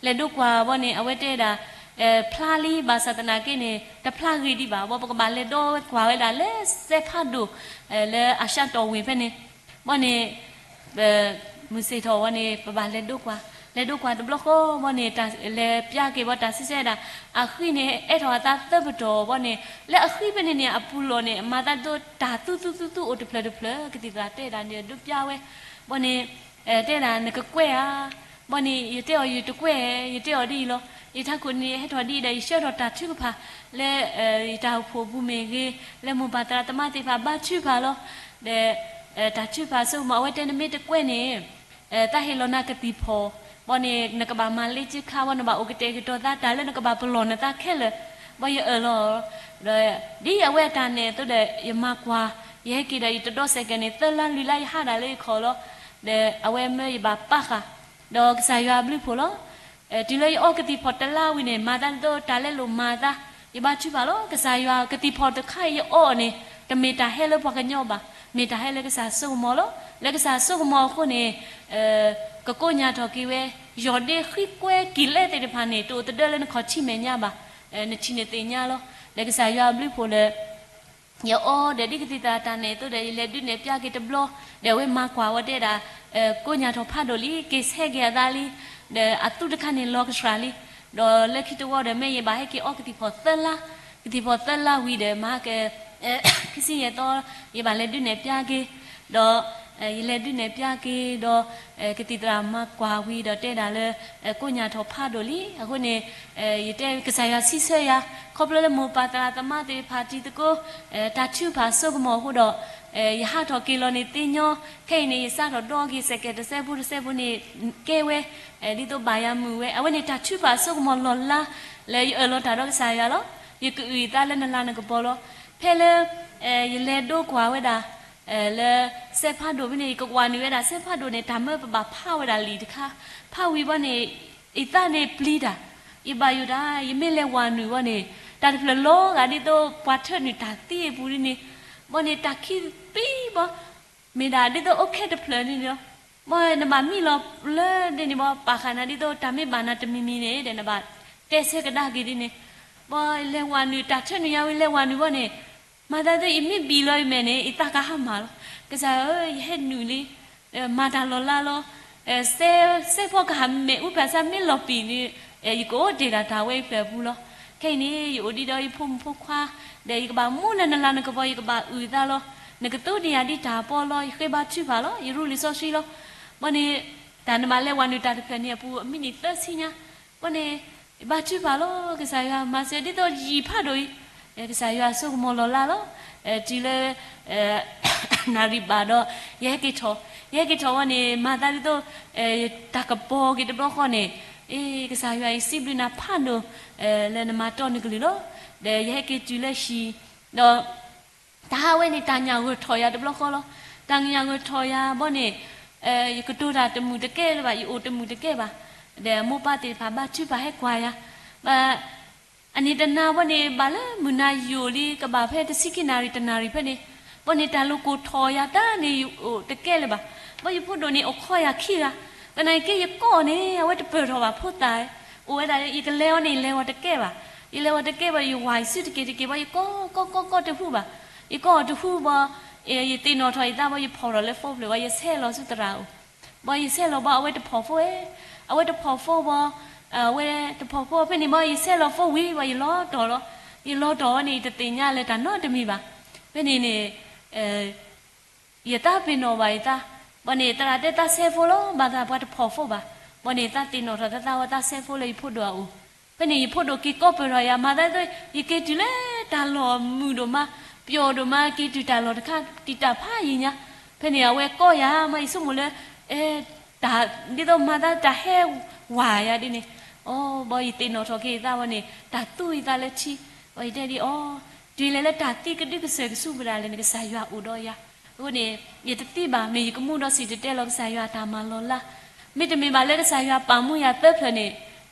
လဲၤဒိကွၢ်ဘီန့ၣ် အဝဲတဲဒၣ် ဖျါလံ ဘၣ်ဆၣ်သနာ်က့န့ၣ် တဖျါဂ့ၤဒံးဘၣ်, ဘီပကဘၣ်လဲၤဒိကွၢ်ဝဲဒၣ်လၢစဲးဖးဒိၣ် လၢအၡါတီၢ်ဝ့ၢ်ဖဲန့ၣ်, ဘီန့ၣ် မုၢ်ဆ့ၣ်ထီၣ်ဝဲန့ၣ် ပဘၣ်လဲၤဒိကွၢ်, လဲၤဒိကွၢ်တဘျီဃီဘီန့ၣ် လဲၤပျါက့ၤဘီတၢ်စံးဆၢဒၣ် အဃံန့ၣ် အဲၣ်ထီၣ်အသးသၢပတီၢ်ဘီန့ၣ်, လၢအဃံဖဲန့ၣ်န့ၣ် အပူၤလီၢ်န့ၣ် မၤသးဒိတၢ်သူသူသူသူအိၣ်တဖျၢၣ်တဖျၢၣ် ကသံၣ်သရၣ်တဲဒၣ်န့ၣ် ဒိပျါဝဲ, ဘီန့ၣ် တဲဒၣ်နကကွဲးဧါ, ဘီန့ၣ် ယတဲအီၤယတကွဲး, ယတဲအီၤဒ်အံၤလီၤ, ယထးခိၣ်န့ၣ် ဟဲထီၣ်ဒ်အံၤဒီး ယဆှၢထီၣ်တၢ်ထုကဖၣ် လၢယတၢ်အိၣ်ဖှိၣ်ပူၤမ့ၢ်ဂ့ၤ, လၢမိၢ်ပၢ်သရၣ်သမါသ့ၣ်တဖၣ်ဘါထုကဖၣ်လီၤ. ဒီး တၢ်ထုကဖၣ်အစိကမီၤ အဝဲတဲနမ့ၢ်တကွဲးန့ၣ် သးဟ့ၣ်လီၤနၤကသံၣ်ဖီၣ်, ဘီန့ၣ် နကဘၣ်မၤလ့ကၠ့ခါဝဲ နဘၣ်အိၣ်ကတဲာ်ကတီၤသးတၢ်လၢနကဘၣ်ပလီၢ်နသးခဲလၢာ်, ဘီယအၢၣ်လီၤ, ဒီးဒ်အဝဲအတၢ်နဲၣ်အသိးဒီး ယမၤကွၢ်, ယဟဲက့ၤဒီးယတဒီစဲးကဲးန့ၣ် သၢလါလွံၢ်လါယဟးဒၣ်လၢယခီၣ်လီၤ, ဒီးအဝဲမၢယဘၣ်ပာ်ဃာ်, ဒီးကစၢ်ယွၤအဘျုးဖှိၣ်လီၤ. တုၤလၢယအီကသံၣ်ဖီၣ်တလါဝံၤန့ၣ် မၤသးဒ်သိးတၢ်လဲလိာ်မၤသး, ယဘါထုကဖၣ်လီၤ. ကစၢ်ယွၤကသံၣ်ဖီၣ်တခါအံၤယအီအီၤန့ၣ် တမ့ၢ်တၢ်ဟဲလၢပှၤကညီဘၣ်, မ့ၢ်တၢ်ဟဲလၢကစၢ်စိကမီၤလီၤ. လၢကစၢ်စိကမီၤအဃိန့ၣ် ကကိးညါထီၣ်က့ၤဝဲ, ယီၢ်ဒ့ဃံကွဲကံာ်လဲသ့ၣ်တဖၣ်န့ၣ် တအိၣ်သဒၢလၢနခီၣ်ထံးမဲာ်ညါဘၣ်, နထံၣ်န့ၣ်သ့ၣ်ညါလီၤ. လၢကစၢ်ယွၤအဘျုးဖှိၣ်ဒီး ယအီဒီးဒ်ကသံၣ်သရၣ်တၢ်နဲၣ်အသိးဒီး ယလဲၤဒုးနဲၣ်ပျါက့ၤတဘျီ, ဒီးအဝဲမၤကွၢ်ဝဲတဲဒၣ် ကိးညါထီၣ်ဖးဒိၣ်လံ, က့ၤဆဲးက့ၤအသးလံ, ဒီးအသူတခါန့ၣ်လီၤကဆှၣ်လံ, ဒီးလၢခံတဝီဒီး မ့ၢ်ယဘၣ်ဟဲက့ၤအီကသံၣ်ဖီၣ်သၢလါ, ကသံၣ်ဖီၣ်သၢလါဝံၤဒီး မၤဟါက ခံဆံယဲၢ်သီ ယဘၣ်လဲၤဒုးနဲၣ်ပျါက့ၤ, ဒီး ယလဲၤဒုးနဲၣ်ပျါက့ၤဒီး ကသံၣ်သရၣ်မၤကွၢ်ဝံၤဒီးတဲဒၣ်လၢ ကိးညါထီၣ်ဖးဒိၣ်လံ. အဃိန့ၣ် ယတဲကစၢ်ယွၤစံးဆၢယၤ ခီဖျိလၢမိၢ်ပၢ်သရၣ်သမါသ့ၣ်တဖၣ်တံၤသကိး တၢ်ထုကဖၣ်အစိကမီၤအဃိဒီး ယဟးထီၣ်က့ၤလီၤန့ၣ်သ့ညီ, ခဲအံၤန့ၣ် ယစးထီၣ်ဒီက့ၤစဲးကဲးတစဲးဖိတစဲးဖိန့ၣ် ကဲဝဲ ဒ်သိးဘၣ်ယၤမုာ်ဝဲ, အဝဲန့ၣ်တၢ်ထုကဖၣ်အစိကမီၤလီၢ်လါ လၢယအၢၣ်လီၤတၢ်ဒီးကစၢ်ယွၤလီၤ. ယကအုၣ်အသးလၢနလၤနကပီၤလီၤ. ဖဲလၢ ယလဲၤဒိကွၢ်ဝဲဒၣ် လၢစဲးဖးဒိၣ်ဖဲန့ၣ် ယကကွၢ်နုာ်ဝဲဒၣ်စဲးဖးဒိၣ်န့ၣ် တၢ်မၢပဘၣ်ဖးဝဲဒၣ်လံာ်တခါ, ဖးဝံၤဘီန့ၣ် ယသးန့ၣ်ပျံၤတၢ်, ယဘၣ်ယိၣ်တၢ် ယမ့ၢ်လဲၤဝၤနုာ်ဘီန့ၣ် တၢ်တဖျၢၣ်လီၤဂာ်ဒ်သိးပှၤထၢနုာ်တၢ်သံအပူၤဒ်န့ၣ်, ဘီန့ၣ်တၢ်ခံသံဘီ မ့ၢ်ဒၣ်ဒ်သိးအိၣ်ခဲတဖျၢၣ်န့ၣ်လီၤ. ဘီနဘၣ်မံလီၤလၢဒ်န့ၣ်ဘီ ပာ်ဃာ်နၤဒ်သိးတၢ်မ့ၢ်ဘၣ်နၤတမံၤမံၤန့ၣ်ဒီး နဘၣ်တဲဆၢကဒါက့ၤဒ်န့ၣ်, ဘီလဲၤဝၤနုာ်တၢ်ထၢနုာ်ညါဝံၤလဲၤဝၤနုာ်ဘီန့ၣ် မၤသးဒ်သိးယမ့ၢ်ဘံၣ်လီၤယမဲာ်န့ၣ် ယသးကဟါမၢ်လီၤ. ကစၢ်ဧၢ, ယဟဲနုာ်လံ, မၤတၢ်လီၤလါလီၤ. စဲး, စဲးဖီကဟၣ်မဲာ်အူဖၣ်စၢ်မ့ၢ်လီၤပံာ်န့ၣ် ယကအိၣ်တ့ၢ်ဒၣ်တၢ်ဝဲအံၤဖျၢၣ်အပူၤလီၤ. ခဲအံၤန့ၣ် ယအိၣ်ဒံးဒီးယဖိမုၣ်ဖိခွါ, ဒီးယကဘၣ်မူလၢနလၤနကပီၤ ယကဘၣ်အုၣ်သးလီၤ. နကသိးန့ၢ်ယၤဒ်တၢ်ပီလီၤ. ယဃ့ဘါထုကဖၣ်လီၤ. ယရူလံာ်စီဆှံလီၤ. ဘီန့ၣ် တၢ်နဘၣ်လဲၤဝၤနုာ်တၢ်တဖျၢၣ်န့ၣ်အပူၤ အမံးနံးသၢဆံညါ ဘီန့ၣ် ယဘါထုကဖၣ်လီၤ. ကစၢ်ယွၤမၤစၢၤဒ်သိးယံာ်ဖးဒိၣ်အံၤ, ကစၢ်ယွၤအစိကမီၤလီၤလါလီၤ. တုၤလၢ နၣ်ရံၣ်ဘၣ်ဒီး ယဟဲက့ၤထီၣ်, ယဟဲက့ၤထီၣ်ဝဲန့ၣ် မၤသးဒ်သိး တၢ်ကပီၤက့ၤတဘျီဃီန့ၣ်, အ့ ကစၢ်ယွၤအံၤ စံးဘျုးနၤဖးဒိၣ် လၢနမၤတီနကလုၢ်လီၤ. ဒီးယဟဲက့ၤတုၤလၢဟံၣ်, ဒီး တၢ်ဟးဝဲန့ၣ် တၢ်ညၣ်ဂၢၢ်ထီၣ်ယၤတဘျီဃီလီၤ. တၢ်ညၣ်ဂၢၢ်ထီၣ်ယၤဘီန့ၣ်, ယကတိၤတၢ်တမုာ်တကဲလၢၤဘၣ်, ယအိၣ်တမုာ်တကဲဘၣ်. ဒီးမိၢ်ပၢ်သ့ၣ်တဖၣ်ဘါထုကဖၣ်ဟဲကွၢ်ယၤ, ဘၣ် အန့ၣ်တနၤဘီန့ၣ် ဘၣ်လၢမုၢ်နၤယိာ်လံ ကဘၣ်ဖဲတဆံခံနၣ်ရံၣ်တနၣ်ရံၣ်ဖဲန့ၣ်, ဘီန့ၣ်တၢ်လိာ်ကိၢ်ထီၣ်ယၤတၢ်န့ၣ် ယအိၣ်တကဲလၢၤဘၣ်. ဘီယဖိဒိၣ်န့ၣ်အိၣ်ခိးယၤခံဂၤ, သနာ်က့ယကိးန့ၣ် အဝဲတပၢၢ်ထီၣ်ဘၣ်ဖိသၣ်, အိၣ်ဝဲဒၣ် ယကလဲၤအီၤန့ၣ် ယလဲၤအီၤတကဲဘၣ်. ယလဲၤအီၤတကဲဘၣ် ယဝၤယစုတက့ၢ်တက့ၢ်ဘီ ယကိးကိးကိးကိးတဟူဘၣ်. ယကိးအီၤတဟူဘီ ယသ့ၣ်နီၣ်ထီၣ်ယသးဘီ ယဖီၣ်ထီၣ်လၢ phone ဖျၢၣ်ဘီ ယဆဲးလီၤဆူသရၣ်အအိၣ်, ဘီယဆဲးလီၤဘီ အဝဲတဖီၣ်ဖိဝဲ, အဝဲတဖီၣ်ဖိဘီ, အဝဲတဖီၣ်ဖိဖဲန့ၣ်ဘီ ယဆဲးလီၤ phone ဝံၤဘီ ယလီၤတီၢ်လီၤ. ယလီၤတီၢ်ဝဲန့ၣ် ယတသ့ၣ်ညါလၢတၢ်နီတမံၤဘၣ်. ဖဲန့ၣ်န့ၣ် ယသးပ့ၤနီၣ်ဘၣ်ယသး, ဘီန့ၣ်သရၣ်တဲသးဆဲးဖိလီၤ ဘၣ်သးပှၤတဖီၣ်ဖိဘၣ်. ဘီန့ၣ်သးသ့ၣ်နီၣ်ထီၣ်သးသးဝဲသးဆဲးဖိလၢယဖိဒိၣ်အအိၣ်, ဖဲန့ၣ်ယဖိဒိၣ်က့ၤကိးပၢၢ်ထီၣ်ယၤ မၤသးဒ်သိး ယက့ၤတုၤလၢတၢ်လီၢ်မုာ်ဒိၣ်မး ပျီၣ်ဒိၣ်မး က့ၤတုၤတၢ်လီၢ်တခါ တံာ်တာ်ဖးယံၤညါ, ဖဲန့ၣ်အဝဲကိးယၤ မ့ၢ်ယဆိကမိၣ်လၢ တၢ် ဒ်သိးမၤသးတၢ်ဟဲဝၤယၤဒ်န့ၣ်, အီ ဘီယသ့ၣ်နီၣ်ထီၣ်က့ၤယသးဝဲန့ၣ် တၢ်သူၣ်ယသးလၢထံ, ဘီယတဲဒ်အီၤ, တုၤလဲၤလၢတၢ်သံကဒုကစၢၢ်ကဆူးပဒၣ်လဲၣ်န့ၣ် ကစၢ်ယွၤအိၣ်ဒီးယၤ. အဃိန့ၣ် ယတသံဘၣ် မ့ၢ်ယကမူဒီးစံၣ်တဲၤတဲလီၤကစၢ်ယွၤအတၢ်မၤလီၤလး, မ့တမ့ၢ်ဘၣ်လၢကစၢ်ယွၤပာ်မူယၤသၢဖျၢၣ်န့ၣ်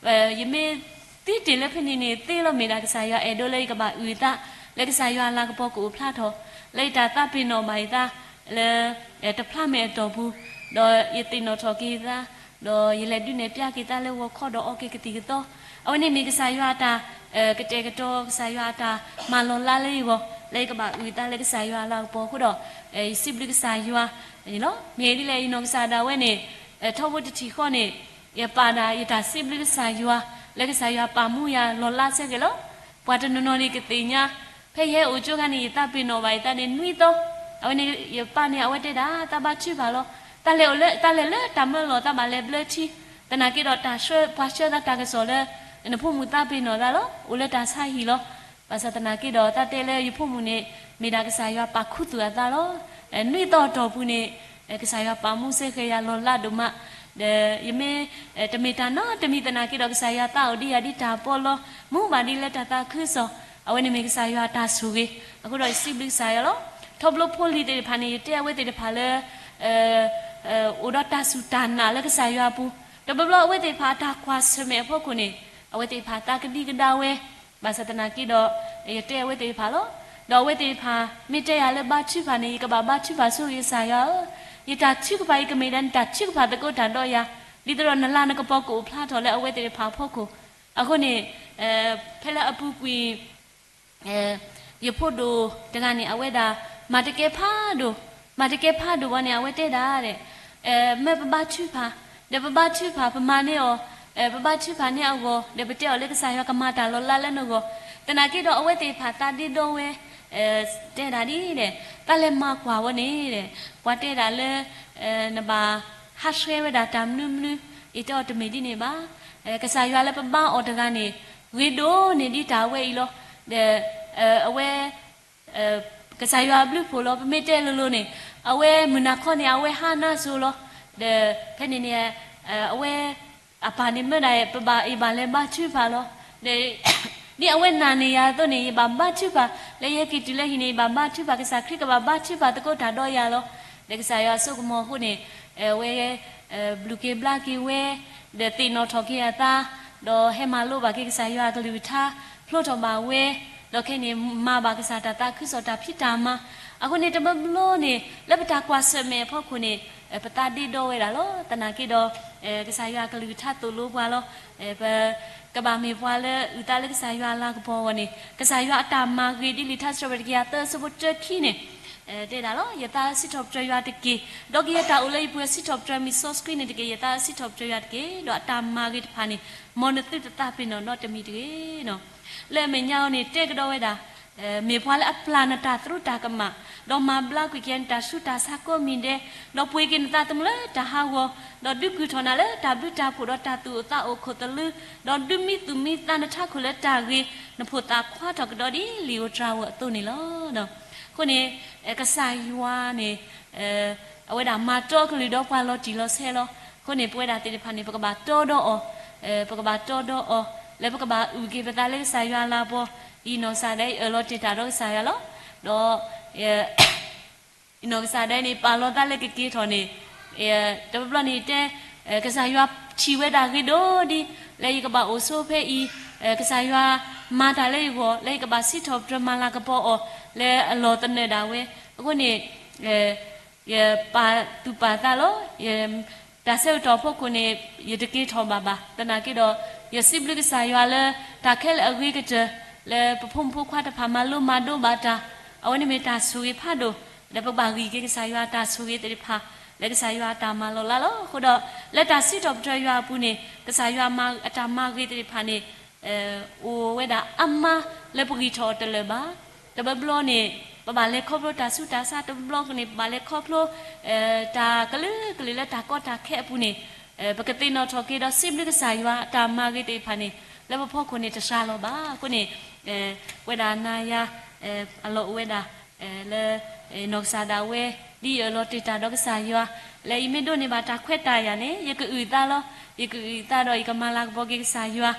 ယမ့ၢ်သံတ့ၢ်လၢဖဲန့ၣ်န့ၣ် သ့လီၤမ့ၢ်ဒၣ်ကစၢ်ယွၤအဲၣ်ဒိးလၢယကဘၣ်အုၣ်အသး လၢကစၢ်ယွၤအလၤကပီၤကအိၣ်ဖျါထီၣ် လၢယတၢ်သးပ့ၤနီၣ်ဘၣ်ယသး လၢ တဖျါမဲာ်အတီၢ်ပူၤ, ဒီးယသ့ၣ်နီၣ်ထီၣ်က့ၤယသး, ဒီးယလဲၤဒုးနဲၣ်ပျါက့ၤသးလၢဂီၤခီဒီးအီက့ၤကသံၣ်ကသီ, အဝဲန့ၣ်မ့ၢ်ကစၢ်ယွၤအတၢ် ကတဲာ်ကတီၤ ကစၢ်ယွၤအတၢ်မၤလီၤလးလၢယဂီၢ် လၢယကဘၣ်အုၣ်အသးလၢကစၢ်ယွၤအလၤကပီၤအဃိဒီး ယစံးဘျုးကစၢ်ယွၤန့ၣ်လီၤ. မ့ၢ်ဒ်လဲၣ် ယနီၢ်ကစၢ်ဒၣ်ဝဲန့ၣ် ထီဘိတထံၣ်ဃီန့ၣ် ယပာ်ဒၣ်ယတၢ်စံးဘျုးကစၢ်ယွၤ လၢကစၢ်ယွၤပာ်မူယၤလီၤလးစ့ၢ်ကီးလီၤ. ပှၤတနီၤနီၤန့ၣ်ကသ့ၣ်ညါ ဖဲယဟဲအိၣ်ကၠိခါန့ၣ် ယသးပ့ၤနီၣ်ဘၣ်ယသးန့ၣ်နွံသီ, အဝဲန့ၣ် ယပၢ်န့ၣ် အဝဲတဲဒၣ် သးဘါထုကဖၣ်လီၤ. တၢ်လဲၤလၢတၢ်မၢလီၢ် သးဘၣ်လဲၤဘျၢထံ, သနာ်က့ဒီး တၢ်ဆှၢပှၤဆှၢသးတၢ်ကစီၣ်လၢ နဖိမုၣ်သးပ့ၤနီၣ်သးလီၤ, အိၣ်လၢတၢ်ဆါဟံၣ်လီၤ. ဘၣ်ဆၣ်သနာ်က့ဒီး သးတဲလၢယဖိမုၣ်န့ၣ် မ့ၢ်ဒၣ်ကစၢ်ယွၤပာ်ခူသူၣ်အသးလီၤ. နွံသီအတီၢ်ပူၤန့ၣ် ကစၢ်ယွၤပာ်မူစ့ၢ်ကီးယၤလီၤလးဒိၣ်မး, ဒီးယမ့ၢ် တမ့ၢ်တၢ်နီတမံၤသနာ်က့ဒီး ကစၢ်ယွၤသးအိၣ်ဒံးယၤဒ်တၢ်ပီလီၤ, မူဘၣ်ဒ်လၢတၢ်သးခုကစီၣ်, အဝဲန့ၣ်မ့ၢ်ကစၢ်ယွၤအတၢ်ဆိၣ်ဂ့ၤ, အဃိဒီးယစံးဘျုးကစၢ်ယွၤလီၤ. ထီဘိဖိလံၤသ့ၣ်တဖၣ်န့ၣ် ယတဲအဝဲသ့ၣ်တဖၣ်လၢ အိၣ်ဒီးတၢ်စူၢ်တၢ်နာ်လၢကစၢ်ယွၤအပူၤ, တဘျီဘျီအဝဲသ့ၣ်တဖၣ်အတၢ်ကွၢ်ဆၢၣ်မဲာ်အဖီခိၣ်န့ၣ် အဝဲသ့ၣ်တဖၣ်သးကဒံကဒါဝဲ, ဘၣ်ဆၣ်သနာ်က့ဒီး ယတဲအဝဲသ့ၣ်တဖၣ်လီၤ. ဒီးအဝဲသ့ၣ်တဖၣ် မ့ၢ်တဲယၤလၢဘါထုကဖၣ်န့ၣ် ယကဘၣ်ဘါထုကဖၣ်ဆိဂ့ၤကစၢ်ယွၤဧၢ, ယတၢ်ထုကဖၣ် ယကမ့ၢ်ဒၣ်နတၢ်ထုကဖၣ်သကိးတၢ်ဒီးယၤ, ဒ်သိးဒီးနလၤနကပီၤကအိၣ်ဖျါထီၣ်လၢအဝဲသ့ၣ်တဖၣ်အဖီခိၣ်, အဃိန့ၣ် ဖဲလၢအပူၤကွံာ် ယဖိဒိၣ်တဂၤန့ၣ် အဝဲဒၣ် မၤတကဲဖးဒိၣ်, မၤတကဲဖးဒိၣ်ဝဲန့ၣ် အဝဲတဲဒၣ်, မ့ၢ်ပဘါထုကဖၣ်, ဒီးပဘါထုကဖၣ် ပမၤန့ၢ်အီၤ, ပဘါထုကဖၣ်န့ၢ်အဂီၢ်, ဒီးပတဲအီၤလၢကစၢ်ယွၤကမၤတၢ်လီၤလးလၢနဂီၢ်, သနာ်က့ဒီးအဝဲသ့ၣ်တဖၣ်သးဒ့ဒီဝဲ တဲဒၣ်ဒ်လဲၣ်, တၢ်လဲၤမၤကွၢ်ဝဲန့ၣ်, ပှၤတဲဒၣ်လၢ နဘၣ်ဟးဆှဲဝဲဒၣ်တၢ်မနုၤမနုၤ, ယတဲအီၤတမ့ၢ်ဒ်န့ၣ်ဘၣ်. ကစၢ်ယွၤလၢပဘါအီၤတဂၤန့ၣ် ဂ့ၤဒိၣ်န့ၢ်ဒံးတၢ်ဝဲအံၤလီၤ. ဒီးအဝဲ ကစၢ်ယွၤအဘျုးဖှိၣ်လီၤ. ပမ့ၢ်တဲလိၤလိၤန့ၣ် အဝဲမုၢ်နၤခီန့ၣ် အဝဲဟးနါစိၤလီၤ. ဒီးဖဲန့ၣ်န့ၣ် အဝဲ အပၢ်န့ၣ်မၢဒၣ် ပဘၣ် ယဘၣ်လဲၤဘါထုကဖၣ်လီၤ. ဒီး ဒ်အဝဲနာ်န့ၢ်ယၤအသိးန့ၣ် ယဘၣ်ဘါထုကဖၣ်, လၢယဟဲက့ၤတုၤလၢဟံၣ်န့ၣ် ယဘၣ်ဘါထုကဖၣ် ကစၢ်ခရံာ်ကဘၣ်ဘါထုကဖၣ်သကိးတၢ်ဒီးယၤလီၤ. ဒီးကစၢ်ယွၤအစိကမီၤအဃိန့ၣ် အဝဲ ဘျုးက့ၤဘျါက့ၤဝဲ, ဒီးသ့ၣ်နီၣ်ထီၣ်က့ၤအသး, ဒီးဟဲမၤလိဘၣ်က့ၤကစၢ်ယွၤအကလုၢ်ကထါ, ဖျိထီၣ်ဘၣ်ဝဲ, ဒီးခဲအံၤန့ၣ် မၤဘၣ်ကစၢ်တၢ်သးခုကစီၣ်တၢ်ဖံးတၢ်မၤ, အဃိန့ၣ် တဘျီဘျီန့ၣ် လၢပတၢ်ကွၢ်ဆၢၣ်မဲာ်အဖီခိၣ်န့ၣ် ပသးဒ့ဒီဝဲဒၣ်လီၤ. သနာ်က့ဒီး ကစၢ်ယွၤအကလုၢ်ကထါသိၣ်လိပှၤလီၤ. ပကဘၣ်မ့ၢ်ပှၤလၢအုၣ်သးလၢကစၢ်ယွၤအလၤကပီၤအဂီၢ်န့ၣ် ကစၢ်ယွၤအတၢ်မၤဂ့ၤဒ်လံာ်ထါစံးထီၣ်ပတြၢၤတကယၤသၢအဆၢဖိတၢခံန့ၣ် တဲဒၣ်လီၤ. ယသးစံးထီၣ်ပတြၢၤယွၤတက့ၢ်, ဒီးကယဲၢ်တၢ်အိၣ်လၢယပူၤစံးထီၣ်ပတြၢၤမ့ၢ်စီဆှံန့ၣ်တက့ၢ်. ယသးစံးထီၣ်ပတြၢၤယွၤတက့ၢ်, ဒီးအတၢ်မၤဂ့ၤတဖၣ်န့ၣ် မ်နသုတသးပ့ၤနီၣ်နီတမံၤတဂ့ၤ. လၢအမဲာ်ညါအံၤန့ၣ် တဲကဒီးဝဲဒၣ် မ့ၢ်ပှၤလၢအပျၢ်နတၢ်သရူးတၢ်ကမၣ်, ဒီးမၤဘျါကွံာ်က့ၤနတၢ်ဆူးတၢ်ဆါကိးမံၤဒဲး, ဒီးပှ့ၤက့ၤနသးသမူလၢတၢ်ဟးဂီၤ, ဒီးဒုးကုၢ်ထီၣ်နၤလၢတၢ်ဘျုးတၢ်ဖှိၣ် ဒီးတၢ်သူၣ်အိၣ်သးအိၣ်ခိၣ်သလုး, ဒီးဒုးမံသူၣ်မံသးနထးခိၣ်လၢတၢ်ဂ့ၤ, နဖိသၣ်ခွါထီၣ်ကဒီးဒ်လံာ်ဧိၤတြၤဧိၤအသိးန့ၣ်လီၤ. အဃိန့ၣ် ကစၢ်ယွၤန့ၣ် အဝဲဒၣ်မၤတီကလုၢ်ဒီးပှၤလီၤတံၢ်လီၤဆဲးလီၤ. အဃိန့ၣ် ပဝဲဒၣ်သ့ၣ်တဖၣ်န့ၣ် ပကဘၣ်တီဒီးအီၤ, ပကဘၣ်တီဒီးအီၤ လၢပကဘၣ်အုၣ်က့ၤပသးလၢကစၢ်ယွၤအလၤကပီၤ, ယနီၢ်ကစၢ်ဒၣ်အံၤ ယအၢၣ်လီၤတ့ၢ်တၢ်ဒီးကစၢ်ယွၤလီၤ. ဒီး ယနီၢ်ကစၢ်ဒၣ်အံၤန့ၣ် ပာ်လီၤသးလၢကက့ၤထီၣ်န့ၣ် တဘျီဘျီန့ၣ်ယတဲ ကစၢ်ယွၤထံၣ်ဝဲဒၣ်ဂ့ၤဒိၣ်ဒ် လၢယကဘၣ်အိၣ်ဆိဖဲအံၤ, ကစၢ်ယွၤမၤတၢ်လၢယဂီၢ် လၢယကဘၣ်စံးထီၣ်ပတြၢၤမၤလၤကပီၤအီၤ လၢအလီၢ်သနၢၣ်ဒၣ်ဝဲ. အဃိန့ၣ် ယပာ်သူၣ်ပာ်သးလီၤ. တၢ်ဆၢကတီၢ်အဖီခိၣ်န့ၣ် ယတက့ၤထီၣ်ဘၣ်ဘၣ်. သနာ်က့ဒီး ယစံးဘျုးကစၢ်ယွၤလၢ တၢ်ခဲလၢာ်အဂ့ၤကတၢၢ် လၢပဖိမုၣ်ဖိခွါတဖၣ်မၤလိမၤဒိးဘၣ်တၢ်, အဝဲန့ၣ်မ့ၢ်တၢ်ဆိၣ်ဂ့ၤဖးဒိၣ်, လၢပကဘၣ်ဂံၢ်က့ၤကစၢ်ယွၤအတၢ်ဆိၣ်ဂ့ၤသ့ၣ်တဖၣ် လၢကစၢ်ယွၤအတၢ်မၤလီၤလးလီၤ. အဃိဒီး လၢတၢ်စံးထီၣ်ပတြၢၤယွၤအပူၤန့ၣ် ကစၢ်ယွၤအတၢ်မၤဂ့ၤသ့ၣ်တဖၣ်န့ၣ် အိၣ်ဝဲဒၣ်အါမးလၢပဂံၢ်ထီၣ်အီၤတလၢာ်ဘၣ်. တဘျီဘျီန့ၣ် ပဘၣ်လဲၤခီဖျိတၢ်ဆူးတၢ်ဆါ, တဘျီဘျီန့ၣ် ပဘၣ်လဲၤခီဖျိ တၢ်ကလုာ်ကလုာ်လၢတၢ်ကီတၢ်ခဲအပူၤန့ၣ် ပကသ့ၣ်နီၣ်ထီၣ်က့ၤဒီးစံးဘျုးကစၢ်ယွၤအတၢ်မၤဂ့ၤသ့ၣ်တဖၣ်န့ၣ် လၢပဖီခိၣ်န့ၣ်တစှၤလီၤဘၣ်. အဃိန့ၣ် ပဝဲဒၣ်နၤယၤ အလီၢ်အိၣ်ဝဲဒၣ် လၢ နီၢ်ကစၢ်ဒၣ်ဝဲ ဒ်ယအၢၣ်လီၤတ့ၢ်တၢ်ဒီးကစၢ်ယွၤ လၢယမ့ၢ်ဒိးန့ၢ်ဘၣ်တၢ်ခွဲးတၢ်ယာ်န့ၣ် ယကအုၣ်သးလီၤ. ယကအုၣ်သးဒီးယကမၤလၤကပီၤက့ၤကစၢ်ယွၤ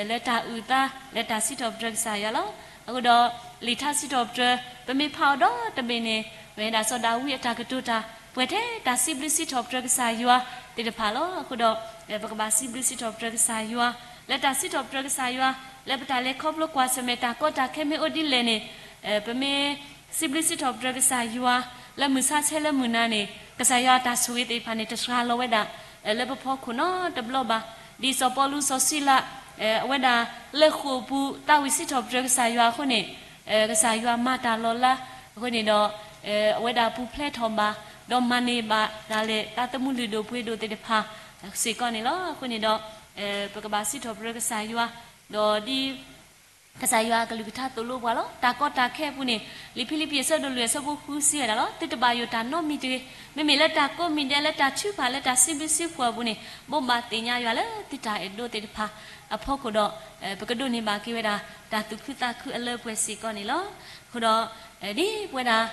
လၢတၢ်အုၣ်သး လၢတၢ်စံးထီၣ်ပတြၢၤကစၢ်ယွၤလီၤ. အဃိဒီး လံာ်ထါစံးထီၣ်ပတြၢၤ ပမ့ၢ်ဖးအီၤဒီတဘ့ၣ်န့ၣ် မ့ၢ်ဝဲဒၣ်စီၤဒၤဝံးအတၢ်ကတိၤတၢ် ပှဲၤထဲတၢ်စံးဘျုးစံးထီၣ်ပတြၢၤကစၢ်ယွၤသ့ၣ်တဖၣ်လီၤ. အဃိဒီး ပကဘၣ်စံးဘျုးစံးထီၣ်ပတြၢၤကစၢ်ယွၤ လၢတၢ်စံးထီၣ်ပတြၢၤကစၢ်ယွၤ လၢပတၢ်လဲၤခီဖျိကွၢ်ဆၢၣ်မဲာ်တၢ်ကီတၢ်ခဲမ့ၢ်အိၣ်ဒ်လဲၣ်န့ၣ် ပမ့ၢ်စံးဘျုးစံးထီၣ်ပတြၢၤကစၢ်ယွၤ လၢမုၢ်ဆါဆဲလၢမုၢ်နၤန့ၣ် ကစၢ်ယွၤအတၢ်ဆိၣ်ဂ့ၤသ့ၣ်တဖၣ်န့ၣ် တစှၤလီၤဝဲဒၣ် လၢပဖီခိၣ်နီတဘျီဘၣ်. ဒ်စီၤပီလူးစီၤစံလၤ အဝဲဒၣ်လၢဃိာ်ပူၤသးဝံၣ်စံးထီၣ်ပတြၢၤကစၢ်ယွၤအဃိန့ၣ် ကစၢ်ယွၤမၤတၢ်လီၤလးအဃိန့ၣ်ဒီး အဝဲဒၣ်ပူၤဖျဲးထီၣ်ဘၣ် ဒီးမၤန့ၢ်ဘၣ်ဒၣ်လဲာ် သးသမူလုၢ်ဒိၣ်ပှ့ၤဒိၣ်သ့ၣ်တဖၣ်စ့ၢ်ကီးန့ၣ်လီၤ. အဃိန့ၣ်ဒီး ပကဘၣ်စံးထီၣ်ပတြၢၤကစၢ်ယွၤ ဒီးဒ် ကစၢ်ယွၤအကလုၢ်ကထါသိၣ်လိပှၤလီၤ. တၢ်ကီတၢ်ခဲအပူၤန့ၣ် လံာ်ဖံလံးပံးအဆၢဒိၣ်လွံၢ်အဆၢဖိဃုစံးဝဲဒၣ်လီၤ. သုတဘၣ်ယိၣ်တၢ်နီတမံၤတဂ့ၤ. မ့မ့ၢ်လၢတၢ်ကိးမံၤဒဲး လၢတၢ်ထုကဖၣ် လၢတၢ်စံးဘျုးစံးဖှိၣ်အပူၤန့ၣ် ဘိးဘၣ်သ့ၣ်ညါယွၤလၢသုတၢ်အဲၣ်ဒိးသ့ၣ်တဖၣ်အဖီခိၣ်ဒီး ပကဒိးန့ၢ်ဘၣ်က့ၤဝဲဒၣ် တၢ်သူၣ်ခုသးခုအလၢပှဲၤစ့ၢ်ကီးန့ၣ်လီၤ. အဃိဒီး ဒ်ပဝဲဒၣ်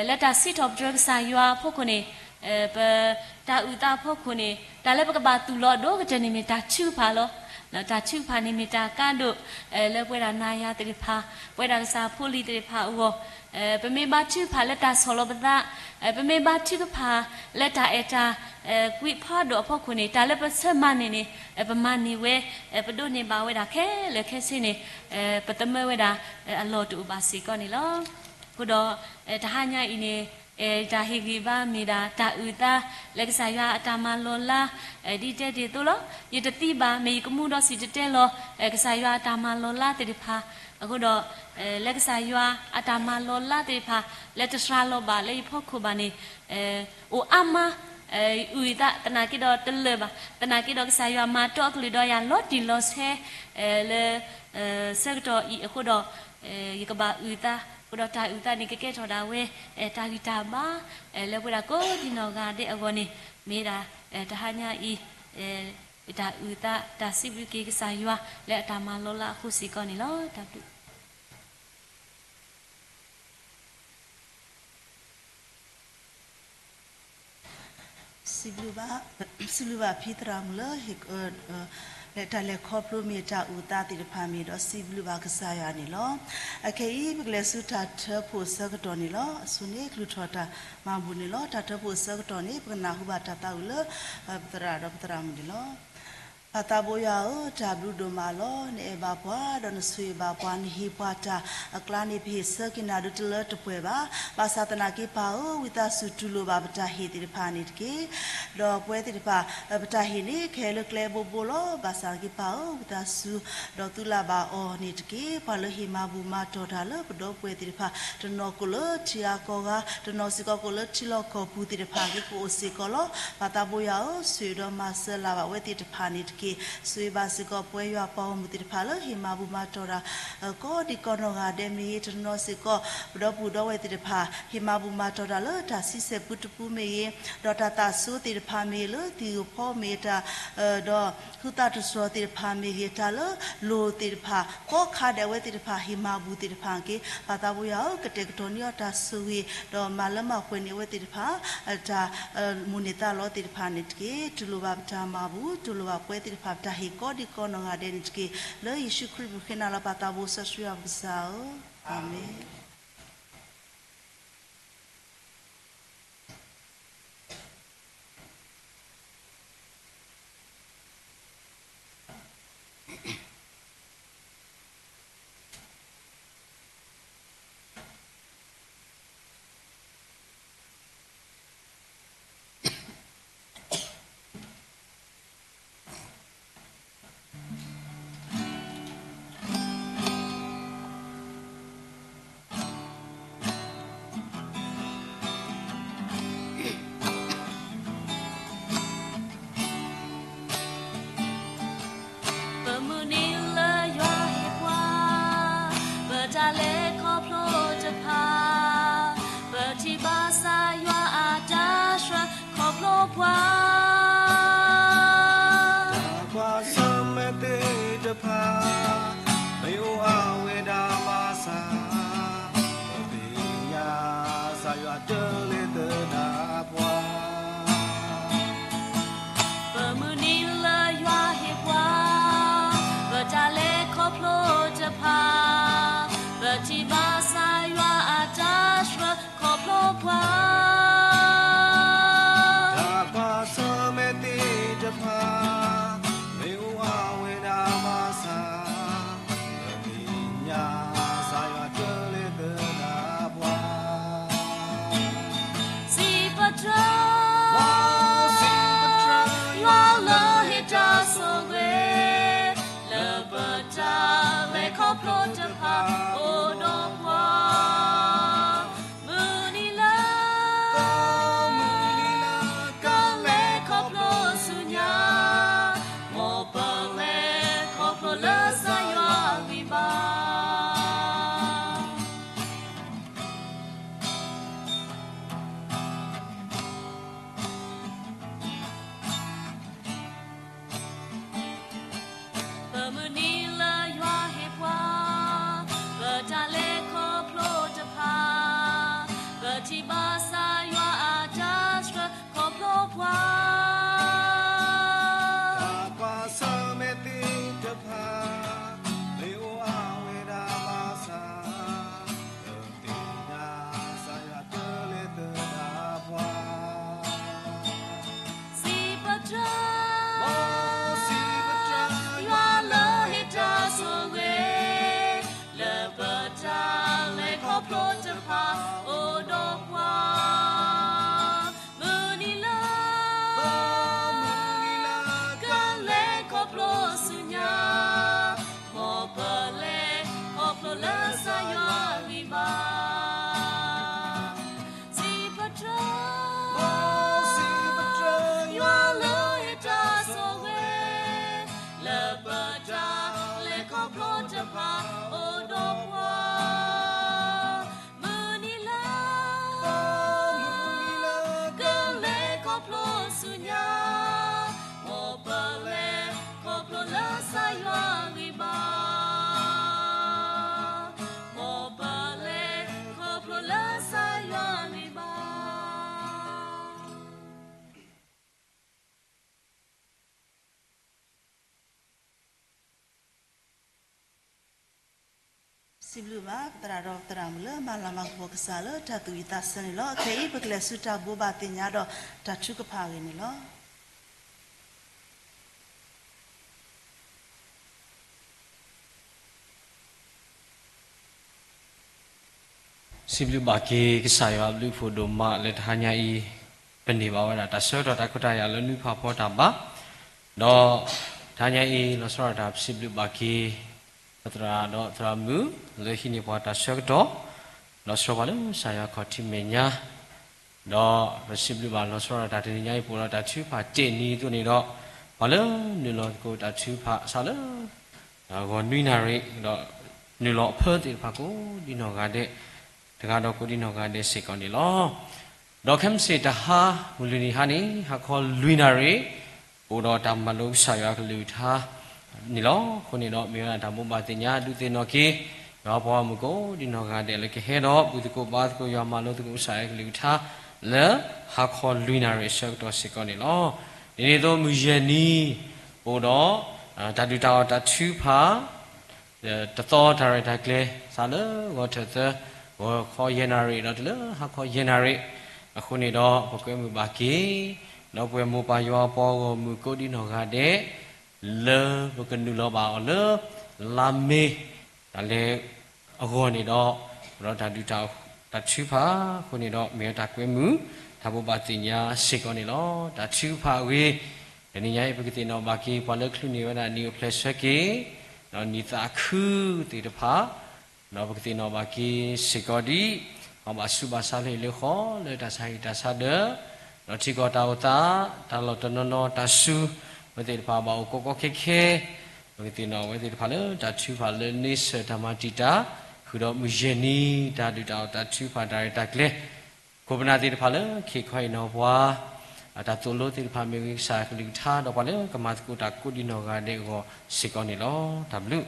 လၢတၢ်စံးထီၣ်ပတြၢၤကစၢ်ယွၤအဖီခိၣ်န့ၣ် ပ တၢ်အုၣ်သးအဖီခိၣ်န့ၣ် တၢ်လၢပကဘၣ်သူၣ်လီၤအဒိၣ်ကတၢၢ်န့ၣ်မ့ၢ်တၢ်ထုကဖၣ်လီၤ. တၢ်ထုကဖၣ်န့ၣ်မ့ၢ်တၢ်ကါဒိၣ် လၢပဝဲဒၣ်နၤယၤသ့ၣ်တဖၣ် ပဝဲဒၣ်ကစၢ်ဖိလံၤသ့ၣ်တဖၣ်အဂီၢ် ပမ့ၢ်ဘါထုကဖၣ်လၢတၢ်ဆီၣ်လီၤပသး ပမ့ၢ်ဘါထုကဖၣ်လၢတၢ်အဲၣ်တၢ်ကွံဖးဒိၣ်အဖီခိၣ်န့ၣ် တၢ်လၢပဆၢမၤန့ၢ်န့ၣ် ပမၤန့ၢ်ဝဲ ပဒိးန့ၢ်ဘၣ်ဝဲဒၣ်ခဲလၢာ်ခဲဆ့န့ၣ် ပသမၢဝဲဒၣ်အလီၢ်တအိၣ်ဘၣ်စ့ၢ်ကီးန့ၣ်လီၤ. အဃိဒီး တဟါညါအံၤန့ၣ် တၢ်ဟ့ၣ်ဂံၢ်ဘါမ့ၢ်ဒၣ်တၢ်အုၣ်သး လၢကစၢ်ယွၤအတၢ်မၤလီၤလး ဒ်တဲတ့ၢ်အသိးလီၤ. ယတသံဘၣ် မ့ၢ်ယကမူဒီးစံၣ်တဲၤတဲလီၤ ကစၢ်ယွၤအတၢ်မၤလီၤလးသ့ၣ်တဖၣ် အဃိဒီး လၢကစၢ်ယွၤအတၢ်မၤလီၤလးသ့ၣ်တဖၣ် လၢတစှၤလီၤဘၣ်လၢယဖီခိၣ်ဘၣ်န့ၣ် အိၣ်အါမး အုၣ်ယသး သနာ်က့ဒီးတလၢာ်ဘၣ် သနာ်က့ဒီးကစၢ်ယွၤမၤတီအကလုၢ်ဒီးယၤလီၤတံၢ်လီၤဆဲး လၢ ဆၢကတီၢ်အံၤအဃိဒီး ယကဘၣ်အုၣ်သး အဃိဒီးတၢ်အုၣ်သးန့ၣ် ကကဲထီၣ်ဒၣ်ဝဲ တၢ်ဂံၢ်တၢ်ဘါ လၢပဝဲဒၣ်ကိးဒံနီၢ်ဂၤဒဲးအဂီၢ်န့ၣ် မ့ၢ်ဒၣ် တဟါညါအံၤ တၢ်အုၣ်သး တၢ်စံးဘျုးက့ၤကစၢ်ယွၤ လၢအတၢ်မၤလီၤလးအဃိစ့ၢ်ကီးန့ၣ်လီၤ. တၢ်ဘျုး စံးဘျုးဘၣ် စံးဘျုးဘၣ်ဖံသရၣ်မုၣ်လၢ လၢတၢ်လဲၤခီဖျိမ့ၢ်တၢ်အုၣ်သးသ့ၣ်တဖၣ်မ့ၢ်ဒီးစံးဘျုးဘၣ်ကစၢ်ယွၤန့ၣ်လီၤ. အခဲအံၤ ပကလဲၤဆူတၢ်ထၢဖှိၣ်အဆၢကတီၢ်န့ၣ်လီၤ. အဆိန့ၣ် ကလုၢ်ထီၣ်တၢ်မၤဘူၣ်န့ၣ်လီၤ. တၢ်ထၢဖှိၣ်အဆၢကတီၢ်န့ၣ် ပကနၢ်ဟူဘၣ်တၢ်သးဝံၣ်လၢ ပသရၣ်ဒီးပသရၣ်မုၣ်န့ၣ်လီၤ. ပၢ်သးဘိယွၤဧၢ, တၢ်ဘျုးဒိၣ်မးလီၤ. နအဲၣ်ဘၣ်ပှၤ, ဒီးနဆိၣ်ဂ့ၤဘၣ်ပှၤ, နဟ့ၣ်ပှၤတၢ်အကျါန့ၣ် ပဟ့ၣ်ဆၢက့ၤနၤဒုးတလၢတပှဲၤဘၣ်. ဘၣ်ဆၣ်သနာ်က့ပၢ်ဧၢ, ဝံသးစူၤတူၢ်လိာ်ဘၣ်ပတၢ်ဟ့ၣ်သ့ၣ်တဖၣ်န့ၣ်တက့ၢ်. ဒီးပဝဲသ့ၣ်တဖၣ် ပတၢ်ဟ့ၣ်န့ၣ် ကဟဲလၢကျဲဘိဘိလီၤ. ဘၣ်ဆၣ်သနာ်က့ပၢ်ဧၢ, ဝံသးစူၤ ဒီးသုလၢ်ဘၣ်အီၤန့ၣ်တက့ၢ်. ပှၤလၢဟ့ၣ်မၤဘူၣ်မၤတီၢ်တၢ်လၢပဒီပုၢ်ဝဲၢ်သ့ၣ်တဖၣ် တနီၤကိးလၢထံဂၤကီၢ်ဂၤ, တနီၤစ့ၢ်ကီးကိးလၢထံလီၢ်ကီၢ်ပူၤသ့ၣ်တဖၣ်က့ ကအိၣ်စ့ၢ်ကီးလီၤ. ပၢ်သးဘိယွၤဧၢ, ဆိၣ်ဂ့ၤဒီးမၤစၢၤလၢ်ဘၣ်ဝဲသ့ၣ်တဖၣ်န့ၣ်တက့ၢ်. ဆိၣ်ဂ့ၤဘၣ်စ့ၢ်ကီးပဝဲယွၤပှၤဂီၢ်မုၢ်သ့ၣ်တဖၣ်လၢဟ့ၣ်မၤဘူၣ်မၤတီၢ်တၢ် ကိးဒံးကိးနီၢ်ဂၤဒဲးမ့ၢ်ဂ့ၤ, တနီၤစ့ၢ်ကီး ပဒီပုၢ်ဒီဝဲၢ်သ့ၣ်တဖၣ် ဟ့ၣ်မၤဘူၣ်မၤတီၢ်တၢ်လၢတၢ်ဆံဆဲၣ်ပူတပူမ့ၢ်ဂ့ၤ, ဒီးတၢ်သးစူၤသ့ၣ်တဖၣ်မ့ၢ်ဂ့ၤ, လၢသံၣ်ဧိၤဖီမ့ၢ်တၢ် ဒီးဟုသးတတြီၤသ့ၣ်တဖၣ်မ့ၢ်ဂ့ၤ, တၢ်လၢလိၣ်သ့ၣ်တဖၣ် ကိးခါဒဲးအဝဲသ့ၣ်တဖၣ်ဟ့ၣ်မၤဘူၣ်သ့ၣ်တဖၣ်က့ ပၢ်သးဘိယွၤဧၢ, ကတဲာ်ကတီၤန့ၢ်အီၤတၢ်ဆိၣ်ဂ့ၤ, ဒီးမၤလၢမၤပှဲၤန့ၢ်အဝဲသ့ၣ်တဖၣ် တၢ်မိၣ်န့ၢ်သးလီသ့ၣ်တဖၣ်န့ၣ်တက့ၢ်. တူၢ်လိာ်ဘၣ်ပတၢ်မၤဘူၣ်, တူၢ်လိာ်ဘၣ်ပဝဲသ့ၣ်တဖၣ် ပတၢ်ဟ့ၣ်ကိးဒံးကိးနီၢ်ဂၤဒဲးန့ၣ်တက့ၢ်. လၢယ့ၣ်ၡူးခရံာ်အမံၤဃ့နၤလီၤ ပၢ်သးဘိစီဆှံယွၤပကစၢ်ဧၢ, အၤမ့ၣ်. ပမုၢ်နံၤလၢယွၤဟ့ၣ်ပှၤ ပတၢ်လဲၤခီဖျိတဖၣ်, ပထံၣ်ဘၣ်ဆၣ်ယွၤအတၢ်ဆှၢခီဖျိပှၤ, တၢ်ကွၢ်ဆၢၣ်မဲာ်သ့ၣ်တဖၣ် မ့ၢ်အိၣ်အဝဲဒၣ်ဘၣ်ဆၣ်, ပသ့ၣ်ညါ ကစၢ်ယွၤတလဲၤသဒၣ်ပှၤ. တဖၣ်, ပထံၣ်ဘၣ်ကစၢ်ယွၤအတၢ်ဆှၢခီဖျိပှၤ, တၢ်ကွၢ်ဆၢၣ်မဲာ်သ့ၣ်တဖၣ်, မ့ၢ်အိၣ်အဝဲဒၣ်ဘၣ်ဆၣ်, ပသ့ၣ်ညါကစၢ်ယွၤကလဲၤသဒၣ်ပှၤ စံးပတြၢၤ, စံးပတြၢၤယွၤလၢဟ့ၣ်တၢ်ဆိၣ်ဂ့ၤ, လၢပတၢ်လဲၤခီဖျိတဖၣ်အိၣ်ဒီးပှၤ, မုၢ်နံၤလၢ မုၢ်နံၤလၢ ကလဲၤခီဖျိဆူညါ, မ်ပလဲၤခီဖျိလၢကစၢ်ယွၤအဂံၢ်ဘါ. ပမုၢ်နံၤလၢယွၤဟ့ၣ်ပှၤ, ပတၢ်လဲၤခီဖျိတဖၣ်, ပထံၣ်ဘၣ်ကစၢ်ယွၤအတၢ်ဆှၢခီဖျိပှၤ, တၢ်ကွၢ်ဆၢၣ်မဲာ်သ့ၣ်တဖၣ်, မ့ၢ်အိၣ်အဝဲဒၣ်ဘၣ်ဆၣ်, ပသ့ၣ်ညါကစၢ်ယွၤကလဲၤသဒၣ်ပှၤ စံးပတြၢၤ, စံးပတြၢၤယွၤလၢဟ့ၣ်တၢ်ဆိၣ်ဂ့ၤ, လၢပတၢ်လဲၤခီဖျိတဖၣ်အိၣ်ဒီးပှၤ, မုၢ်နံၤလၢ မုၢ်နံၤလၢ ကလဲၤခီဖျိဆူညါ, မ်ပလဲၤခီဖျိလၢကစၢ်ယွၤအဂံၢ်ဘါ. စံးပတြၢၤ, စံးပတြၢၤယွၤလၢဟ့ၣ်တၢ်ဆိၣ်ဂ့ၤ, လၢပတၢ်လဲၤခီဖျိတဖၣ်အိၣ်ဒီးပှၤ, မုၢ်နံၤလၢ မုၢ်နံၤလၢ ကလဲၤခီဖျိဆူညါ, မ်ပလဲၤခီဖျိလၢကစၢ်ယွၤအဂံၢ်ဘါ, မ်ပလဲၤခီဖျိလၢကစၢ်ယွၤအဂံၢ်ဘါ. စံးဘျုးဘၣ်ပသရၣ်ဒီးပသရၣ်မုၣ်လၢမၤလၤမၤကပီၤကစၢ်လၢတၢ်သူၣ်ဝံၣ်သးဆၢန့ၣ်လီၤ. ခဲအံၤပကလဲၤဆူတၢ်ဘိးဘၣ်သ့ၣ်ညါဒီးတၢ်ထုကဖၣ်အဂ့ၢ်န့ၣ်လီၤ. စံးဘျုးဘၣ်က့ၤကစၢ်ယွၤအဘျုးအဖှိၣ်ဒိၣ်မးလၢတဟါညါအံၤ, ပန့ၢ်ဘၣ်ဝဲဒၣ်တၢ်ဆၢကတီၢ်တၢ်ခွဲးတၢ်ယာ်လၢနွံဖးဖီတၢ်ဘါ, ဒီးတဟါညါအံၤ လီၤဆီဒၣ်တၢ်ပစံးဘျုးဘၣ်က့ၤ ပသရၣ်ဒီးသရၣ်မုၣ် လၢဟံးန့ၢ်ပှၤတၢ်ဆၢကတီၢ်, လီၤဆီပှၤလၢကစၢ်ယွၤခီၣ်ထံးမဲာ်ညါ ဒီးပစံးဘျုးဘၣ်လီၤဆီဒၣ်တၢ်တနံၤညါအံၤ ပအိၣ်ဒီးတၢ်ထုကဖၣ်တ့ၢ်နံၤအသိးန့ၣ်ဒီး, ပှၤလၢနုာ်လီၤသကိးတၢ်ထုကဖၣ်အစးလၢ ဂီၤနွံနၣ်ရံၣ် ဒီးနုာ်လီၤအဖၢသ့ၣ်တဖၣ်ကိးဒံနီၢ်ဂၤဒဲး, တဂၤဒီးကိးဒံနီၢ်ဂၤဒဲးစ့ၢ်ကီးန့ၣ်လီၤ. ဒီးခဲမုၢ်ဆ့ၣ်တဟါ မုၢ်လွံၢ်နံၤဟါန့ၣ် ဟါခီလွံၢ်နၣ်ရံၣ် အိၣ်ဒီးတၢ်မၤလိကစၢ်ယွၤကလုၢ်ကထါန့ၣ်လီၤ. အဃိန့ၣ်ဒီး မ့ၢ်ဝဲဒၣ်တၢ်ဘိးဘၣ်သ့ၣ်ညါဒုးသ့ၣ်နီၣ်က့ၤ ယွၤပှၤဂီၢ်မုၢ်ကိးဒံနီၢ်ဂၤဒဲးလၢကဟဲဒီး ဘူၣ်သကိးဘါသကိးယွၤမၤလိသကိးကစၢ်ယွၤကလုၢ်ကထါ လၢဟါခီလွံၢ်နၣ်ရံၣ်အဆၢကတီၢ်စ့ၢ်ကီးန့ၣ်လီၤ. ဒ်န့ၣ်အသိးမုၢ်ယဲၢ်နံၤ အိၣ်ဒီး တၢ်ဒုၣ်တၢ်အီၣ်တၢ်ထုကဖၣ် တသီတၢ်ရဲၣ်တၢ်ကျဲၤ စးလၢဂီၤထၢၣ်သၢ ဂီၤခီယဲၢ်နၣ်ရံၣ်ဒီးတုၤလၢဟါခီယဲၢ်နၣ်ရံၣ်, အဃိန့ၣ်ဒီး ပကွဲမုာ်ဘၣ်က့ၤ ဒီပုၢ်ဝဲၢ်မိၢ်ပၢ်ယွၤပှၤဂီၢ်မုၢ်ကိးဒံနီၢ်ဂၤဒဲး လၢပကနုာ်လီၤဘၣ်အီၤလၢ လါမ့ၤ တၢ်လဲၤအဂီၢ်န့ၣ်ဒီး ဒီးတၢ်ဒုၣ်တၢ်အီၣ်တၢ်ထုကဖၣ်အဃိန့ၣ်ဒီး မ့ၢ်ဝဲတၢ်ကွဲမုာ် တၢ်ဘိးဘၣ်သ့ၣ်ညါစ့ၢ်ကီးန့ၣ်လီၤ. တၢ်ထုကဖၣ်အဂ့ၢ် တနံၤညါအံၤ ပကသ့ၣ်နီၣ်ဘၣ်က့ၤ ပှၤလၢချုးန့ၢ်ဝဲဒၣ်နံၣ်အိၣ်ဖျဲၣ်ဆၢက့ၤ ဒီးနံၣ်သးခုသ့ၣ်တဖၣ် ဒီးပကသ့ၣ်နီၣ်ဘၣ်က့ၤစ့ၢ်ကီးဒ် ပှၤဘၣ်ဆူးဘၣ်ဆါလၢဟ့ၣ်လၢဃီလၢတၢ်ဆါဟံၣ်တၢ်ဆါဒၢး ဒီးထံကီၢ်တၢ်အိၣ်သး တၢ်လီၢ်တနီၤနီၤတၢ်စူၤ အဝဲသ့ၣ်တဖၣ်ဘၣ်အိၣ်ကီကီခဲခဲ ပကသ့ၣ်နီၣ်အဝဲသ့ၣ်တဖၣ်လၢတၢ်ထုကဖၣ်လၢ န့ဆၢၣ်တၢ်မၤတံာ်တာ် ဃုာ်ဒီးမုၢ်ယဲၢ်နံၤ တၢ်ဒုၣ်တၢ်အီၣ်တၢ်ထုကဖၣ်တၢ်ရဲၣ်တၢ်ကျဲၤ ခိၣ်ပနၢ်သ့ၣ်တဖၣ်လၢခံခီအံၤနီၢ်ပှၤ အတၢ်သိၣ်လိသ့ၣ်တဖၣ်မ့ၢ်ဂ့ၤကစၢ်ယွၤကလုၢ်ကထါ ဒီးပှၤလၢကမၤသကိးတၢ်ကိးဒံနီၢ်ဂၤဒဲးအဂီၢ်စ့ၢ်ကီးန့ၣ်လီၤ. တၢ်ဘျုး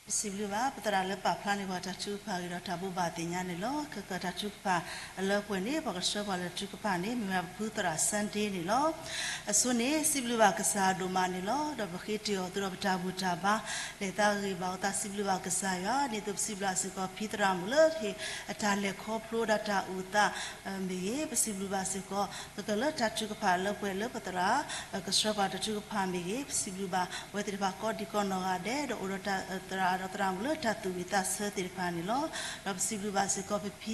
ပစံးဘျုးဘၣ် ပသရၣ်လၢပာ်ဖျါန့ၢ်ပှၤတၢ်ထုကဖၣ်ဂ့ၢ်ဒီးတၢ်ဘိးဘၣ်သ့ၣ်ညါန့ၣ်လီၤ. ခဲကတၢၢ်တၢ်ထုကဖၣ်အလၢပှဲၤန့ၣ် ပှၤကဆှၢပှၤလၢတၢ်ထုကဖၣ်န့ၣ် မ့ၢ်ဝဲပဖုသရၣ် Sunday န့ၣ်လီၤ. အဆိန့ၣ် စံးဘျုးဘၣ်ကစၢ်ဒိၣ်မးန့ၣ်လီၤ. ဒီးပဃ့တ့ၢ်အီၤသုဒီးပတၢ်ဘူၣ်တၢ်ဘါ လဲၤသးဂ့ၤဘၣ်အသး စံးဘျုးဘၣ်ကစၢ်ယွၤန့ၣ် သုပစံးဘျုးစ့ၢ်ကီး ဖံသရၣ်မုၣ်လၢ အတၢ်လဲၤခီဖျိဒီးတၢ်အိၣ်သး မ့ၢ်ဂ့ၤ, ပစံးဘျုးဘၣ်စ့ၢ်ကီး ကကလၢတၢ်ထုကဖၣ်လၢပှဲၤလၢပသရၣ် ကဆှၢပှၤတၢ်ထုကဖၣ်မ့ၢ်ဂ့ၤ, ပစံးဘျုးဘၣ်အဝဲသ့ၣ်တဖၣ်ကိးဒံးကိးနီၢ်ဂၤဒဲး ဒီးအိၣ်ဒီးတၢ်သရၣ်ဒီးသရၣ်မုၣ်လၢတၢ်သူၣ်ဝံၣ်သးဆၢသ့ၣ်တဖၣ်န့ၣ်လီၤ. ဒီးပစံးဘျုးဘၣ်စ့ၢ်ကီးပဖံ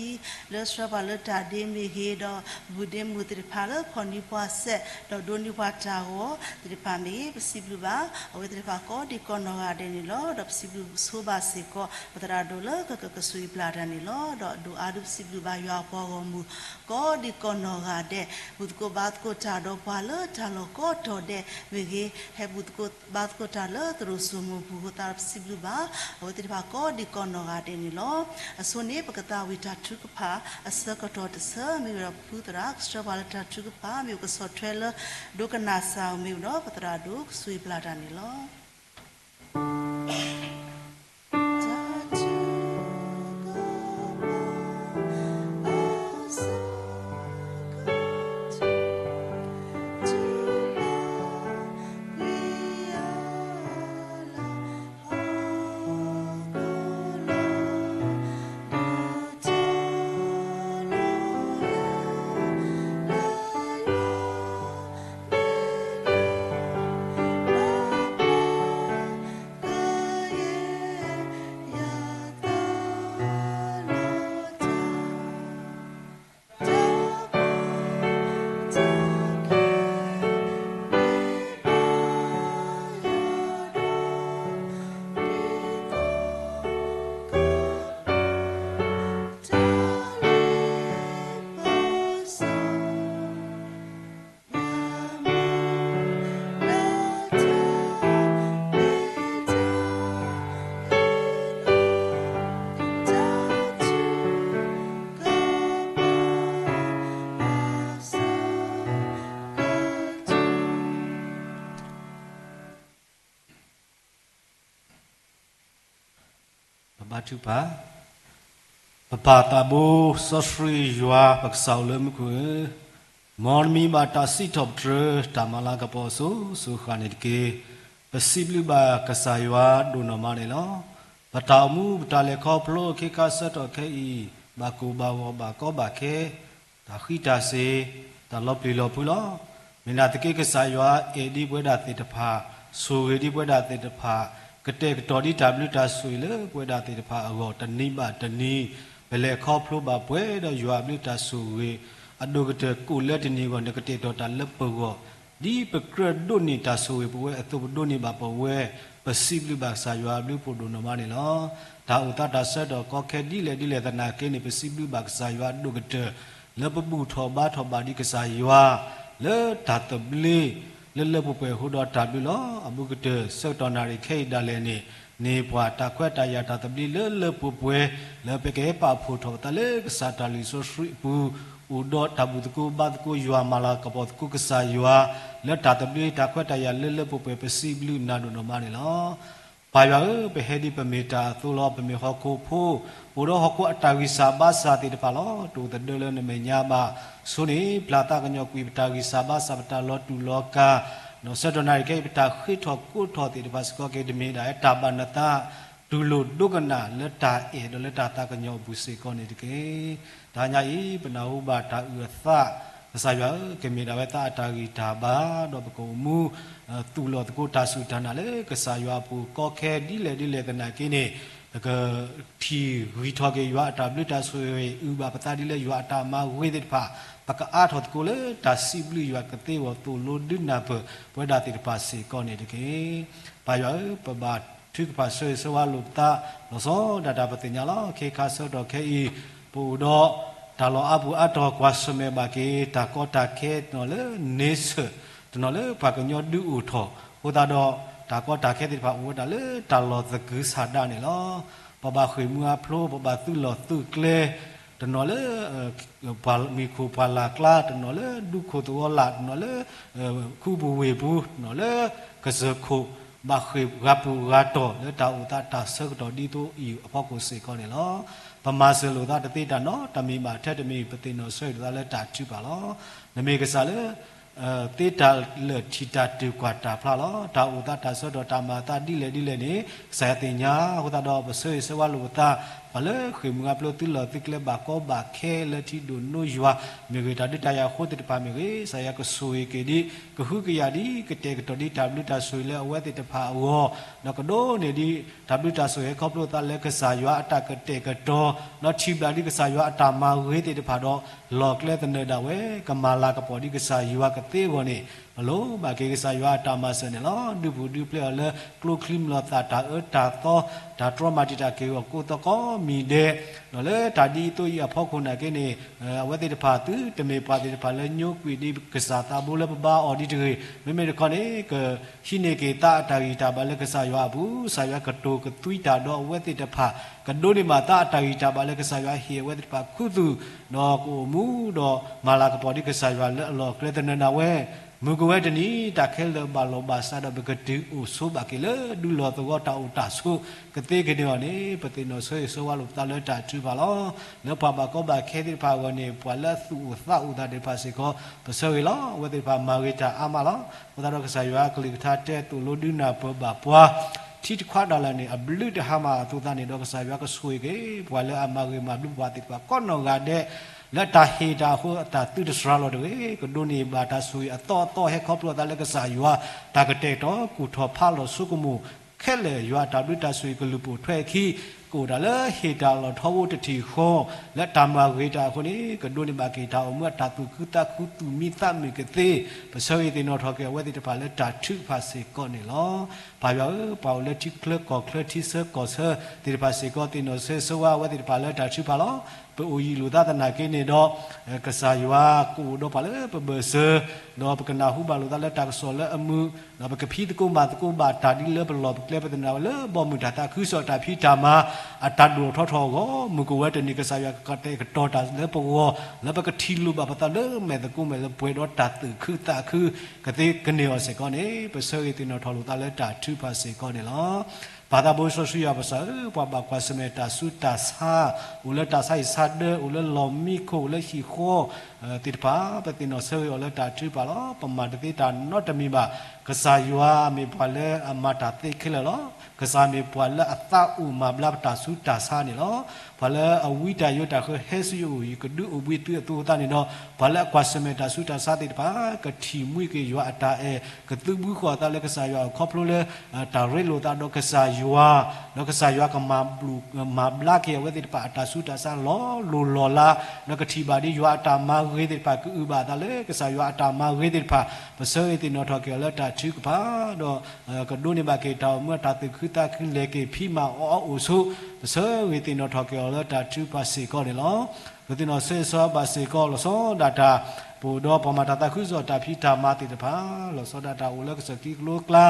လၢဆှၢပှၤလၢတၢ်ဒ့မ့ၢ်ဂ့ၤ, ဒီးဘူၣ်ဒ့မုၣ်သ့ၣ်တဖၣ်လၢဖီၣ်နံၤပှၤစဲး ဒီးဒိးန့ၢ်ပှၤတၢ်ဂီၤသ့ၣ်တဖၣ်မ့ၢ်ဂ့ၤ, ပစံးဘျုးဘၣ် အဝဲသ့ၣ်တဖၣ်ကိးဒံးကိးနီၢ်ဂၤဒဲးန့ၣ်လီၤ. ဒီးပစံးဘျုးဆိဘၣ်စ့ၢ်ကီး ပသရၣ်ဒိၣ်လၢကကကဆိၣ်ဂ့ၤပျၢ်တၢ်န့ၣ်လီၤ. ဒီးဒိၣ်အါဒုပစံးဘျုးဘၣ်ယွၤအပှၤဂီၢ်မုၢ် ကိးဒံးကိးနီၢ်ဂၤဒဲး ဘူၣ်သကိးဘါသကိးတၢ်ဒီးပှၤလၢတၢ်လီၢ်ကိးတီၤဒဲးမ့ၢ်ဂ့ၤ, ဟဲဘူၣ်သကိးဘါသကိးတၢ်လၢသရိာ်စိမိၢ်ပူၤအဃိသတး ပစံးဘျုးဘၣ် အဝဲသ့ၣ်တဖၣ်ကိးဒံးကိးနီၢ်ဂၤဒဲးန့ၣ်လီၤ. အဆိန့ၣ် ပကသးဝံၣ်တၢ်ထုကဖၣ်အဆၢကတီၢ်တဆၢ မ့ၢ်ဝဲဒီးပဖုသရၣ် ကဆှၢပှၤလၢတၢ်ထုကဖၣ် မ့ၢ်အိၣ်ကဆီၣ်ထွဲလၢ ဒိကနၣ်စၢ် မ့ၢ်ဝဲဒီးပသရၣ်ဒိၣ်ကဆိၣ်ဂ့ၤပျၢ်တၢ်န့ၣ်လီၤ. ပဘါထုကဖၣ်, ပပၢ်သးဘိ စီဆှံယွၤ ပကစၢ်အိၣ်လၢမူခိၣ်ဧၢ, မ်နမံၤဘၣ်တၢ်စံးထီၣ်ပတြၢၤ တၢ်မၤလၤကပီၤစိၤစိၤဃၣ်ဃၣ်န့ၣ်တက့ၢ်. ပစံးဘျုးဘၣ်ကစၢ်ယွၤဒိၣ်နီၢ်မးန့ၣ်လီၤ. ပတၢ်အိၣ်မူ ပတၢ်လဲၤခီဖျိ ခ့ခါဆၢကတီၢ်ခဲအံၤ ဘၣ်ကိၢ်ဘၣ်ဂီၤဘၣ်ကီဘၣ်ခဲ တၢ်ဃံတၢ်စ့ၤ တၢ်လီၤပျံၤလီၤဖုးလီၤ. မ့ၢ်နာ်သက့ ကစၢ်ယွၤအဲၣ်ဒံးပဝဲဒၣ်သ့ၣ်တဖၣ်, ဆိၣ်ဂ့ၤဒံးပဝဲဒၣ်သ့ၣ်တဖၣ်, ကတဲာ်ကတီၤဒံးတၢ်ဘျုးတၢ်ဆိၣ်ဂ့ၤလၢပဝဲဒၣ်သ့ၣ်တဖၣ်အဂီၢ် တနံၤဘၣ်တနံၤ, ပလဲၤခီဖျိဘၣ်ပှဲၤဒီးယွၤအဘျုးတၢ်ဆိၣ်ဂ့ၤ အဒိၣ်ကတၢၢ်ကိးလၢတနံၤအဂီၢ် နကတဲာ်ကတီၤတၢ်လၢပဂီၢ်, ဒ်ပကြၢးဒိးန့ၢ်တၢ်ဆိၣ်ဂ့ၤပဝဲအသိး ပဒိးန့ၢ်ဘၣ်ပဝဲ, ပစံးဘျုးဘၣ်ကစၢ်ယွၤအဘျုးဖးဒိၣ်နီၢ်မးန့ၣ်လီၤ. တၢ်အိၣ်သးတၢ်ဆၢကတီၢ်ကီခဲဒ်လဲၣ်ဒ်လဲၣ်သနာ်က့န့ၣ် ပစံးဘျုးဘၣ်ကစၢ်ယွၤအဒိၣ်ကတၢၢ် လၢပဘူၣ်ထီၣ်ဘါထီၣ်ဘၣ်ဒံးကစၢ်ယွၤ လၢတၢ်သဘျ့ လၢလၢပှဲၤပှဲၤအဃိဒီးတၢ်ဘျုးလီၤ. အဘူးကတၢၢ် ဆၢကတီၢ်နၣ်ရံၣ်ခဲအံၤဒၣ်လဲာ်န့ၣ် န့ၢ်ပှၤတၢ်ခွဲးတၢ်ယာ်တၢ်သဘျ့လၢလၢပှဲၤပှဲၤ လၢပကဟဲပာ်ဖှိၣ်ထီၣ်ပသးလၢကစၢ်တၢ်လုၢ်စီဆှံအပူၤ, အိၣ်ဒီးတၢ်ဘူၣ်သကိးဘါသကိးယွၤ မၤလၤကပီၤသကိးကစၢ်ယွၤ လၢတၢ်သဘျ့တၢ်ခွဲးတၢ်ယာ်လၢလၢပှဲၤပှဲၤ ပစံးဘျုးနၤဒိၣ်နီၢ်မးန့ၣ်လီၤ. ပၢ်ယွၤဧၢ, ပဟဲဒ်ပမ့ၢ်တၢ်အသိးလီၤ. ပမ့ၢ်ဟီၣ်ခိၣ်ဖိ, ပအိၣ်ဒီးဟီၣ်ခိၣ်အတၢ်ဂံၢ်စၢ်ဘါစၢ်သ့ၣ်တဖၣ်လီၤ. တအိၣ်သဒၢလၢနမဲာ်ညါဘၣ်. ဆိန့ၣ် ပျၢ်သးကညီၤကွံာ်ပတၢ်ဂံၢ်စၢ်ဘါစၢ် ပတၢ်လီၤတူာ်လီၤကာ်, ဒီးဆၢကတီၢ်နၣ်ရံၣ်ခဲအံၤ ပတၢ်ဃ့ထီၣ်ကိးထီၣ်သ့ၣ်တဖၣ်စ့ၢ်ကီးက့ၤ တမ့ၢ်ဒၣ်တၢ်ဘၣ်နသး တူၢ်လိာ်ဒိကနၣ်လၢတၢ်အဲၣ်ဒီးလၢတၢ်သးကညီၤအပူၤစ့ၢ်ကီးန့ၣ်တက့ၢ်. တဟါညါအံၤ ပနၢ်ဟူဘၣ်တၢ်အုၣ်အသး, ကစၢ်ယွၤဧၢ, ကမ့ၢ်ဒၣ်ဝဲသးအတၢ်ဂံၢ်တၢ်ဘါ, ဒီးပကအိၣ်မူ သူၣ်လီၤသကိးတၢ်စူၢ်တၢ်နာ်လၢကစၢ်ယွၤအပူၤ ကီခဲဒ်လဲၣ်ဒ်လဲၣ်သနာ်က့န့ၣ်, ပကထံၣ်ဂံၢ်ထီၣ်က့ၤယွၤအတၢ်ဘျုးတၢ်ဆိၣ်ဂ့ၤ အုၣ်ဘၣ်ပသးဒ်လၢယွၤအတၢ်မၤဝ့ၤသ့ၣ်တဖၣ်, ပကအါထီၣ်သကိးလၢတၢ်စံးဘျုးယွၤကသ့အဂီၢ် သိၣ်လိဒုးနၢ်ပၢၢ်ပဝဲဒၣ်သ့ၣ်တဖၣ်စ့ၢ်ကီးန့ၣ်တက့ၢ်. ပၢ်ယွၤဧၢ, ပဘၣ်ထုကဖၣ်ဆၢဂ့ၤဆၢဝါလိာ်ပသး လီၤဆီဒၣ်တၢ်ပသ့ၣ်ညါလီၤ. ခဲခါဆၢကတီၢ်ခဲအံၤ ပအိၣ်ဒီးတၢ်လီၢ်အါပူၤအါတီၤ ကွၢ်ဆၢၣ်မဲာ်ဘၣ်က့ၤ တၢ်ကီတၢ်ခဲတနီၤလၢန့ဆၢၣ်, တနီၤလၢပှၤကညီဒုးအိၣ်ထီၣ်, အဃိသတးဒီး တၢ်ကီတၢ်ခဲသ့ၣ်တဖၣ်အိၣ်ဝဲဒၣ်လၢတၢ်လီၢ်သကုၤဆးဒးန့ၣ်လီၤ. ပဘၣ်ဃ့ၢ်မှံဟးဖျိး, ပဘၣ်သုးလီၢ်သုးကျဲ, တနီၤလၢ ပှၤမံၤခိၣ်ပှၢ်လၢ်ကျါ, တနီၤလၢဒူခိၣ်သဝီလၢ်, တနီၤလၢ ခူပူၤဝ့ၢ်ပူၤ, တနီၤလၢကစၢၢ်ခိၣ် ဘၣ်ဃ့ၢ်ဂၤပူၤဂၤတီၢ်လၢတၢ်အိၣ်သးတၢ်ဆၢကတီၢ်ဒ်သိးအံၤအဖီခိၣ်စ့ၢ်ကီးန့ၣ်လီၤ. ပမၤစၢၤလိာ်သးတသ့တၢ်နီတမံၤဘၣ် ထဲတမံၤပသ့ၣ်နီၣ်ဆၢဂ့ၤလိာ်သးလၢတၢ်ထုကဖၣ်လီၤ. နမ့ၢ်ကစၢ်လၢ သ့တၢ်လၢာ်ထံၣ်တၢ်တုၤကွၢ်တၢ်ဖျါလီၤ. တၢ်အိၣ်သးတၢ်ဆၢကတီၢ်တၢ်မၤအသးဒ်လဲၣ်ဒ်လဲၣ်န့ၣ် ကစၢ်ယွၤသ့ၣ်ညါအဃိသတးဒီး ပဆၢဂ့ၤဆၢဝါလိာ်ပသး ပှၤလၢဃ့ၢ်မှံဟးဖျိးသုလီၢ်သုကျဲဘၣ်ကီဘၣ်ခဲလၢထံဒိၣ်နိယွၤ မ့ၢ်ဂ့ၤ တၢ်ဒုးတၢ်ယၤအဃိသ့ၣ်တဖၣ်မ့ၢ်ဂ့ၤ ကစၢ်ယွၤကဆိၣ်ဂ့ၤက့ၤဒ် ကဟုကယာ်ဒ် ကတဲာ်ကတီၤဒ်တၢ်ဘျုးတၢ်ဆိၣ်ဂ့ၤလၢအဝဲသ့ၣ်တဖၣ်အဂီၢ် ဒီးကဒိးန့ၢ်ဒ် တၢ်ဘျုးတၢ်ဆိၣ်ဂ့ၤဟဲခီဖျိသးလၢကစၢ်ယွၤအတၢ်ကတဲာ်ကတီၤ ဒီးထံၣ်ဘျးဒ်ကစၢ်ယွၤအတၢ်မၤဂ့ၤသ့ၣ်တဖၣ်ဒီး လီၢ်ကျဲသနၢၣ်ဒၣ်ဝဲ ကမၤလၤကပီၤဒ်ကစၢ်ယွၤကသ့အဂီၢ်န့ၣ် ပလိၣ်ဘၣ်က့ၤကစၢ်ယွၤအတၢ်မၤစၢၤန့ၣ်လီၤ. ဒုးပူၤဒုးဖျဲးအီၤလၢကျိချံမျိာ်သၣ် တၢ်အၢတၢ်သီ တၢ်တြီမၤတံာ်တာ်က့ၤအီၤကိးသီကိးမံၤဒဲး ဒီးလၢတၢ်ဒ်အံၤသိးအံၤအဖီခိၣ်နာ်က့န့ၣ် အဝဲသ့ၣ်တဖၣ်သုတမ့ၢ်ပှၤသ့ၣ်တဖၣ်လၢညိကွံာ်ဒ်ကစၢ်သးဘိလၢပဘါအီၤဒ်တဂ့ၤ မ့မ့ၢ်တခီန့ၣ် ကဟံးန့ၢ်က့ၤသးအတၢ်ဂံၢ်တၢ်ဘါလၢကစၢ်ယွၤအပူၤ ကစၢ်ယွၤကတိၤကသွံတၢ်ဒီးအဝဲသ့ၣ်တဖၣ် ကဒိးန့ၢ်ဘၣ်သးအတၢ်ဂံၢ်တၢ်ဘါလၢကစၢ်ယွၤဟ့ၣ်အဝဲသ့ၣ်တဖၣ်ခူသူၣ် ဒီးကအိၣ်မူဒီးမၤလၤကပီၤဒ်ကစၢ်ယွၤလၢအလီၢ်ကျဲသနၢၣ်ဒၣ်ဝဲ မုၢ်ကဝဲတနံၤ တၢ်ခဲလၢာ်ဘၣ်လီၢ်ဘၣ်စးဒီး ပကတုၤအိၣ်ဆိးဘၣ်က့ၤလၢဒူလီၢ်သဝီတၢ်အိၣ်တၢ်ဆိးကသ့က့ၤန့ၢ်အီၤန့ၣ် ပသ့ၣ်နီၣ်ဆၢဂ့ၤဆၢဝါလိာ်ပသးလၢတၢ်ထုကဖၣ်လီၤ. လၢပှၤဘၣ်ကီဘၣ်ခဲသ့ၣ်တဖၣ်အဂီၢ်န့ၣ် ပှၤလၢအသူၣ်အိၣ်သးအိၣ်သးသ့ၣ်တဖၣ်စ့ၢ်ကီး ပဆၢဂ့ၤလီၤ. အဝဲသ့ၣ်တဖၣ်မၤဂ့ၤတၢ်အါမးလီၤ. အဃိသတးဒီးကစၢ်ယွၤအကလုၢ်ကထါတဲသိၣ်လိဒုးနၢ်ပၢၢ်ဘၣ်ပှၤ ထံတခွးဒၣ်လဲာ်န့ၣ် အဘျုးတဟါမၢ်အသိးသးန့ၣ်ဒီး ကစၢ်ယွၤကဆိၣ်ဂ့ၤက့ၤ ပှၤလၢအမၤဂ့ၤမၤဘျုးပှၤသ့ၣ်တဖၣ်ကိးနီၢ်ဂၤဒဲး လၢတၢ်ဟ့ၣ်တၢ်အဃိအတၢ်သုတစှၤလီၤတဂ့ၤ ကဒိးန့ၢ်ဘၣ်တၢ်ဆိၣ်ဂ့ၤအသီအသီဟဲခီဖျိအသးလၢကစၢ်ယွၤ တၢ်ကတဲာ်ကတီၤကူၣ်ထီၣ်ဖးလီၤဆိကမိၣ် ခဲလၢာ်ယွၤအတၢ်ဘျုးတၢ်ဆိၣ်ဂ့ၤကလုၢ်ပိာ်ထွဲအခံ ကအိၣ်တၢ်လၢဟ့ၣ်တၢ်လီၢ်ထီဘိတထံၣ်ဃီ လၢတၢ်မၤဂ့ၤတၢ်အဃိန့ၣ် ကဒိးန့ၢ်ဘၣ်က့ၤတၢ်အိၣ်မူအတၢ်သူၣ်ခုသးခုသူၣ်မံသးမုာ်ကသ့ ပဆၢဂ့ၤသ့ၣ်နီၣ်ထီၣ်က့ၤအဝဲသ့ၣ်တဖၣ်လၢတၢ်ထုကဖၣ်စ့ၢ်ကီးန့ၣ်လီၤ. ပၢ်ယွၤဧၢ, ပှၤအိၣ်လၢထံချၢကီၢ်ချၢထံဆၢကီၢ်ဆၢသ့ၣ်တဖၣ်စ့ၢ်ကီး သ့ၣ်နီၣ်ဆၢဂ့ၤဆၢဝါအဝဲသ့ၣ်တဖၣ်လၢတၢ်ထုကဖၣ်လီၤ. ပအိၣ်ယံၤလိာ်သးသနာ်က့န့ၣ်ဒီး ကစၢ်ယွၤကအိၣ်ဒီးပှၤလၢပဘၢၣ်စၢၤ ဒီးပကနၢ်ဟူဘၣ်လိာ်သးလၢတၢ်ကစီၣ်လၢအမုာ် ဒီးပကဖံးသကိးမၤသကိးဘၣ်တၢ်ဒ်လၢပလီၢ်ပကျဲ ပသနၢၣ်ဝဲလၢဘီမုၢ်တၢ်သးခုကစီၣ်တၢ်ဖံးတၢ်မၤ အတၢ်ဒိၣ်ထီၣ်ထီထီၣ်အဂီၢ် မုၢ်ကဝဲတနံၤ ကစၢ်ယွၤကကတဲာ်ကတီၤတၢ်လၢပဂီၢ် လၢပကထံၣ်လိာ်ဘၣ်ပသးလၢမဲာ်သကိးမဲာ်လၢပှဲၤဒီးတၢ်သူၣ်ခုသးခုကသ့ကန့ၢ်အီၤစ့ၢ်ကီးန့ၣ် ပဆၢဂ့ၤသ့ၣ်နီၣ်ထီၣ်လိာ်သးလၢတၢ်ထုကဖၣ်စ့ၢ်ကီးန့ၣ်လီၤ. ပၢ်သးဘိစီဆှံယွၤပကစၢ်ဧၢ, ပှၤဘၣ်ကွၢ်ဆၢၣ်မဲာ်တၢ်ဆူးတၢ်ဆါ အိၣ်လၢတၢ်ဆါဟံၣ်ဆါဒၢ အိၣ်လၢလီၢ်မံခိၣ် အိၣ်လၢဟံၣ်ဃီ သ့ၣ်တဖၣ် ပသ့ၣ်နီၣ်ဆၢဂ့ၤအီၤလၢတၢ်ထုကဖၣ်လီၤ. ပမၤတသ့တၢ်နီတမံၤဘၣ်. ကစၢ်ယွၤမ့ၢ်ပှၤလၢအမၤတၢ်သ့ခဲလၢာ်လီၤ. ကစၢ်မ့ၢ်ပှၤလၢအသးအိၣ်မၤဘျါပတၢ်ဆူးတၢ်ဆါန့ၣ်လီၤ. ပှၤလၢအဝံတၢ်ယိးတၢ်ဃၢ ဟဲဆူယအိၣ် ယကဒုးအိၣ်ဘှံးသုအသိးသးန့ၣ်ဒီး ပှၤလၢအကွၢ်ဆၢၣ်မဲာ်တၢ်ဆူးတၢ်ဆါသ့ၣ်တဖၣ် ကထံၣ်မှံက့ၤယွၤအတၢ်အဲၣ် ကသုးဘုဃီၤအသးလၢကစၢ်ယွၤအခီဖျိလၢ တၢ်ရ့လိာ်သးဒီးကစၢ်ယွၤ, ဒီးကစၢ်ယွၤကမၤဘျါက့ၤအဝဲသ့ၣ်တဖၣ်အတၢ်ဆူးတၢ်ဆါလီၤလိၤလီၤလး, ဒီးကထံၣ်ဘၣ်ဒ်ယွၤအတၢ်မၤဂ့ၤသ့ၣ်တဖၣ် ကအုၣ်ဘၣ်အသးလၢကစၢ်ယွၤအတၢ်မၤဂ့ၤသ့ၣ်တဖၣ်, ပဆၢဂ့ၤသ့ၣ်နီၣ်ထီၣ်က့ၤအီၤလၢတၢ်ထုကဖၣ်, ဒီးကဒိးန့ၢ်ဘၣ်က့ၤတၢ်အိၣ်မူအတၢ်သူၣ်ခုသးခု လဲၤက့ၤဖံးမၤအီၣ်အီအိၣ်ဆိး, ပဆၢဂ့ၤသ့ၣ်နီၣ်ထီၣ်က့ၤအီၤလၢတၢ်ထုကဖၣ်စ့ၢ်ကီးန့ၣ်လီၤ. ပသ့ၣ်နီၣ်ဆၢဂ့ၤဆၢဝါဘၣ်စ့ၢ်ကီး လီၤဆီဒၣ်တၢ် ပအိၣ်ဒီးပှၤမၤတၢ်သးခုကစီၣ်တၢ်ဖံးတၢ်မၤသ့ၣ်တဖၣ်, လီၤဆီဒၣ်တၢ်အိၣ်လၢကစၢၢ်ခံကျိကျါ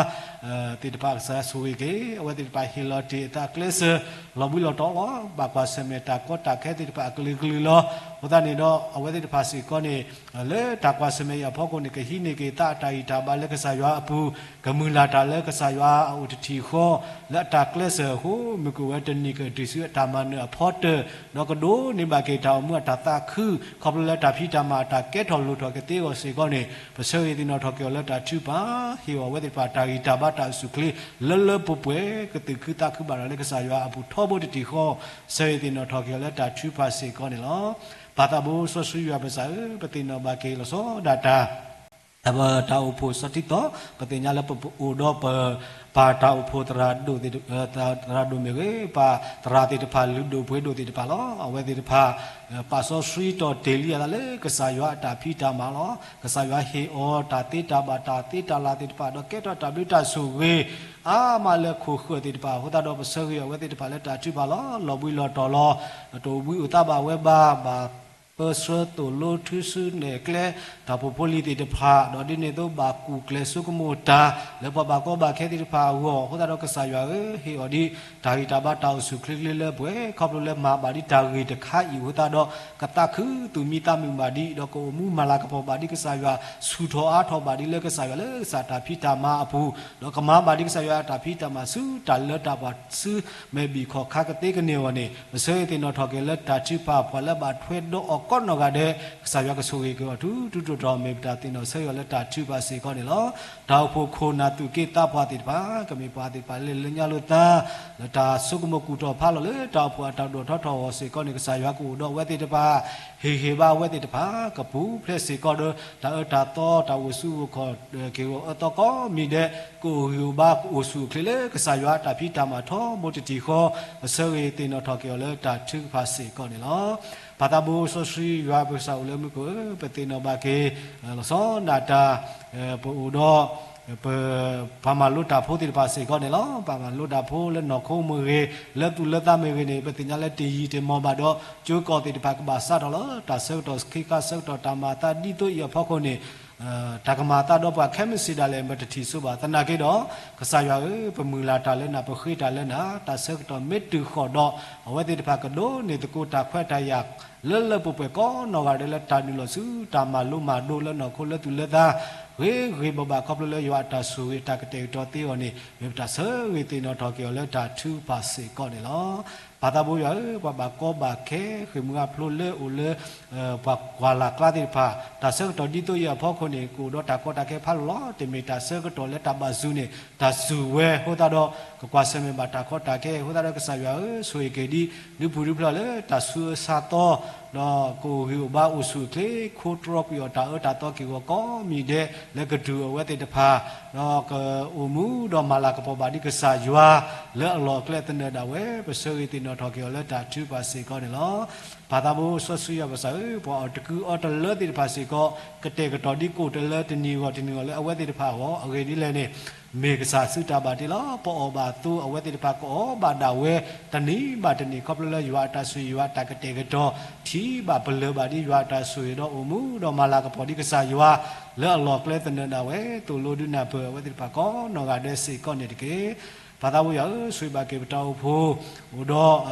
သ့ၣ်တဖၣ် ကစၢ်ဆိၣ်ဂ့ၤက့ၤ အဝဲသ့ၣ်တဖၣ်ဟ့ၣ်လီၤတ့ၢ်အသးကျဲစၢၤ လီၤဘှံးလီၤတီၤလီၤ. ဘၣ်ကွၢ်ဆၢၣ်မဲာ်တၢ်ကီတၢ်ခဲသ့ၣ်တဖၣ်အကလုာ်ကလုာ်လီၤ. အဃိသတးန့ၣ်ဒီး အဝဲသ့ၣ်တဖၣ်စ့ၢ်ကီးန့ၣ် လၢတၢ်ကွၢ်ဆၢၣ်မဲာ်အံၤအဖီခိၣ်န့ၣ် ကဟံးန့ၢ်က့ၤသးအတၢ်ဂံၢ်တၢ်ဘါလၢကစၢ်ယွၤအပူၤ, ကမုၢ်လၢ်တၢ်လၢကစၢ်ယွၤအအိၣ်တထံၣ်ဃီ, လၢအတၢ်ကျဲစၢၤအဃိ မုၢ်ကအိၣ်ဝဲတနံၤကတုၤဆူအတၢ်မၤနၢၤအဖီတၢၢ်, ဒီးကဒိးန့ၢ်ဘၣ်က့ၤတၢ်အိၣ်မူအတၢ်သးခု ခီဖျိလၢတၢ်ဖံးတၢ်မၤအတၢ်ကဲထီၣ်လိၣ်ထီၣ်ကသ့အဂီၢ်စ့ၢ်ကီးန့ၣ် ပဆၢဂ့ၤသ့ၣ်နီၣ်ထီၣ်က့ၤအီၤလၢတၢ်ထုကဖၣ်, ဟ့ၣ်အီၤအဝဲသ့ၣ်တဖၣ်တၢ်ဂံၢ်တၢ်ဘါတၢ်အိၣ်ဆူၣ်အိၣ်ချ့ လၢလၢပှဲၤပှဲၤ ကသူၣ်ခုသးခုဘၣ်ဒီးလၢကစၢ်ယွၤအပူၤထီဘိတထံၣ်ဃီ, ဆၢဂ့ၤသ့ၣ်နီၣ်ထီၣ်က့ၤအီၤလၢတၢ်ထုကဖၣ်စ့ၢ်ကီးန့ၣ်လီၤ. ပၢ်သးဘိစီဆှံယွၤပကစၢ်ဧၢ, ပသ့ၣ်နီၣ်ဘၣ်က့ၤလီၤဆီဒၣ်တၢ် တၢ်အိၣ်ဖှိၣ်ဆီထံသီ, ပသ့ၣ်ညါလၢပအိၣ်ဒီးပ ပၢ်တၢ်အိၣ်ဖှိၣ်သရၣ်ဒိၣ်သ့ၣ်, သရၣ်ဒိၣ်မ့ၢ်ဂ့ၤ, ပၢ်သရၣ်သ့ၣ်တဖၣ်လုၢ်ဒိၣ်ပှ့ၤဒိၣ်သ့ၣ်တဖၣ်လီၤ. အဝဲသ့ၣ်တဖၣ် ပာ်စီဆှံတီၢ်တ့ၢ်လံအသးလၢကစၢ်ယွၤအတၢ်ဖံးတၢ်မၤလီၤ. ကစၢ်ယွၤဟ့ၣ်အီၤတၢ်သ့တၢ်ဘၣ်တၢ်သ့တၢ်လၤသ့ၣ်တဖၣ် ဒီးကဲထီၣ်တၢ်ဘျုးတၢ်ဆိၣ်ဂ့ၤ အါမးလၢခိၣ်ဃၢၤသ့ၣ်တဖၣ်အဃိသတးဒီး ပဆၢဂ့ၤအဝဲသ့ၣ်တဖၣ်လၢတၢ်ထုကဖၣ်လီၤ. လီၤဘှံးလီၤတီၤလီၤ. တအိၣ်ဘှံးအိၣ်သါဘၣ်ဝဲဘၣ်, ဘၣ် ဆှၢသိၣ်လိထုဆူနဲၣ်ကျဲ တၢ်အိၣ်ဖှိၣ်ဖိလံၤသ့ၣ်တဖၣ် ဒီးဒ်န့ၣ်အသိးဘၣ်ကူၣ်ကျဲၤဆိကမိၣ်တၢ် လၢပှၤဘၣ်ကီဘၣ်ခဲသ့ၣ်တဖၣ်အဂီၢ် အဃိသတးဒီးကစၢ်ယွၤဧၢ ဟ့ၣ်အီၤဒ်တၢ်ဂံၢ်တၢ်ဘါတၢ်အိၣ်ဆူၣ်ချ့ချ့လၢပှဲၤ ခီဖျိလၢမၤဘၣ်ဒ်တၢ်ဂ့ၢ်တခါအံၤအဃိသတးဒီး ကသးခုသူၣ်မံသးမုာ်ဘၣ်ဒံး ဒီးကအိၣ်မူမၤလၤကပီၤဘၣ်ဒ်ကစၢ်ယွၤဆူၣ်ထီၣ်အါထီၣ်ဘၣ်ဒ်လၢကစၢ်ယွၤလၢကစၢ်တၢ်ဖံးတၢ်မၤအပူၤ ဒီးကမၤဘၣ်ဒ်ကစၢ်ယွၤတၢ်ဖံးတၢ်မၤဆူတၢ်လၢတၢ်ပှၤဆူမဲာ်ဘံၣ်ခီၣ်ခါကသ့ကန့ၢ်အဂီၢ်န့ၣ် ပဆၢဂ့ၤသ့ၣ်နီၣ်ထီၣ်က့ၤလၢတၢ်ထုကဖၣ်ပှၤလၢဘၣ်ထွဲဒီးအီၤကိးနီၢ်ဂၤဒဲး ကစၢ်ယွၤကဆိၣ်ဂ့ၤက့ၤအီၤထူထူတီတီ မ့ၢ်ပတၢ်သ့ၣ်နီၣ်ဆၢဂ့ၤအီၤလၢတၢ်ထုကဖၣ်စ့ၢ်ကီးန့ၣ်လီၤ. တၢ်အိၣ်ဖှိၣ်ခိၣ်နၢ်သူၣ်က့သးပှၢ်သ့ၣ်တဖၣ် ကမ့ၢ်ပှၤသ့ၣ်တဖၣ်လၢလၢညါလိာ်သး လၢတၢ်ဆိကမိၣ်ကူၣ်ထီၣ်ဖးလီၤလၢတၢ်အိၣ်ဖှိၣ်အတၢ်ဒိၣ်ထီၣ်ထီၣ်အဂီၢ်စ့ၢ်ကီးန့ၣ် ကစၢ်ယွၤကအိၣ်ဒီးအဝဲသ့ၣ်တဖၣ် ဟ့ၣ်ဂံၢ်ဘါအဝဲသ့ၣ်တဖၣ် ကပူၤဖျဲးစ့ၢ်ကီးဒီး တၢ်အၢတၢ်သီ တၢ်အိၣ်ဆူၣ်အိၣ်ခီၣ်က့ၤအီၤအၢသီကိးမံၤဒဲး ကအိၣ်ဂံၢ်အိၣ်ဘါကအိၣ်ဆူၣ်အိၣ်ချ့လၢကစၢ်ယွၤအတၢ်ဖံးတၢ်မၤထီဘိတထံၣ်ဃီ ပဆၢဂ့ၤသ့ၣ်နီၣ်ထီၣ်က့ၤအီၤလၢတၢ်ထုကဖၣ်စ့ၢ်ကီးန့ၣ်လီၤ. ပၢ်သးဘိစီဆှံယွၤပကစၢ်အိၣ်လၢမူခိၣ်ဧၢ ပသ့ၣ်နီၣ်ဘၣ်က့ၤ လီၤဆီဒၣ်တၢ် ပအိၣ်ဒီး ပ ပှၤမၤလိတၢ်ဖိသ့ၣ်တဖၣ်စ့ၢ်ကီးန့ၣ်လီၤ. ပှၤမၤလိတၢ်ဖိလၢနီၢ်ခိမ့ၢ်ဂ့ၤ လၢသူၣ်လၢသးမ့ၢ်ဂ့ၤန့ၣ် ပသ့ၣ်ညါလၢတယံာ်တမီၢ်ဘၣ်ဒီး ကၠိကီၢ်သ့ၣ်တဖၣ်ကဘၣ်စးထီၣ်လီၤ. တၢ်ဆၢကတီၢ်ခံခါဆၢကတီၢ်တၢ်မၤအသးဒ်သိးအံၤအဖီခိၣ်န့ၣ် တၢ်ကမၤအသးဒီးပှၤခဲမုၢ်ဆ့ၣ်ဒၣ်လဲာ် ပတထံၣ်ဆိဘၣ်. သနာ်က့ဒီး ကစၢ်ယွၤဧၢ ပမုၢ်လၢ်တၢ်လၢနၤ ပဃ့တၢ်လၢနၤ တၢ်ဆၢကတီၢ်မ့ၢ်တုၤဃီၣ်ဒီး အဝဲသ့ၣ်တဖၣ်ကဒိးန့ၢ်သကိးတၢ်ခွဲးတၢ်ယာ် လၢလၢပှဲၤပှဲၤကိးနီၢ်ဂၤဒဲးလၢတၢ်နုာ်လီၤဆူတၢ်မၤလိမၤဒိးလၢနီၢ်ခိလၢသူၣ်လၢသး ဂ့ၤဂ့ၤဘၣ်ဘၣ်ခီဖျိလၢယွၤအတၢ်ဆိၣ်ဂ့ၤတၢ်ကတဲာ်ကတီၤသ့အဂီၢ်န့ၣ် မ့ၢ်ပတၢ်ဆၢဂ့ၤသ့ၣ်နီၣ်ထီၣ်က့ၤအီၤလၢတၢ်ထုကဖၣ်စ့ၢ်ကီးန့ၣ်လီၤ. ပၢ်သးဘိယွၤဧၢ ပှၤဘၣ်ကီဘၣ်ခဲ ဃ့ၢ်မှံဟးဖျိးလၢအိၣ်လၢ ပှၤကွၢ်လၢ်ကျါသ့ၣ်တဖၣ် တၢ်ဆၢကတီၢ်ဒ်သိးအံၤအဖီခိၣ်န့ၣ် ကအိၣ်ဒီးတၢ်ကီတၢ်ခဲဖးလီၤလီၤ. တမ့ၢ်တၢ်ဆၢကတီၢ်လၢတၢ်ဘၣ်စူၤန့ၣ် တၢ်စူၤဝဲအဃိသတးဒီး ကကွၢ်ဆၢၣ်မဲာ်ဘၣ်တၢ်ကီတၢ်ခဲအဃိသတးဒီး ကစၢ်ယွၤဧၢ ဆိၣ်ဂ့ၤက့ၤဒ် ဒုးပူၤဒုးဖျဲးလၢတၢ်ဆူးအၢဆါသီ ဒီးကအိၣ်ဂံၢ်အိၣ်ဘါအိၣ်ဆူၣ်အိၣ်ချ့ ခိတြီကွံာ်အီၤတၢ်အၢတၢ်သီက့ၢ်ဂီၤကိးမံၤဒဲး လၢကဒုးအဝဲသ့ၣ်တဖၣ် ဒီးကအိၣ်မူဒီးမၤလၤကပီၤဘၣ်ဒ်ကစၢ်ယွၤ လၢအလီၢ်အကျဲသနၢၣ်ဒၣ်ဝဲ ပဆၢဂ့ၤသ့ၣ်နီၣ်ထီၣ်က့ၤအီၤလၢတၢ်ထုကဖၣ်စ့ၢ်ကီးန့ၣ်လီၤ. ပၢ်သးဘိစီဆှံယွၤပကစၢ်ဧၢ ပှၤအီၣ်တကူအီတလၢသ့ၣ်တဖၣ်စ့ၢ်ကီး ကတဲာ်ကတီၤဒ်ကိၣ်တလၢတနံၤဂီၢ်တနံၤဂီၢ်လၢအဝဲသ့ၣ်တဖၣ်အဂီၢ် အဂ့ၢ်ဒ်လဲၣ်န့ၣ် မ့ၢ်ကစၢ်စုတၢ်ဘၣ်တ့လီၤ. ပအီၣ်ဘၣ်အသိးအဝဲသ့ၣ်တဖၣ်ကအီၣ်ဘၣ်ဒၣ်ဝဲ တနံၤဘၣ်တနံၤ ခီဖျိလၢယွၤအတၢ်ဆိၣ်ယွၤအတၢ်ကတဲာ်ကတီၤ ထံၣ်ဘၣ်ပလၢၢ်ဘၣ်ဒ်ယွၤအတၢ်ဆိၣ်ဂ့ၤဒီးအိၣ်မူဒီးမၤလၤကပီၤဒ်ကစၢ်ယွၤ လၢအလီၢ်အကျဲသနၢၣ်ဒၣ်ဝဲ သိၣ်လိဒုးနၢ်ပၢၢ်အဝဲသ့ၣ်တဖၣ်ကိးနီၢ်ဂၤဒဲးစ့ၢ်ကီးန့ၣ်တက့ၢ်. ပၢ်သးဘိယွၤဧၢ ဆိၣ်ဂ့ၤဘၣ်က့ၤပတၢ်အိၣ်ဖှိၣ် အိၣ်ဒီး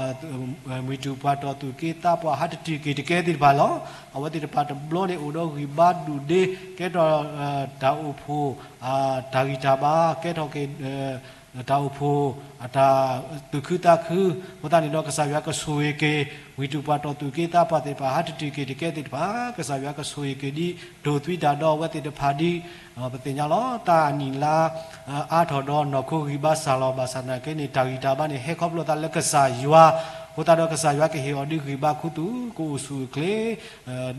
မှံတူၢ်ပှၤတီၢ်သူၣ်က့သးပှၢ်ဟးတတုၤက့ၤတကဲသ့ၣ်တဖၣ်လီၤ. အဝဲသ့ၣ်တဖၣ်တဘျီန့ၣ်အိၣ်ဒီးဂံၢ်ဘါဒူၣ်ဒ့ ကဲထီၣ် တၢ်အိၣ်ဖှိၣ် တၢ်ဂံၢ်တၢ်ဘါ ကဲထီၣ်က့ၤ တၢ်အိၣ်ဖှိၣ် အတၢ်သူၣ်ခုသးခု အဃိသတးန့ၣ်ဒီး ကစၢ်ယွၤကဆိၣ်ဂ့ၤက့ၤ မှံတူၢ်ပှၤတီၢ်သူၣ်က့သးပှၢ်သ့ၣ်တဖၣ် ဟးတတုၤက့ၤတကဲသ့ၣ်တဖၣ် ကစၢ်ယွၤကဆိၣ်ဂ့ၤက့ၤဒ် ဒိၣ်သွံတၢ်ဒီးအဝဲသ့ၣ်တဖၣ်ဒ် ပသ့ၣ်ညါလီၤ တၢ်နံၣ်လါ အါထီၣ်ဒီးနီၢ်ခိဂံၢ်ဘါစၢ်လီၤ ဘၣ်ဆၣ်သနာ်က့န့ၣ် တၢ်ဂံၢ်တၢ်ဘါန့ၣ် ဟဲခီဖျိသးလၢကစၢ်ယွၤ အဃိသတးဒီးကစၢ်ယွၤကဟ့ၣ်အီၤဒ်ဂံၢ်ဘါခူသူၣ် ကအိၣ်ဆူၣ်အိၣ်ချ့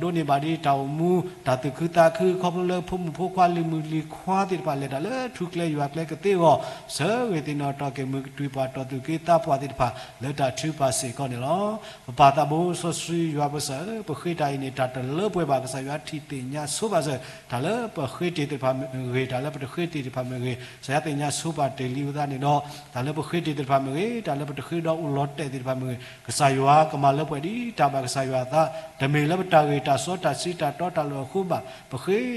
ဒိးန့ၢ်ဘၣ်ဒ်တၢ်အိၣ်မူ တၢ်သူၣ်ခုသးခု ခီဖျိလၢဖိမုၣ်ဖိခွါလံၤမုၣ်လံၤခွါသ့ၣ်တဖၣ်လဲၤတၢ်လၢထူကျဲယွၤကျဲကသ့အဂီၢ် ဆၢဂ့ၤသ့ၣ်နီၣ်ထီၣ်က့ၤ မှံတူၢ်ပှၤတီၢ်သူၣ်က့သးပှၢ်သ့ၣ်တဖၣ် လၢတၢ်ထုကဖၣ်စ့ၢ်ကီးန့ၣ်လီၤ. ပပၢ်သးဘိစီဆှံယွၤပကစၢ်ဧၢ ပဃ့တၢ်အံၤန့ၣ် တၢ်တလၢပှဲၤဘၣ် ကစၢ်ယွၤထံၣ်သ့ၣ်ညါဆိပာ်စၢၤ တၢ်လၢပဃ့တ့ၢ်သ့ၣ်တဖၣ်မ့ၢ်ဂ့ၤ တၢ်လၢပတဃ့တ့ၢ်သ့ၣ်တဖၣ်မ့ၢ်ဂ့ၤ ကစၢ်ယွၤသ့ၣ်ညါဆိပာ်တ့ၢ်လံအဃိသတးန့ၣ်ဒီး တၢ်လၢပဃ့တ့ၢ်သ့ၣ်တဖၣ်မ့ၢ်ဂ့ၤ တၢ်လၢပတဃ့ဒီးအိၣ်လီၤတဲာ်သ့ၣ်တဖၣ်မ့ၢ်ဂ့ၤ ကစၢ်ယွၤကမၤလၢပှဲၤဒ်တၢ်ဘၣ်ကစၢ်ယွၤအသး တမ့ၢ်လၢပတၢ်ဂ့ၢ်တၢ်စီတၢ်ဆှံတၢ်တီတၢ်လိၤအဃိဘၣ်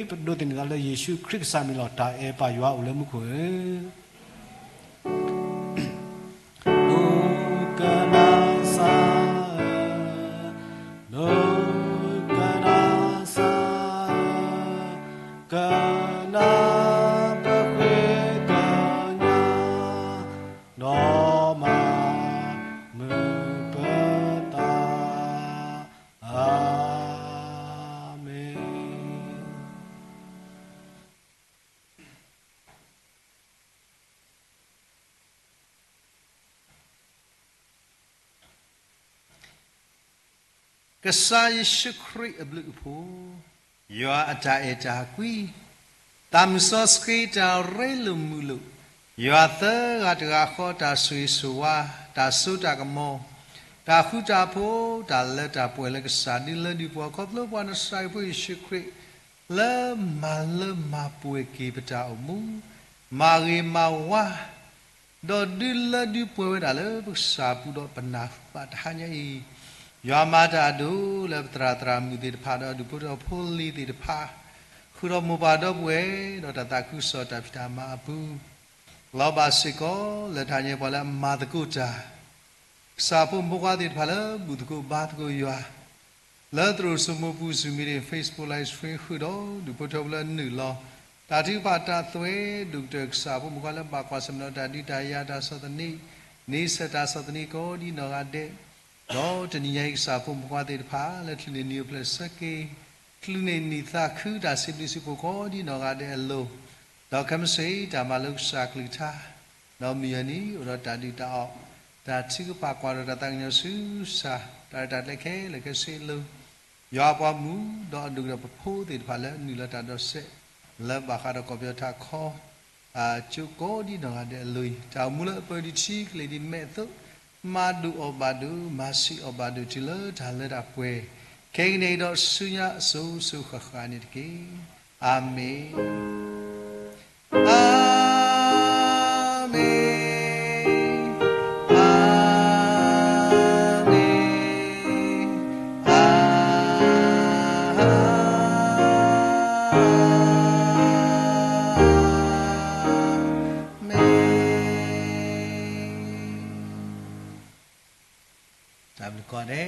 ပဃ့ဒိးသန့ၤသးလၢယ့ၣ်ၡူးခရံာ်ကစၢ်မံၤလီၤ. တၢ်အဲၣ်ပၢ်ယွၤအိၣ်လၢမူခိၣ်ဧၢ ဒိကနၣ်စၢ်ဧၢ, ဒိကနၣ်စၢ်ဧၢ, ကနၣ်ပဃ့ကညး, ဒီးမၤမုာ်ပသး, အၤမ့ၣ်. ကစၢ်ယ့ၣ်ၡူးခရံာ်အဘျုးအဖှိၣ်, ယွၤအတၢ်အဲၣ်တၢ်ကွံ, သးမုၢ်စီဆှံတၢ်ရ့လိာ်မုာ်လိာ်, ယွၤသၢဂၤတဂၤဃီတၢ်ဆိၣ်ဂ့ၤဆိၣ်ဝါ, တၢ်စိတၢ်ကမီၤ, တၢ်ဃူတၢ်ဖိး, တၢ်လၢတၢ်ပှဲၤလၢကစၢ်ဒုလၢဒုးပှၤခီဖျိပှၤနစၤရ့းဖိယ့ၣ်ၡူးခရံာ် လၢမၤလၢမၤပှဲၤက့ၤပတၢ်အိၣ်မူ, မၤဂ့ၤမၤဝါ, ဒီးဒုလၢဒုးပှဲၤဝဲဒၣ်လၢပကစၢ်အပူၤဒီးပနၢ်ဟူဘၣ်တဟါညါအံၤ, ယွၤမၤတၢ်အဒိၣ်လၢပသရၣ်သရၣ်မုၣ်သ့ၣ်တဖၣ်ဒီးဒူၣ်ဖိထၢဖိလံၤသ့ၣ်တဖၣ်, ဃုာ်ဒီးမိၢ်ပၢ်ဒီပုၢ်ဝဲၢ်ဒီးတၢ်သးခုကစီၣ်တၢ်ဖံးတၢ်မၤအပူၤ, လီၤဘၣ်စ့ၢ်ကီးလၢတၢ်ဟ့ၣ်ပှၤလၢအမၤသကိးတၢ် ကစၢ်ဖိမုၣ်ဖိခွါသ့ၣ်တဖၣ်လၢဘူၣ်သကိးဘါသကိးယွၤ လၢသရိာ်စိမိပူၤ Zoom meeting, Facebook Live Stream ဃုာ်ဒီးဒူၣ်ဖိထၢဖိလၢနုာ်လီၤ တၢ်ထုကဖၣ်တၢ်သွဲဒိၣ်ကတၢၢ် ကစၢ်ဖိမုၣ်ဖိခွါလၢဘၣ်ကွၢ်ဆၢၣ်မဲာ်ဒီးတၢ်ဒုးတၢ်ယၤတၢ်ဆီၣ်သနံး, န့ဆၢၣ်တၢ်ဆီၣ်သနံးကိးဒ်နီၢ်ဂၤဒဲး, ဒီးတနံၤညါအံၤကစၢ်ဖိမုၣ်ဖိခွါသ့ၣ်တဖၣ် လၢချုးန့ၢ်နံၣ်အိၣ်ဖျဲၣ်ဆၢက့ၤ, ချုးန့ၢ်နံၣ်သးခုတၢ်စံးဘျုးစံးဖှိၣ်ကိးဒ်နီၢ်ဂၤဒဲးအလိၤ, ဒီးခဲမုၢ်ဆ့ၣ်တၢ်မၤလိကစၢ်ကလုၢ်ကထါ ဒီးမုၢ်ယဲၢ်နံၤအိၣ်ဒီးတၢ်ဒုၣ်တၢ်အီၣ်, တၢ်ထုကဖၣ်ကွၢ်ဒီးတၢ်သးကညီၤဆူကစၢ် တၢ်ရဲၣ်တၢ်ကျဲၤခဲလၢာ်ခဲဆ့အလိၤ, ယွၤအပှၤမူဒီးအဒိၣ်ကတၢၢ်ပဖိသ့ၣ်တဖၣ်လၢနုာ်လီၤတၢ်ဒီးစဲး လၢဘၣ်ဃးဒီးကီၢ်ပယီၤထးခီ အကၠိကိးဒ်နီၢ်ဂၤဒဲးအလိၤအံၤ, တၢ်အိၣ်မူလၢအပၢၤဒံးထံကလ့ၤဒံးမဲာ်အသိး, မၤဒိၣ်အီၣ်ဘၣ်ဒိၣ်, မၤဆံးအီၣ်ဘၣ်ဒိၣ်တုၤလၢတၢ်လၢတၢ်ပှဲၤ, ခဲကနံၣ်အံၤဒီးဆူညါအစိၤစိၤဃၣ်ဃၣ်န့ၣ်တက့ၢ်. အၤမ့ၣ်. အၤမ့ၣ်, အၤမ့ၣ်, အၤမ့ၣ်. တၢ်ဘျုးကိးဂၤဒဲး.